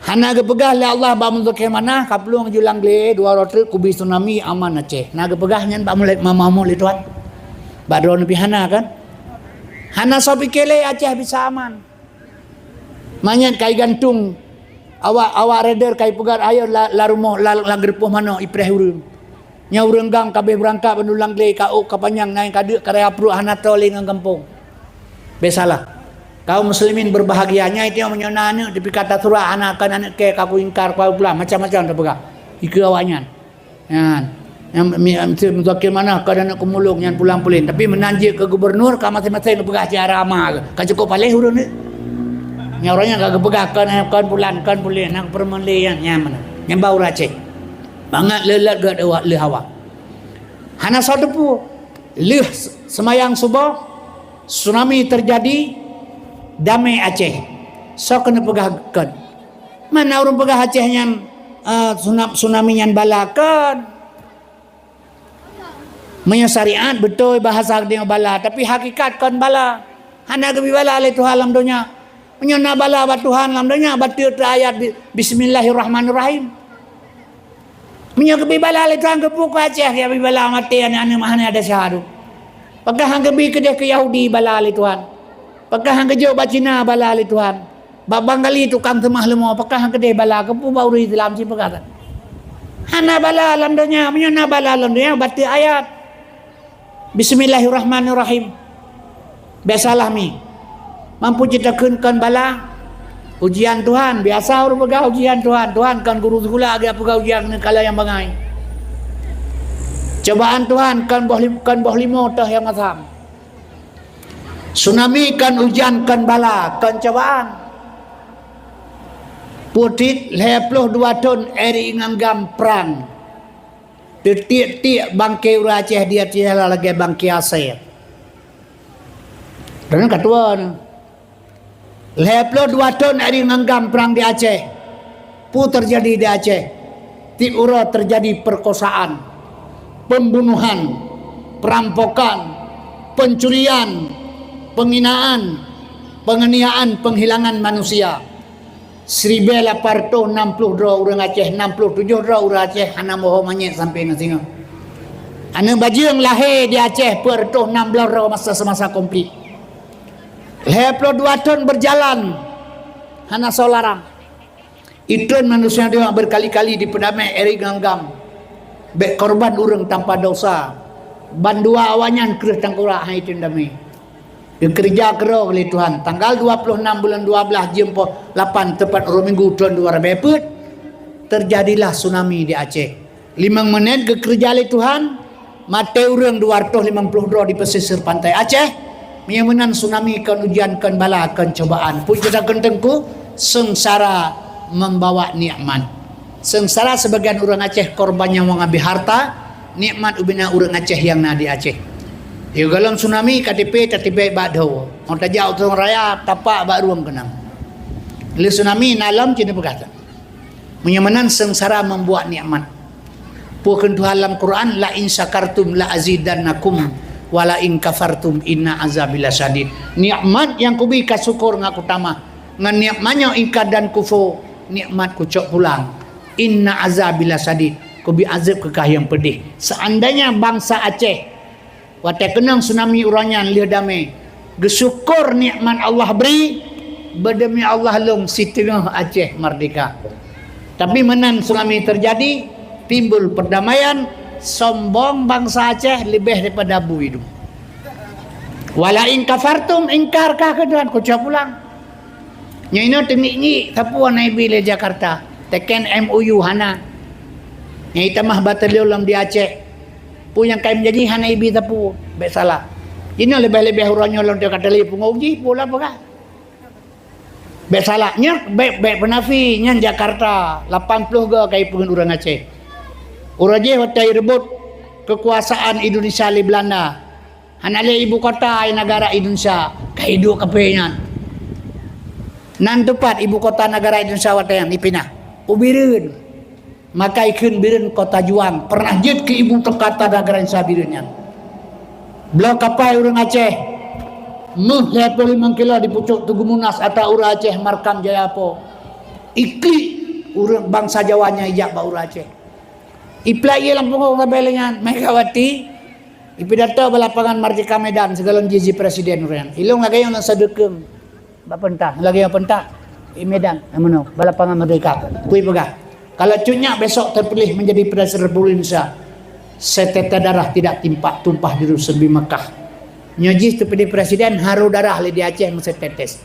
Hana geupeugah lé Allah bak Muzakir Manah, ka plueng ju lam glé dua droe treuk kubi tsunami aman Aceh. Na geupeugah nyan bak mulai mama mulai tuan. Bak droe neubi hana kan? Hana soe pike lé Aceh bisa aman. Manyét kai gantung awak awak raider kai peugah ayo la, la rumoh la, la geureupoh manok ipreh ureuëng. Nyoe ureuëng gang ka abéh beurangkat bandum lam glé ka ôk ka panyang naeng ka deuk ka raya pruet hana toe lé ngon gampông. Biasalah. Kaum muslimin berbahagia. Nyan itu meunyoe na aneuk tapi kata surat hana akan aneuk kée ka kuingkar ka pulang macam-macam tapeugah. Ikeue awaknyan. Nyan. Nyang mi meusti muzakir manah ka aneuk keumulung nyan pulang pulen. Tapi meunan jeuet keu gubernur ka maséng-maséng geupeugah cara ama ka cukup paléh ureuëng ni. Nyan ureuëng nyan ka geupeugah kon kon pulan kon pulen nak permen lé nyan nyan mana. Nyan bau raceh. Bangat leulat geuh leuh hawa. Hana soe teupeu. Lheueh seumayang suboh, tsunami teujadi, damé Aceh. Soe keuneuk peugah kon? Mana ureuëng peugah Aceh nyan, eh, tsunam-, tsunami nyan bala kon? Meunyoe syariat beutôi bahasa geutanyoe bala, tapi hakikat kon bala. Hana geubi bala lé Tuhan lam donya. Meunyoe na bala bak Tuhan lam donya, bateue teuayat bi-, Bismillahirrahmanirrahim. Meunyoe geubi bala lé Tuhan, geupeu keu Aceh ya bi bala maté aneuk-aneuk mah hana ada syahadu. Pakah han geubi keudeh keu Yahudi bala lé Tuhan. Pakah han geujok bak Cina bala lé Tuhan. Bak Bangali tukang seumah leumo, pakah han keudeh bala, geupeu bak ureuëng Islam cit peugah that. Hana bala lam donya, meunyoe na bala lam donya, baca ayat. Bismillahirrahmanirrahim. Biasalah mi. Mampu cit takheun kon bala. Ujian Tuhan, biasa ureuëng peugah ujian Tuhan. Tuhan kon guru sikula, geujak peugah ujian keuneuk kala nyang bangai. Cobaan Tuhan kon boh lim-, kon boh limo toh nyang masam. Tsunami kon ujian, kon bala, kon cobaan. Putit lhée ploh dua thon Eri ngon GAM prang. Teutiek-tiek bangke ureuëng Aceh di Aceh lagée bangke asée. Dan ka tuan. Lhée ploh dua thon Eri ngon GAM prang di Aceh. Peue teujadi di Aceh? Tieb uroe teujadi perkosaan, pembunuhan, perampokan, pencurian, penghinaan, penganiayaan, penghilangan manusia. Siribée lapan reutôh nam ploh droe ureuëng Aceh, nam ploh tujoh droe ureuëng Aceh hana moho manyét sampoe ngon singoh. Aneuëk bajeueng lahé di Aceh peuet reutôh nam blaih droe masa semasa konflik. Lhée ploh dua thon beujalan hana soe larang. Iton manusia deungon berkali-kali dipeudamé Eri ngon GAM. Bék korban ureuëng tanpa dosa. Bandua awaknyan kreueh tangkurak hai iton damé. Geukeureuja keudroe lé Tuhan. Tanggal dua ploh nam buleuen dua blaih jeuem poh lapan teupat uroe Minggu thon dua ribée peuet, teujadilah tsunami di Aceh. Limong menit geukeureuja lé Tuhan, maté ureuëng dua reutôh limong ploh droe di pesisir pantai Aceh. Meunyoe meunan tsunami kon ujian, kon bala, kon cobaan. Peue cit takheun Teungku, seungsara membawa nikmat. Seungsara sibagian ureuëng Aceh korban nyang meuabéh harta, nikmat ubena ureuëng Aceh nyang na di Aceh. Yôh gohlom tsunami K T P tatibée bak dhoe. Ngon tajak u Tong Raya tapak bak rueng keunong. Lé tsunami na lom cit neupeugah that. Meunyoe meunan seungsara membuat nikmat. Peue kheun Tuhan lam Quran, "La in syakartum la azidannakum, wa la in kafartum inna azabi lasyadid." Nikmat nyang kubi ka syukur ngon kutamah. Ngon nikmat nyoe ingkar dan kufur, nikmat kucok pulang. Inna azabi lasyadid, kubi azab keu kah nyang peudeh. Seandainya bangsa Aceh, watée keunong tsunami uroe nyan lheueh damé, geusyukur nikmat Allah bri, beudemi Allah lom siteungoh Aceh merdeka. Tapi meunan tsunami teujadi, timbul perdamaian, sombong bangsa Aceh leubeh daripada bu idum. Wala in kafartum, ingkar kah keu Tuhan, kucok pulang. Nyoe inoe teungiek-ngiek sapeue hana ibi lé Jakarta. Teken M O U hana. Nyang itamah batalion lom di Aceh. Peue nyang ka imeujadi hana ibi sapeue. Bék salah. Inoe leubeh-leubeh uroe nyoe lom teuka tali pungo uji, peue lah peugah. Bék salah. Nyan bék, bék peunafi. Nyan Jakarta. Lapan ploh go ka ipeungon ureuëng Aceh. Uroe jih watée ireubot keukuasaan Indonesia lé Belanda. Hana lé ibu kota ai negara Indonesia, ka iduek kaphé nyan. Nan teupat ibu kota negara Indonesia watée nyan ipinah u Bireuen. Maka ikheun Bireuen kota juang, pernah jeuet keu ibu kota negara Indonesia Bireuen nyan. Bloe kapai ureuëng Aceh, méuh lhée ploh limong kilo di pucok Tugu Munas atra ureuëng Aceh Markam Jaya Po. Iklik ureuëng bansa Jawa nyan ijak bak ureuëng Aceh. Iplak ié lam pungo sabe lé nyan, Megawati, ipidato bak lapangan Merdeka Medan sigohlom jih ji presiden ureuëng nyan. Ilong lagée nyang sadeukeueng bak peurintah, lagée nyang peurintah i Medan, eh, meunoe, bak lapangan Merdeka. Kui peugah, kalau Cut Nyak besok terpilih menjadi Presiden Republik Indonesia, setetes darah tidak timpa, tumpah di Dusun di Mekah. Nyoe jih teupideh presiden, harôh darah lé di Aceh meusetetes.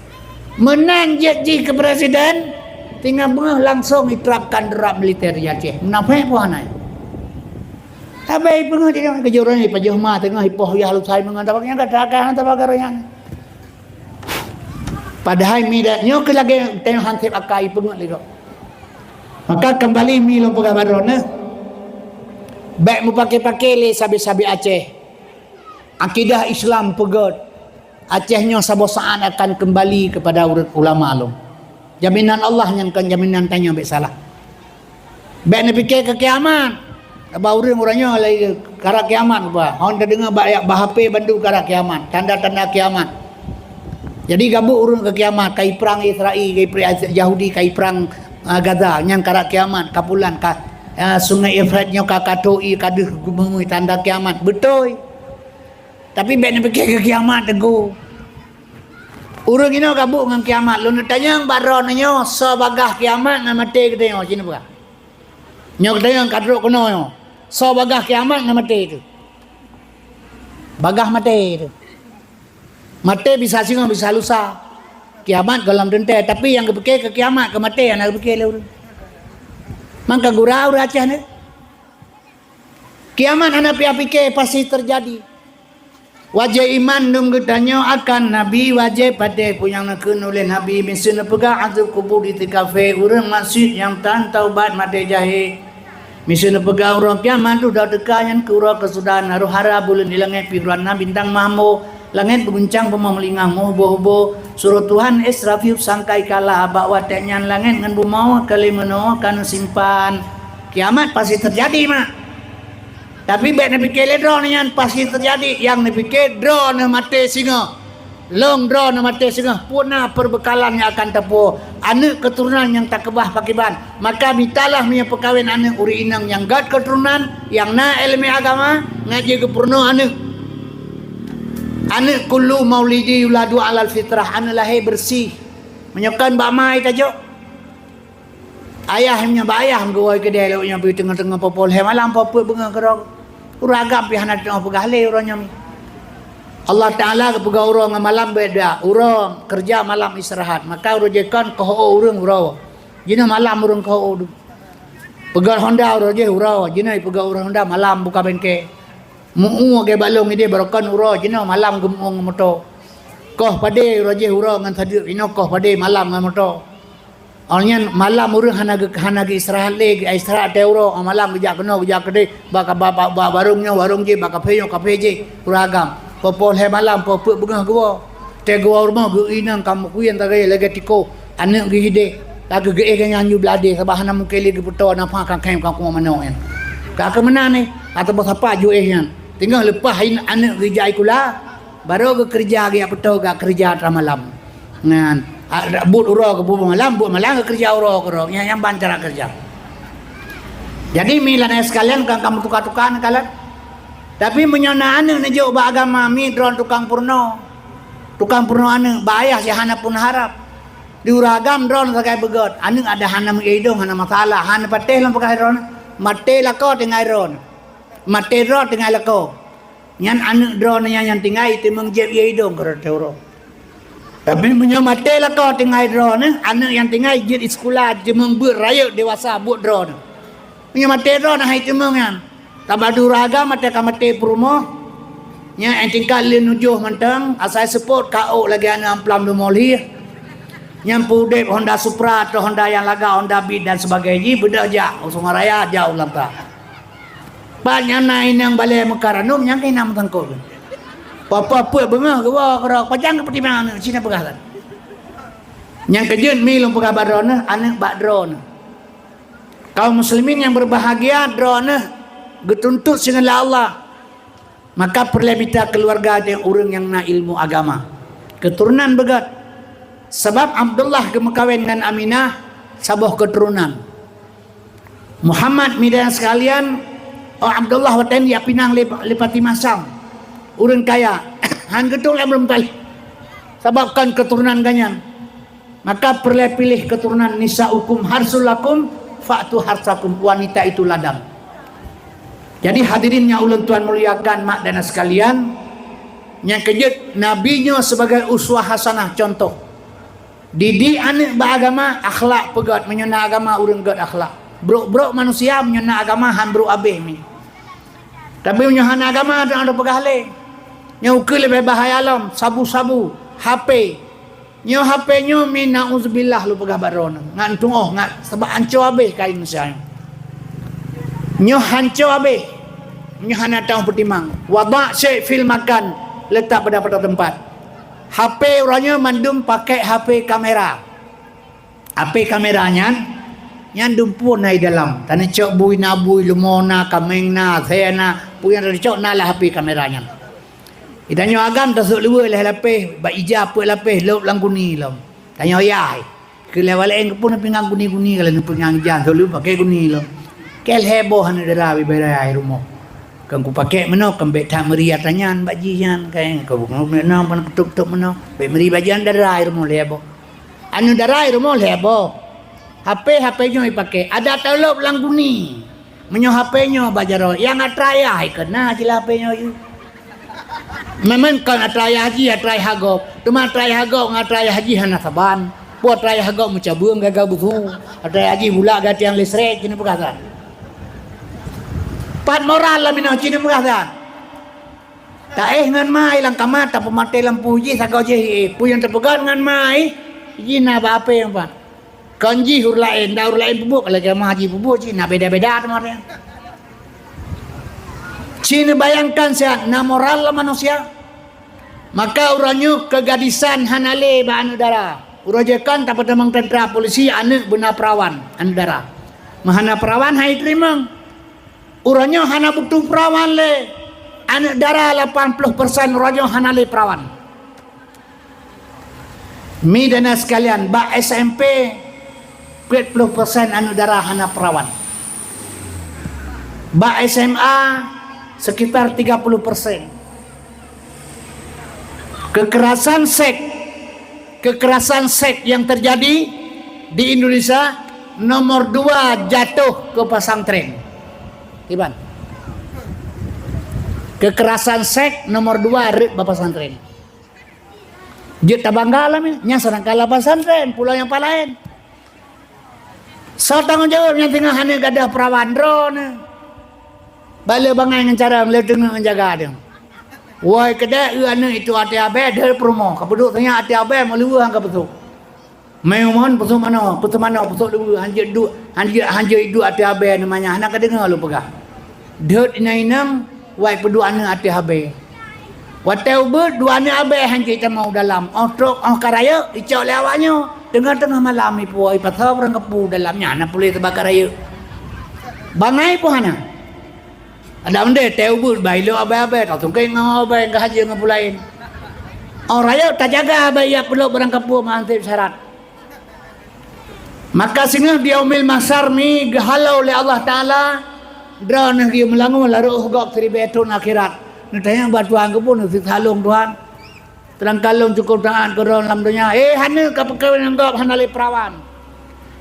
Meunan jeuet jih keu presiden, tinggai beungoh langsong iterapkan drat militer di Aceh. Munafék peue hana? Sabe ipeungeut di keujeuran ipajoh ma teungoh ipoh yah lusai meungon tabak nyang kata akan tabak garoyan. Padahai mi dan nyoe keu lagée teuh hanseb akai ipeungeut lé gob. Maka kembali mi lôn peugah baroe neuh. Bék mupake-pake lé sabe-sabe Aceh. Akidah Islam peugét, Aceh nyoe saboh saát akan keumbali keupada ureuëng ulama lom. Jaminan Allah nyang kon jaminan tanyoe bék salah. Bék neupike keu kiamat. Bak ureuëng uroe nyoe lagée karab kiamat bah. Hon tadeungoe bak, bak H P bandum karab kiamat, tanda-tanda kiamat. Jadi gabuk ureuëng keu kiamat, ka iprang Israel, ka iprang Yahudi, ka iprang, ah, Gaza, nyang karab kiamat, ka pulan ka, ah, Sungai Efrat nyoe ka katô ié ka deuh geumeungui tanda kiamat. Beutôi. Tapi bék neupike keu kiamat teungku. Ureuëng inoe gabuk ngon kiamat. Lôn neutanyong bak droeneuh nyoe, soe bagah kiamat ngon maté geutanyoe, ci neupeugah. Nyoe geutanyoe ka trok keunoe nyoe. Soe bagaih kiamat ngon maté teuh? Bagaih maté teuh. Maté bisa singoh, bisa lusa. Kiamat gohlom teuntée, tapi nyang geupike keu kiamat, keu maté hana geupike lé ureuëng. Mangka gura ureuëng Aceh nyoe. Kiamat hana payah pike, pasti teujadi. Wajéb iman dum geutanyoe akan Nabi, wajéb patéh peue nyang neukheun uleh Nabi. Miseue neupeugah azab kubur di tikafe, ureuëng maksiet nyang tan taubat maté jahé. Miseue neupeugah uroe kiamat dudoe teuka, nyan keu uroe keusudahan, roh hara buleuen di langét, piran na bintang mahmo, langét beuguncang bumoe meulingang meuhubô-hubô. Suroh Tuhan Israfil sangkai kala, bak watée nyan langét ngon bumoe ka lheueh meunoe ka neusimpan. Kiamat pasti teujadi, mak. Tapi bék neupike lé droeneuh nyan pasti teujadi, nyang neupike droeneuh maté singoh. Lôn droeneuh maté singoh, peue na peubeukalan nyang akan tapuwoe, aneuëk keuturonan nyang takeubah pakriban. Maka mitalah meunyoe peukawen aneuëk ureuëng inong nyang gét keuturonan, nyang na iéleumé agama, ngat jeuet geupeurunoe aneuëk. Aneuëk kullu maulidi yuladu alal fitrah, aneuëk lahé beureuséh. Meunyoe kon bak ma tajok. Ayah nyoe bak ayah geuwoe keudée lé nyoe, pi teungoh-teungoh poh lhée malam, poh peuet beungoh keudroe. Ureuëng agam pih hana teupeugah lé uroe nyoe. Allah Taala geupeugah uroe ngon malam beda. Uroe keureuja, malam istirahat. Maka uroe jih kon keuhô ureuëng uroe. Jinoe malam ureuëng keuhô dum. Peugöt honda uroe jih uroe, jinoe peugöt uroe honda malam buka bengke. Meu-ue lagée bak lôn idéh baroe kon uroe, jinoe malam geumeu-ue ngon moto. Koh padé uroe jih uroe ngon sadeuk, jinoe koh padé malam ngon moto. Awaknyan malam ureuëng hana geu-, hana geuistirahat lé, geuistirahat watée uroe, malam geujak keunoe, geujak keudeh, bak, bak, bak, bak warong nyoe, warong jih, bak kafe nyoe, kafe jih, ureuëng agam. Poh-poh lhée malam, poh peuet beungoh geuwoe. Watée geuwoe u rumoh, geu-, inong ka meukuyen lagée, lagée tikoh, aneuëk geuh idéh, lagée geuéh geuh nyan yue bladé, sabab hana mungken lé geupeutoe nafah ka khem ka kuah manok nyan. Ka keu meunan neh, atawa sapa ju éh nyan. Teungoh leupah in-, aneuëk geujak sikula, barô geukeureuja geujak peutoe gak keureuja atra malam. Nyan, a, buet uroe keu buet malam, buet malam keu keureuja uroe keudroe. Nyan, nyan ban cara keureuja. Jadi, mi lagée nyan sekalian, ka, ka meutuka-tuka neukalon. Tapi meunyoe na aneuëk neujok bak agama, mi droe tukang peurunoe. Tukang peurunoe aneuëk, bak ayah cit hana pun harab. Di ureuëng agam droe sagai beugét, aneuëk ada hana meuidong, hana masalah, hana patéh lom peugah droe. Maté lakoe tinggai droe. Maté droe tinggai lakoe. Nyan aneuëk droeneuh nyan nyang tinggai teumeung jieb ie idong keu droe. Tapi meunyoe maté lakoe tinggai droeneuh, aneuëk nyang tinggai jeuet sikula, teumeung beuet rayeuk dewasa buet droeneuh. Meunyoe maté droeneuh hai teumeung nyan, tabadu raga maté ka maté peurumoh, nyan nyang tingkat lé nujoh mantong, asai seupôt ka ôk lagée aneuëk amplam lumoh lhih. Nyan peudeb Honda Supra atau Honda nyang lagak, Honda Beat dan sebagainya, beudôh jak, u Sungai Raya, jak u Langkah. Pat nyang na inong balée meukaranum nyang keuh na meusangkot. Poh-poh peuet beungoh geuwoe keudroe, pajan geupeutimang aneuëk, cit na peugah that. Nyang keujeuet mi lôn peugah bak droeneuh, aneuëk bak droeneuh. Kaum muslimin nyang berbahagia, droeneuh geutuntot singoh lé Allah. Maka peureulée mita keuluwarga teuh ureuëng nyang na ilmu agama. Keuturonan beugét. Sabab Abdullah geumeukawen ngon Aminah saboh keuturonan. Muhammad, mi dan sekalian, oh Abdullah watée nyan jipinang lé, lé Fatimah Syam. Ureuëng kaya, han geutung lé Abdul Muthalib. Sabab kon keuturonan geuh nyan. Maka peureulée piléh keuturonan, "Nisaukum harsul lakum, fa'tu harsakum." Wanita itu ladang. Jadi hadirin nyang ulôn tuan muliakan, mak dan sekalian, nyang keujeuet Nabi nyoe sebagai uswah hasanah, contoh. Didik aneuëk bak agama, akhlak peugét, meunyoe na agama ureuëng gét akhlak. Brok-brok manusia meunyoe na agama han brok abéh mi. Tapi meunyoe hana agama, hana peugah lé. Nyoe ukeue leubeh bahaya lom, sabu-sabu, H P. Nyoe H P nyoe mi nauzubillah lôn peugah bak droeneuh. Ngat tuoh, ngat sabab hanco abéh kain manusia nyoe. Nyoe hanco abéh. Nyoe hana teuh peutimang. Wada' syai' fil makan, letak pada, pada tempat. H P uroe nyoe mandum pakai H P kamera. H P kamera nyan, nyan dumpeue na i dalam. Taneuk cok bui na bui, leumo na, kaméng na, asèe na, peue nyang taneuk cok na lam H P kamera nyan. Di tanyoe agam tasôk luweue lhèe lapéh, bak ija peuet lapéh, lôb lam guni lom. Tanyoe yah, keu lhèe walek keupeue neupingang guni-guni, kalau neupingang ija, sôk luweue paké guni lom. Keu lhèe boh aneuk dara bibaya i rumoh. Kan kupaké meunoe, kan bèk that meuri atra nyan bak jih nyan, kan, ka bunoe meunoe, pan peutup-tup meunoe. Bèk meuri bak jih dara i rumoh lhèe boh. Aneuk dara i rumoh lhèe boh. H P, H P nyoe ipaké. Adak talôb lam guni. Meunyoe H P nyoe bak jaroe, nyang atra ayah ikheun na cit lah H P nyoe jih. Memang kon atra ayah jih, atra ayah gob. Teuma atra ayah gob ngon atra ayah jih hana saban. Peue atra ayah gob meucabeueng gaga beusu. Atra ayah jih bulak gatiang listrik, keuneuk peugah that. Pat moral lam inoe, keuneuk peugah that. Taéh ngon ma i lam kama, tapeumaté lampu jih, sagoe jih, eh, peue nyang teupeugah ngon ma i, jih na bak H P nyan pat. Kon jih ureueng laén, dan ureueng laén peubuet, kalau jamaah jih peubuet jih, na beda-beda teuma dia. Ci neubayangkan siat, na moral lam manusia. Maka uroe nyoe keugadisan hana lé bak aneuk dara. Uroe jih kan tapeutamong teuntara polisi, aneuk beuna perawan, aneuk dara. Meuhana perawan hai teurimong. Uroe nyoe hana butuh perawan lé. Aneuk dara lapan ploh persen uroe nyoe hana lé perawan. Mi dan sekalian, bak S M P, peuet ploh persen aneuk dara hana perawan. Bak S M A, sekitar tiga puluh persen. Kekerasan seks, kekerasan seks yang terjadi di Indonesia nomor dua jatuh ke pesantren. Iban. Kekerasan seks nomor dua rot bak pesantren. Jeuet tabangga lam nyan, sedangkan lam pesantren pulo nyang laén. Soe tanggong jaweueb nyang teungoh hana gadôh perawan droeneuh? Bale bangai ngon carông, le teungoh ngon jaga deuh. Woi keudeh eu aneuk itu até abée deuh peurumoh, ka peuduek tanya até abée meuluweuh ka beutôi. Meuman peusok manoe, peusok manoe, peusok luweuh, hanjeuet duek, hanjeuet, hanjeuet duek até abée namanya, hana ka deungoe lôn peugah. Deuet inong-inong, wai peuduek aneuk até abée. Watée ubeuet, dua aneuk abée hanjeuet tamong u dalam. Óh trok, óh ka rayeuk, icok lé awak nyoe. Teungoh-teungoh malam ipuwoe, ipasoe barang kapu dalam nyan, na puléh teuba ka rayeuk. Bangai pun hana. Adak meudeh tée ubeuet, bai lok abée-abée, tasungkét ngon abée, ka hajeue ngon peue laén. Óh rayeuk tajaga abée, ijak peulok barang kapu meuhanteb syarat. Maka singoh di Yaumil Mahsyar mi geuhalo lé Allah Taala, droeneuh geumeulangue lam reuôh gob siribée thon akhirat. Neutanyong bak Tuhan, "Keupeue neusiksa lôn, Tuhan? Seudangkan lôn cukôp taát keu Droe lam donya." Eh, hana ka peukawen ngon gob, hana lé perawan.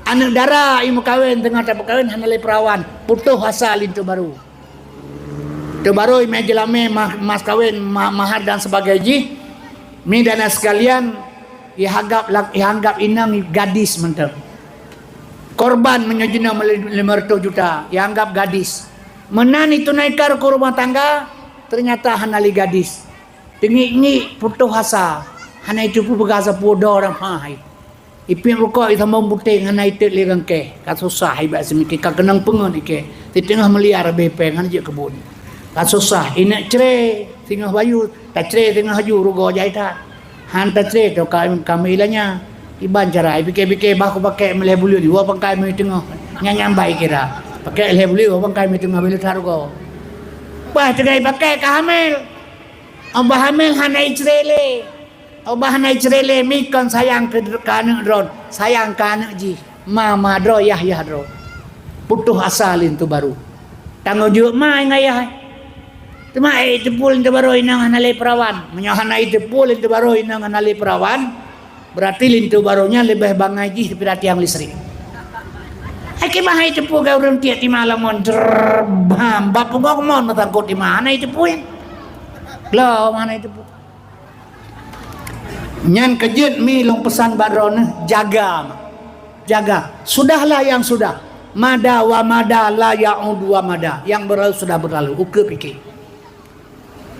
Aneuk dara i meukawen teungoh tapeukawen hana lé perawan. Putôh asa linto barô. Teubarô imé jeulamé ma-, mas kawén, ma-, mahar dan sebagai jih, mi dan sekalian, ianggap la-, ianggap inong gadis mantong. Korban meunyoe jinoe meuli-, lima ratus juta, ianggap gadis. Meunan itunaikan keu rumah tangga, ternyata hana lé gadis. Teungiek-ngiek putôh asa, hana iteupeue peugah sapeue droe dan ma hai. Ipiep rukok, isambong puténg, hana itet lé rangkée. Ka susah ibat seumiké, ka keunong peungeut ikée. Siteungoh miliar habéh péng, hana jeuet keu buet. Ka susah, ineuk cré, singoh bayu, tacré singoh aju, rugoe jai that. Han tacré, to ka, ka meuilanya. Iban cara, ipike-pike, bah kupakée meulhée buleuen, woe pangkai meuteungoh. Nyan nyang bai kira. Pakée lhée buleuen, woe pangkai meuteungoh, bila that rugoe. Bah, teungoh ipakée ka hamil. Abah hamil hana icré lé. Abah hana icré lé, mi kon sayang keu, keu aneuk droe, sayang keu aneuk jih. Ma, ma droe, yah, yah droe. Putôh asa linto barô. Tanggong jaweueb ma ngon yah. Teuma, eh, iteupeue linto barô inong hana lé perawan. Meunyoe hana iteupeue linto barô inong hana lé perawan, berarti linto barô nyan leubeh bangai jih daripada tiang listrik. Ai kiban hai iteupeue gaya ureueng tiek tima lam mon, drrrr, bam, bak punggong mon meusangkot tima, hana iteupeue. Lom hana iteupeue. Nyan keu jeuet mi lôn peusan bak droeneuh, jaga, jaga. Sudahlah yang sudah. Mada wa mada la ya'udu wa mada. Yang berlalu sudah berlalu. Ukeue pike.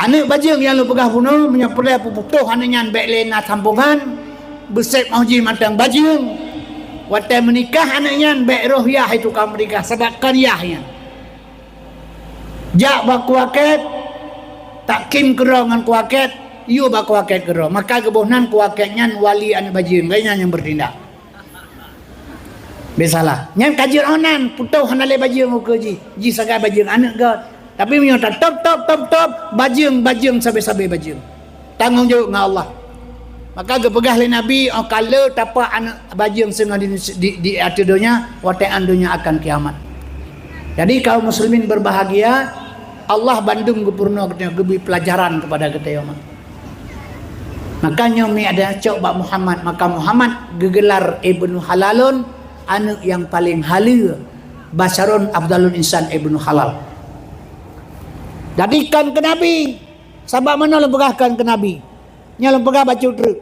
Aneuk bajeueng nyang lôn peugah bunoe, meunyoe peureulée peuputoh aneuk nyan bék lé na sambongan, beuseb óh jih mantong bajeueng. Watée meunikah aneuk nyan bék roh yah itu ka meunikah, sabab kon yah nyan. Jak bak kuakét, takkim keudroe ngon kuakét, yue bak kuakét keudroe. Maka geuboh nan kuakét nyan wali aneuk bajeueng, gobnyan nyang beutindak. Bék salah. Nyan ka jeuet óh nan, putôh hana lé bajeueng ukeue jih. Jih sagai bajeueng aneuk göt. Tapi meunyoe tatôb, tôb, tôb, tôb, bajeueng, bajeueng, sabe-sabe bajeueng. Tanggong jaweueb ngon Allah. Maka geupeugah lé Nabi, óh ka le tapak aneuk bajeueng singoh di, di, di ateueh donya, watée án donya akan kiamat. Jadi, kaum muslimin berbahagia, Allah bandum geupeurunoe geutanyoe, geubri peulajaran kepada geutanyoe. Maka nyoe mi ada cok bak Muhammad, maka Muhammad geugelar Ibnu Halalon, aneuk nyang paleng haleue. Basyarun afdalul insan ibnu halal. Jadi kon keu Nabi. Sabab meunoe lôn peugah kon keu Nabi. Nyoe lôn peugah bacut treuk.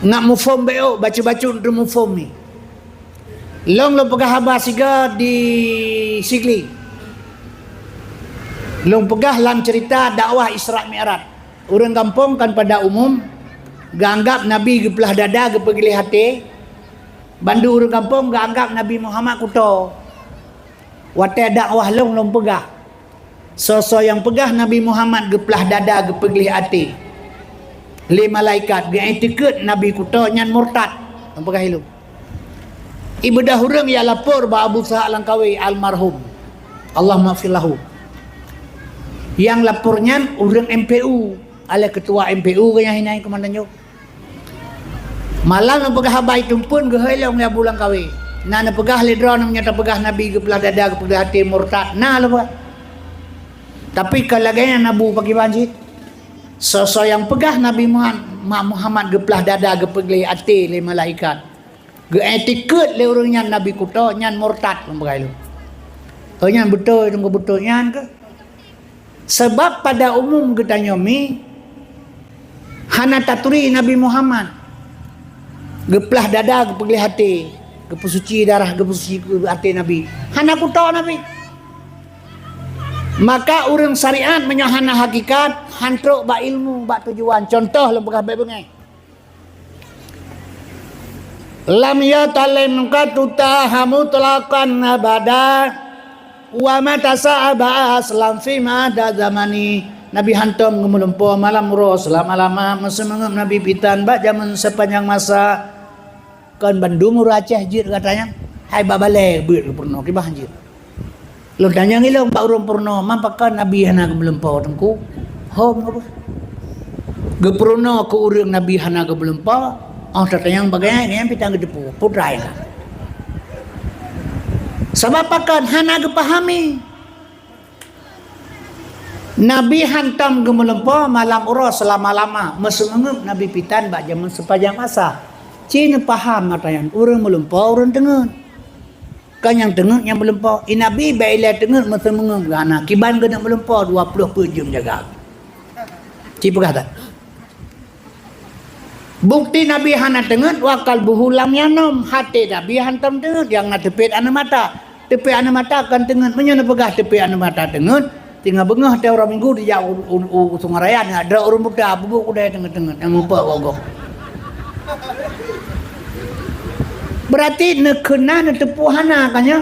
Nak muphom bék, bacut-bacut treuk muphom ni. Lôn, lôn peugah haba siga di Sigli. Lôn peugah lam cerita dakwah Isra Mi'raj. Ureuëng gampông kan pada umum geuanggap Nabi geuplah dada, geupeugleh até. Bandum ureuëng gampông geuanggap Nabi Muhammad kuto. Watée dakwah lôn, lôn peugah, soe-soe nyang peugah Nabi Muhammad geuplah dada, geupeugleh até lé malaikat, geuiktikeuet Nabi kuto, nyan murtad. Lôn peugah ilôn. Ibeudôh ureuëng nyang lapor bak Abu Ishaq Langkawi almarhum, Allahumma lahu. Nyang lapor nyan ureuëng M P U, aleh ketua M P U geuh nyang hinai keumandan nyoe. Malam neupeugah haba itumpun geuhôi lom lé Abu Langkawi. Na neupeugah lé droe, meunyoe tapeugah Nabi geuplah dada, geupeugleh até, murtad. Na lom peugah. Tapi ka lagée nyan Abu, pakriban cit? Soe-soe nyang peugah Nabi Muhammad, Muhammad geuplah dada, geupeugleh até lé malaikat, geuiktikeuet lé ureuëng nyan Nabi kuto, nyan murtad, lôn peugah ilôn. Oh, nyan beutôi, teungku, beutôi nyan keuh. Sabab pada umum geutanyoe mi hana taturi Nabi Muhammad geuplah dada, geupeugleh até, geupeusuci darah, geupeusuci até Nabi. Hana kuto Nabi. Maka ureuëng syariat meunyoe hana hakikat, han trok bak ilmu, bak tujuan. Contoh lôn peugah bék beungéh. Lam yatalim qattu taha mutlaqan abada, wa mata sa'aba aslam fi mada zamani. Nabi hantom geumeulumpo malam uroe seulama-lama, meuseumeungeup Nabi pitan bak jameun sepanjang masa. Kon bandum ureuëng Aceh jeuet gata nyan, hai bak balée beuet geupeurunoe, kiban jeuet. Lôn tanyong ilôn bak ureuëng peurunoe, man pakon Nabi hana geumeulumpo, teungku? Hom geupeue? Geupeureunoe keu ureuëng Nabi hana geumeulumpo, oh tatanyong bagai nyan, nyan pih tan geuteupeue, peue treuk lah. Sabab pakon hana geupahami. Nabi hantom geumeulumpo malam uroe seulama-lama, meuseumeungeup Nabi pitan bak jameun sepanjang masa. Ci neupaham gata nyan, ureuëng meulumpo, ureuëng teungeut. Kon nyang teungeut nyang meulumpo. I Nabi bék ilée teungeut meuseumeungeup geuhana. Kiban geuneuk meulumpo dua ploh peuet jeuem jaga. Ci peugah that. Bukti Nabi hana teungeut, wa qalbuhu lam yanam. Até Nabi hantom teungeut, nyang na teupet aneuk mata. Teupet aneuk mata kon teungeut. Meunyoe neupeugah teupet aneuk mata teungeut, Teungoh beungoh teuh uroe Minggu dijak u, u, u Sungai Raya, nyak droe ureuëng buta, bubuk kudai teungeut-teungeut, nyang muphom gogoh. Beurati neukheun na neuteupeue hana ka nyoe.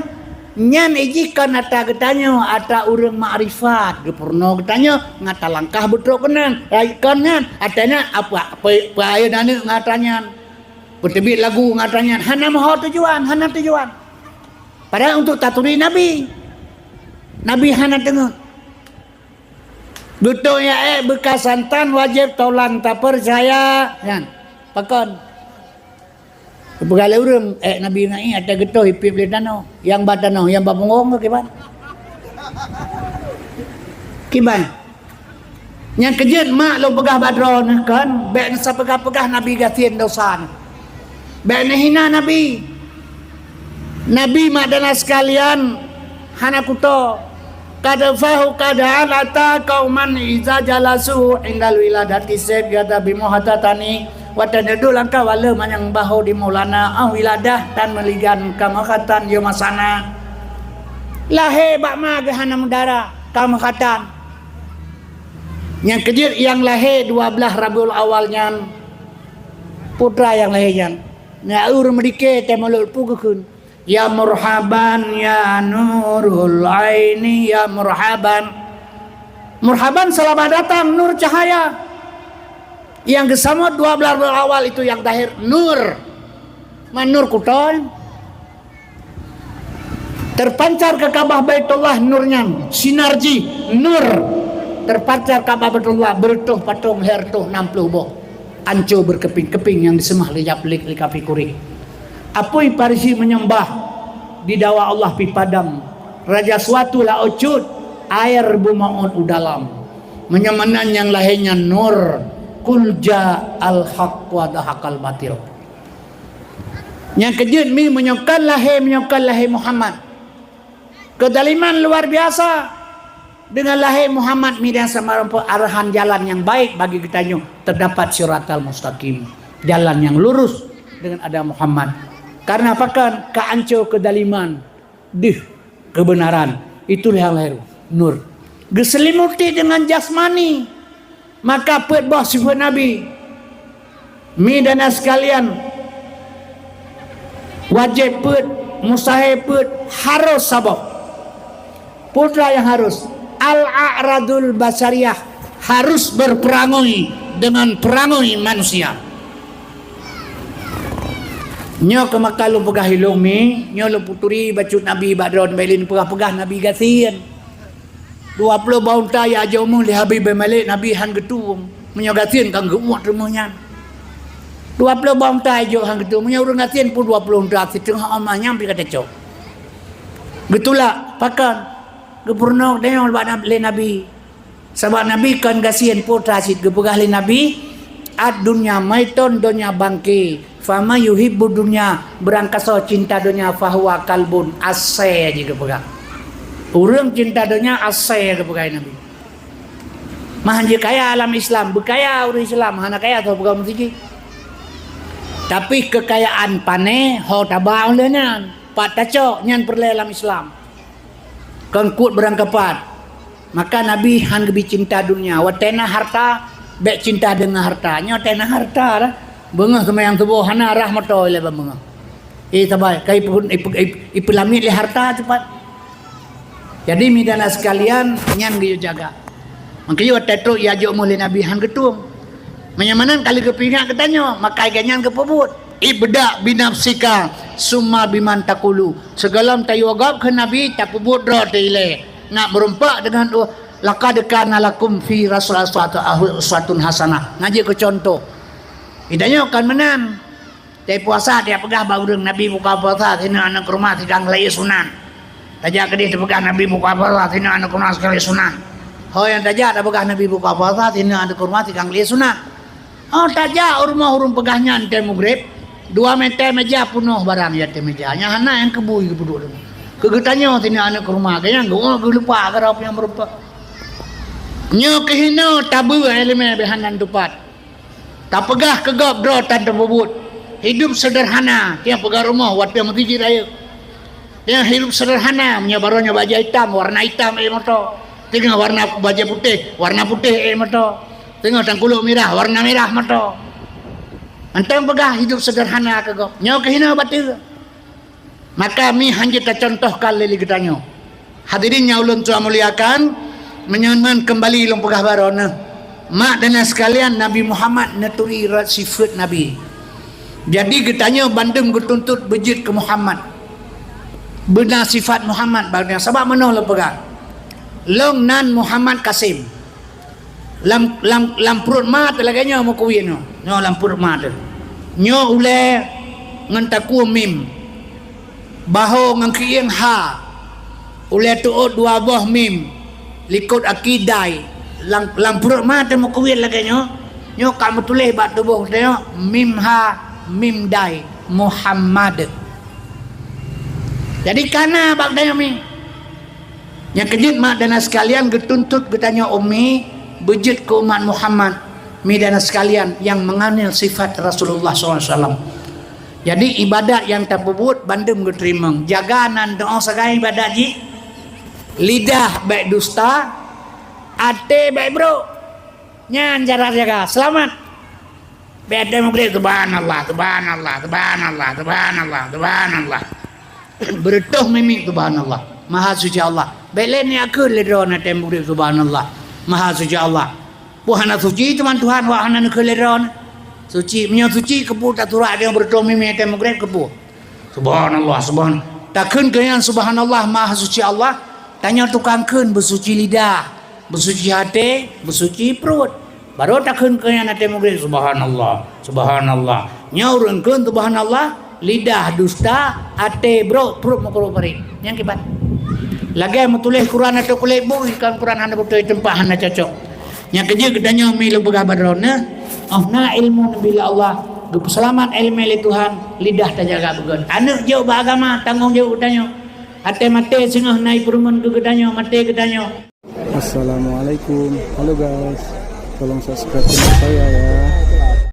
Nyan ijih kon ata geutanyoe, ata ureuëng makrifat, geupeurunoe geutanyoe, ngat talangkah beutrok keunan. Rayeuk kon nyan, ata nyan apa, pe-, peurayeuk aneuk ngat ata nyan. Peuteubiet lagu ngat ata nyan, hana meuho tujuan, hana tujuan. Padahai untuk taturi Nabi. Nabi hana teungeut. Beutôi ya ék beuka santan wajéb tolan tapeucaya. Nyan. Pakon? Peugah lé ureuëng, ék Nabi ngai ata geutoh ipiep lé tanoh. Nyang ba tanoh, nyang ba punggong kiban. Kiban. Nyang keujeuet mak lôn peugah bak droeneuh kon, bék neusapeugah-peugah Nabi gasien dosa nyoe. Bék neuhina Nabi. Nabi mak dan sekalian hana kuto. Qad fahu qad alata qauman iza jalasu indal wiladati seb yada bimuhatatani. Watée neuduek lam kawan le manyang bahu di Maulana ah wiladah tan meuligan ka meukhatan yo masana. Lahé bak ma geuh hana meudara ka meukhatan. Nyang keujeuet nyang lahé dua blaih Rabiul Awal nyan, putra nyang lahé nyan. Na ureuëng meudike teuh mulod peue geukheun, "Ya murhaban, ya nurul aini, ya murhaban." Murhaban, selamat datang, nur cahaya. Nyang geusamot dua blaih Rabiul Awal itu nyang zahir, nur. Man nur kuton. Terpancar ke Ka'bah Baitullah nur nyan, sinergi nur. Terpancar Ka'bah Baitullah, beureutoh patong, lhèe reutôh nam ploh boh. Ancô beurkeuping-keuping nyang diseumah lé Japlik lé kapi kureh. Apui Parisi meunyeumbah, didawa Allah pi padam. Raja Suwatu laôt cut, air beumaôt u dalam. Meunyoe meunan nyang lahé nyan nur, "Qul ja'al haqq wa zahaqal batil." Nyang keujeuet mi meunyoe kon lahé, meunyoe kon lahé Muhammad. Keuzaliman luar biasa. Dengan lahé Muhammad mi dan sama rupa arahan jalan yang baik bagi geutanyoe, terdapat siratal mustaqim, jalan yang lurus dengan ada Muhammad. Karena apa kan? Ka anco keuzaliman, deuh keubeunaran. Itulah yang lahir nur. Geuselimuti dengan jasmani, maka peuet boh sifat Nabi. Mi dan sekalian, wajéb peuet, mustahil peuet, harus saboh. Putra yang harus, al-a'radul basyariyah, harus berperangui dengan perangui manusia. Nyoe keuh maka lôn peugah ilong mi, nyoe lôn peuturi bacut Nabi bak droe, bèk lé neupeugah-peugah Nabi gasien. Dua ploh boh unta ya jok meuh lé Habib bin Malik, Nabi han geutueng. Meunyoe gasien kan geuuet rumoh nyan. Dua ploh boh unta jok han geutueng. Meunyoe ureueng gasien pun dua ploh unta, siteungoh eumah nyang pih ka tacok. Geutulak, pakon? Geupeurunoe deungon bak Nab-, lé Nabi. Sabab Nabi kon gasien, putra cit, geupeugah lé Nabi, "Ad-dunya maitun, donya bangke. Faman yuhibbud dunya, beurangkasoe cinta donya, fahuwa kalbun, asèe," jih geupeugah. Ureueng cinta donya asèe geupeugah Nabi. Mah han jikaya lam Islam, beukaya ureueng Islam, hana kaya soe peugah meuseujid. Tapi keukayaan pané ho taba ulèe nyan, pat tacok nyan peureulèe lam Islam. Kon kuet beurangkapat. Maka Nabi han geubi cinta dunia. Watèe na harta, bèk cinta deungon harta. Nyoe watèe na harta dah. Beungoh seumayang suboh hana rhah moto ilèe ban beungoh. Eh, sabai, ka ipe-, ipe-, ipe-, ipeulamiet lé harta teupat. Jadi, mi dan sekalian, nyan geuyue jaga. Maka watèe trok ya jok meuh lé Nabi han geutueng. Meunyoe meunan ka lheueh geupeuingat geutanyoe, maka lagèe nyan geupeubuet. "Ibda binafsika, summa biman taqulu." Sigohlom tayue gob kheun Nabi, tapeubuet droe teuh ilèe. Nak meureumpok deungon, "Laqad kana lakum fi Rasulillah uswatun hasanah." Nyan jeuet keu cuntoh. Geutanyoe kon meunan. Watèe puasa, tajak peugah bak ureueng, "Nabi buka puasa, sineuk aneuk kurma, sidang seulaén sunat." Tajak keudeh tapeugah, "Nabi buka puasa, sineuk aneuk kurma, seulaén sunat." Ho nyang tajak tapeugah, "Nabi buka puasa, sineuk aneuk kurma, sidang seulaén sunat." Oh, tajak u rumoh ureueng peugah nyan watèe mugreb, dua mètè mèja peunoh barang di ateueh mèja. Nyan hana nyang keubui geupeuduek. Keu geutanyoe sineuk aneuk kurma, geuhnyan geu-, geuleupah keudroe nyang meureumpok. Nyoe keuh hinoe tabeue ileumèe beuh hana teupat. Tapeugah keu gob droe tan tapeubuet. Hidup seudeurhana, tiep peugah rumoh watèe meuseujid rayeuk. Nyang hidup seudeurhana, meunyoe barô nyoe bajèe itam, warna itam ék meuto. Teungoh warna bajèe putéh, warna putéh ék meuto. Teungoh tangkulôk mirah, warna mirah meuto. Mantong peugah hidup seudeurhana keu gob. Nyoe keuh hinoe bateue. Maka mi han jeuet tacuntohkan lé geutanyoe. Hadirin nyang ulôn tuan muliakan, meunyoe nyan keumbali lôn peugah baroe neuh. Mak dan sekalian, Nabi Muhammad neuturi rot sifeuet Nabi. Jadi geutanyoe bandum geutuntot beujeuet keu Muhammad. Beuna sifat Muhammad bandum, sabab meunoe lôn peugah. Lôn nan Muhammad Kasim. Lam, lam, lam pruet ma teuh lagèe nyoe meukuwien nyoe. Nyoe lam pruet ma teuh. Nyoe ulèe ngon takue mim. Bahô ngon keuieng ha. Ulèe teuôt dua boh mim. Likot aki dai. Lam, lam pruet ma teuh meukuwien lagèe nyoe. Nyoe ka meutuléh bak tuboh geutanyoe mim ha mim dai Muhammad. Jadi kana bak geutanyoe mi. Nyang keujeuet mak dan sekalian geutuntot geutanyoe ummi beujeuet keu umat Muhammad, mi dan sekalian nyang meunganiel sifat Rasulullah sallallahu alaihi wasallam. Jadi ibadat nyang tapeubuet bandum geuteurimong. Jaga nan doa sagai ibadat jih. Lidah bèk dusta, até bèk brok. Nyan cara jaga seulamat. Bèk até mugreb, "Subhanallah, subhanallah, subhanallah, subhanallah, subhanallah." Beureutoh mimiek, "Subhanallah, maha suci Allah." Bèk lé neukheun lé droeneuh até mugreb, "Subhanallah, maha suci Allah." Peue hana suci teuma Tuhan, wak hana neukheun lé droeneuh? Suci, meunyoe suci, keupeue tasurak deungon beureutoh mimiek até mugreb, keupeue? Subhanallah, subhan-, takheun keu nyan, "Subhanallah, maha suci Allah." Tanyoe tukang kheun beusuci lidah, beusuci até, beusuci pruet. Barô takheun keu nyan até mugreb, "Subhanallah, subhanallah." Nyoe ureueng kheun subhanallah, lidah dusta, até brok, pruet meukurok parit. Nyan kiban. Lagèe meutuléh Quran atau kulét bui, kan Quran hana beutôi teumpat, hana cocok. Nyang keujeuet geutanyoe mi lôn peugah bak droeneuh, oh na ilmu neubri lé Allah. Geupeuseulamat iéleumé lé Tuhan, lidah tajaga beugét. Aneuk jok bak agama, tanggong jaweueb geutanyoe. Até maté singoh na ipeureumeun keu geutanyoe, maté geutanyoe. Assalamualaikum. Halo guys, tolong subscribe channel saya ya.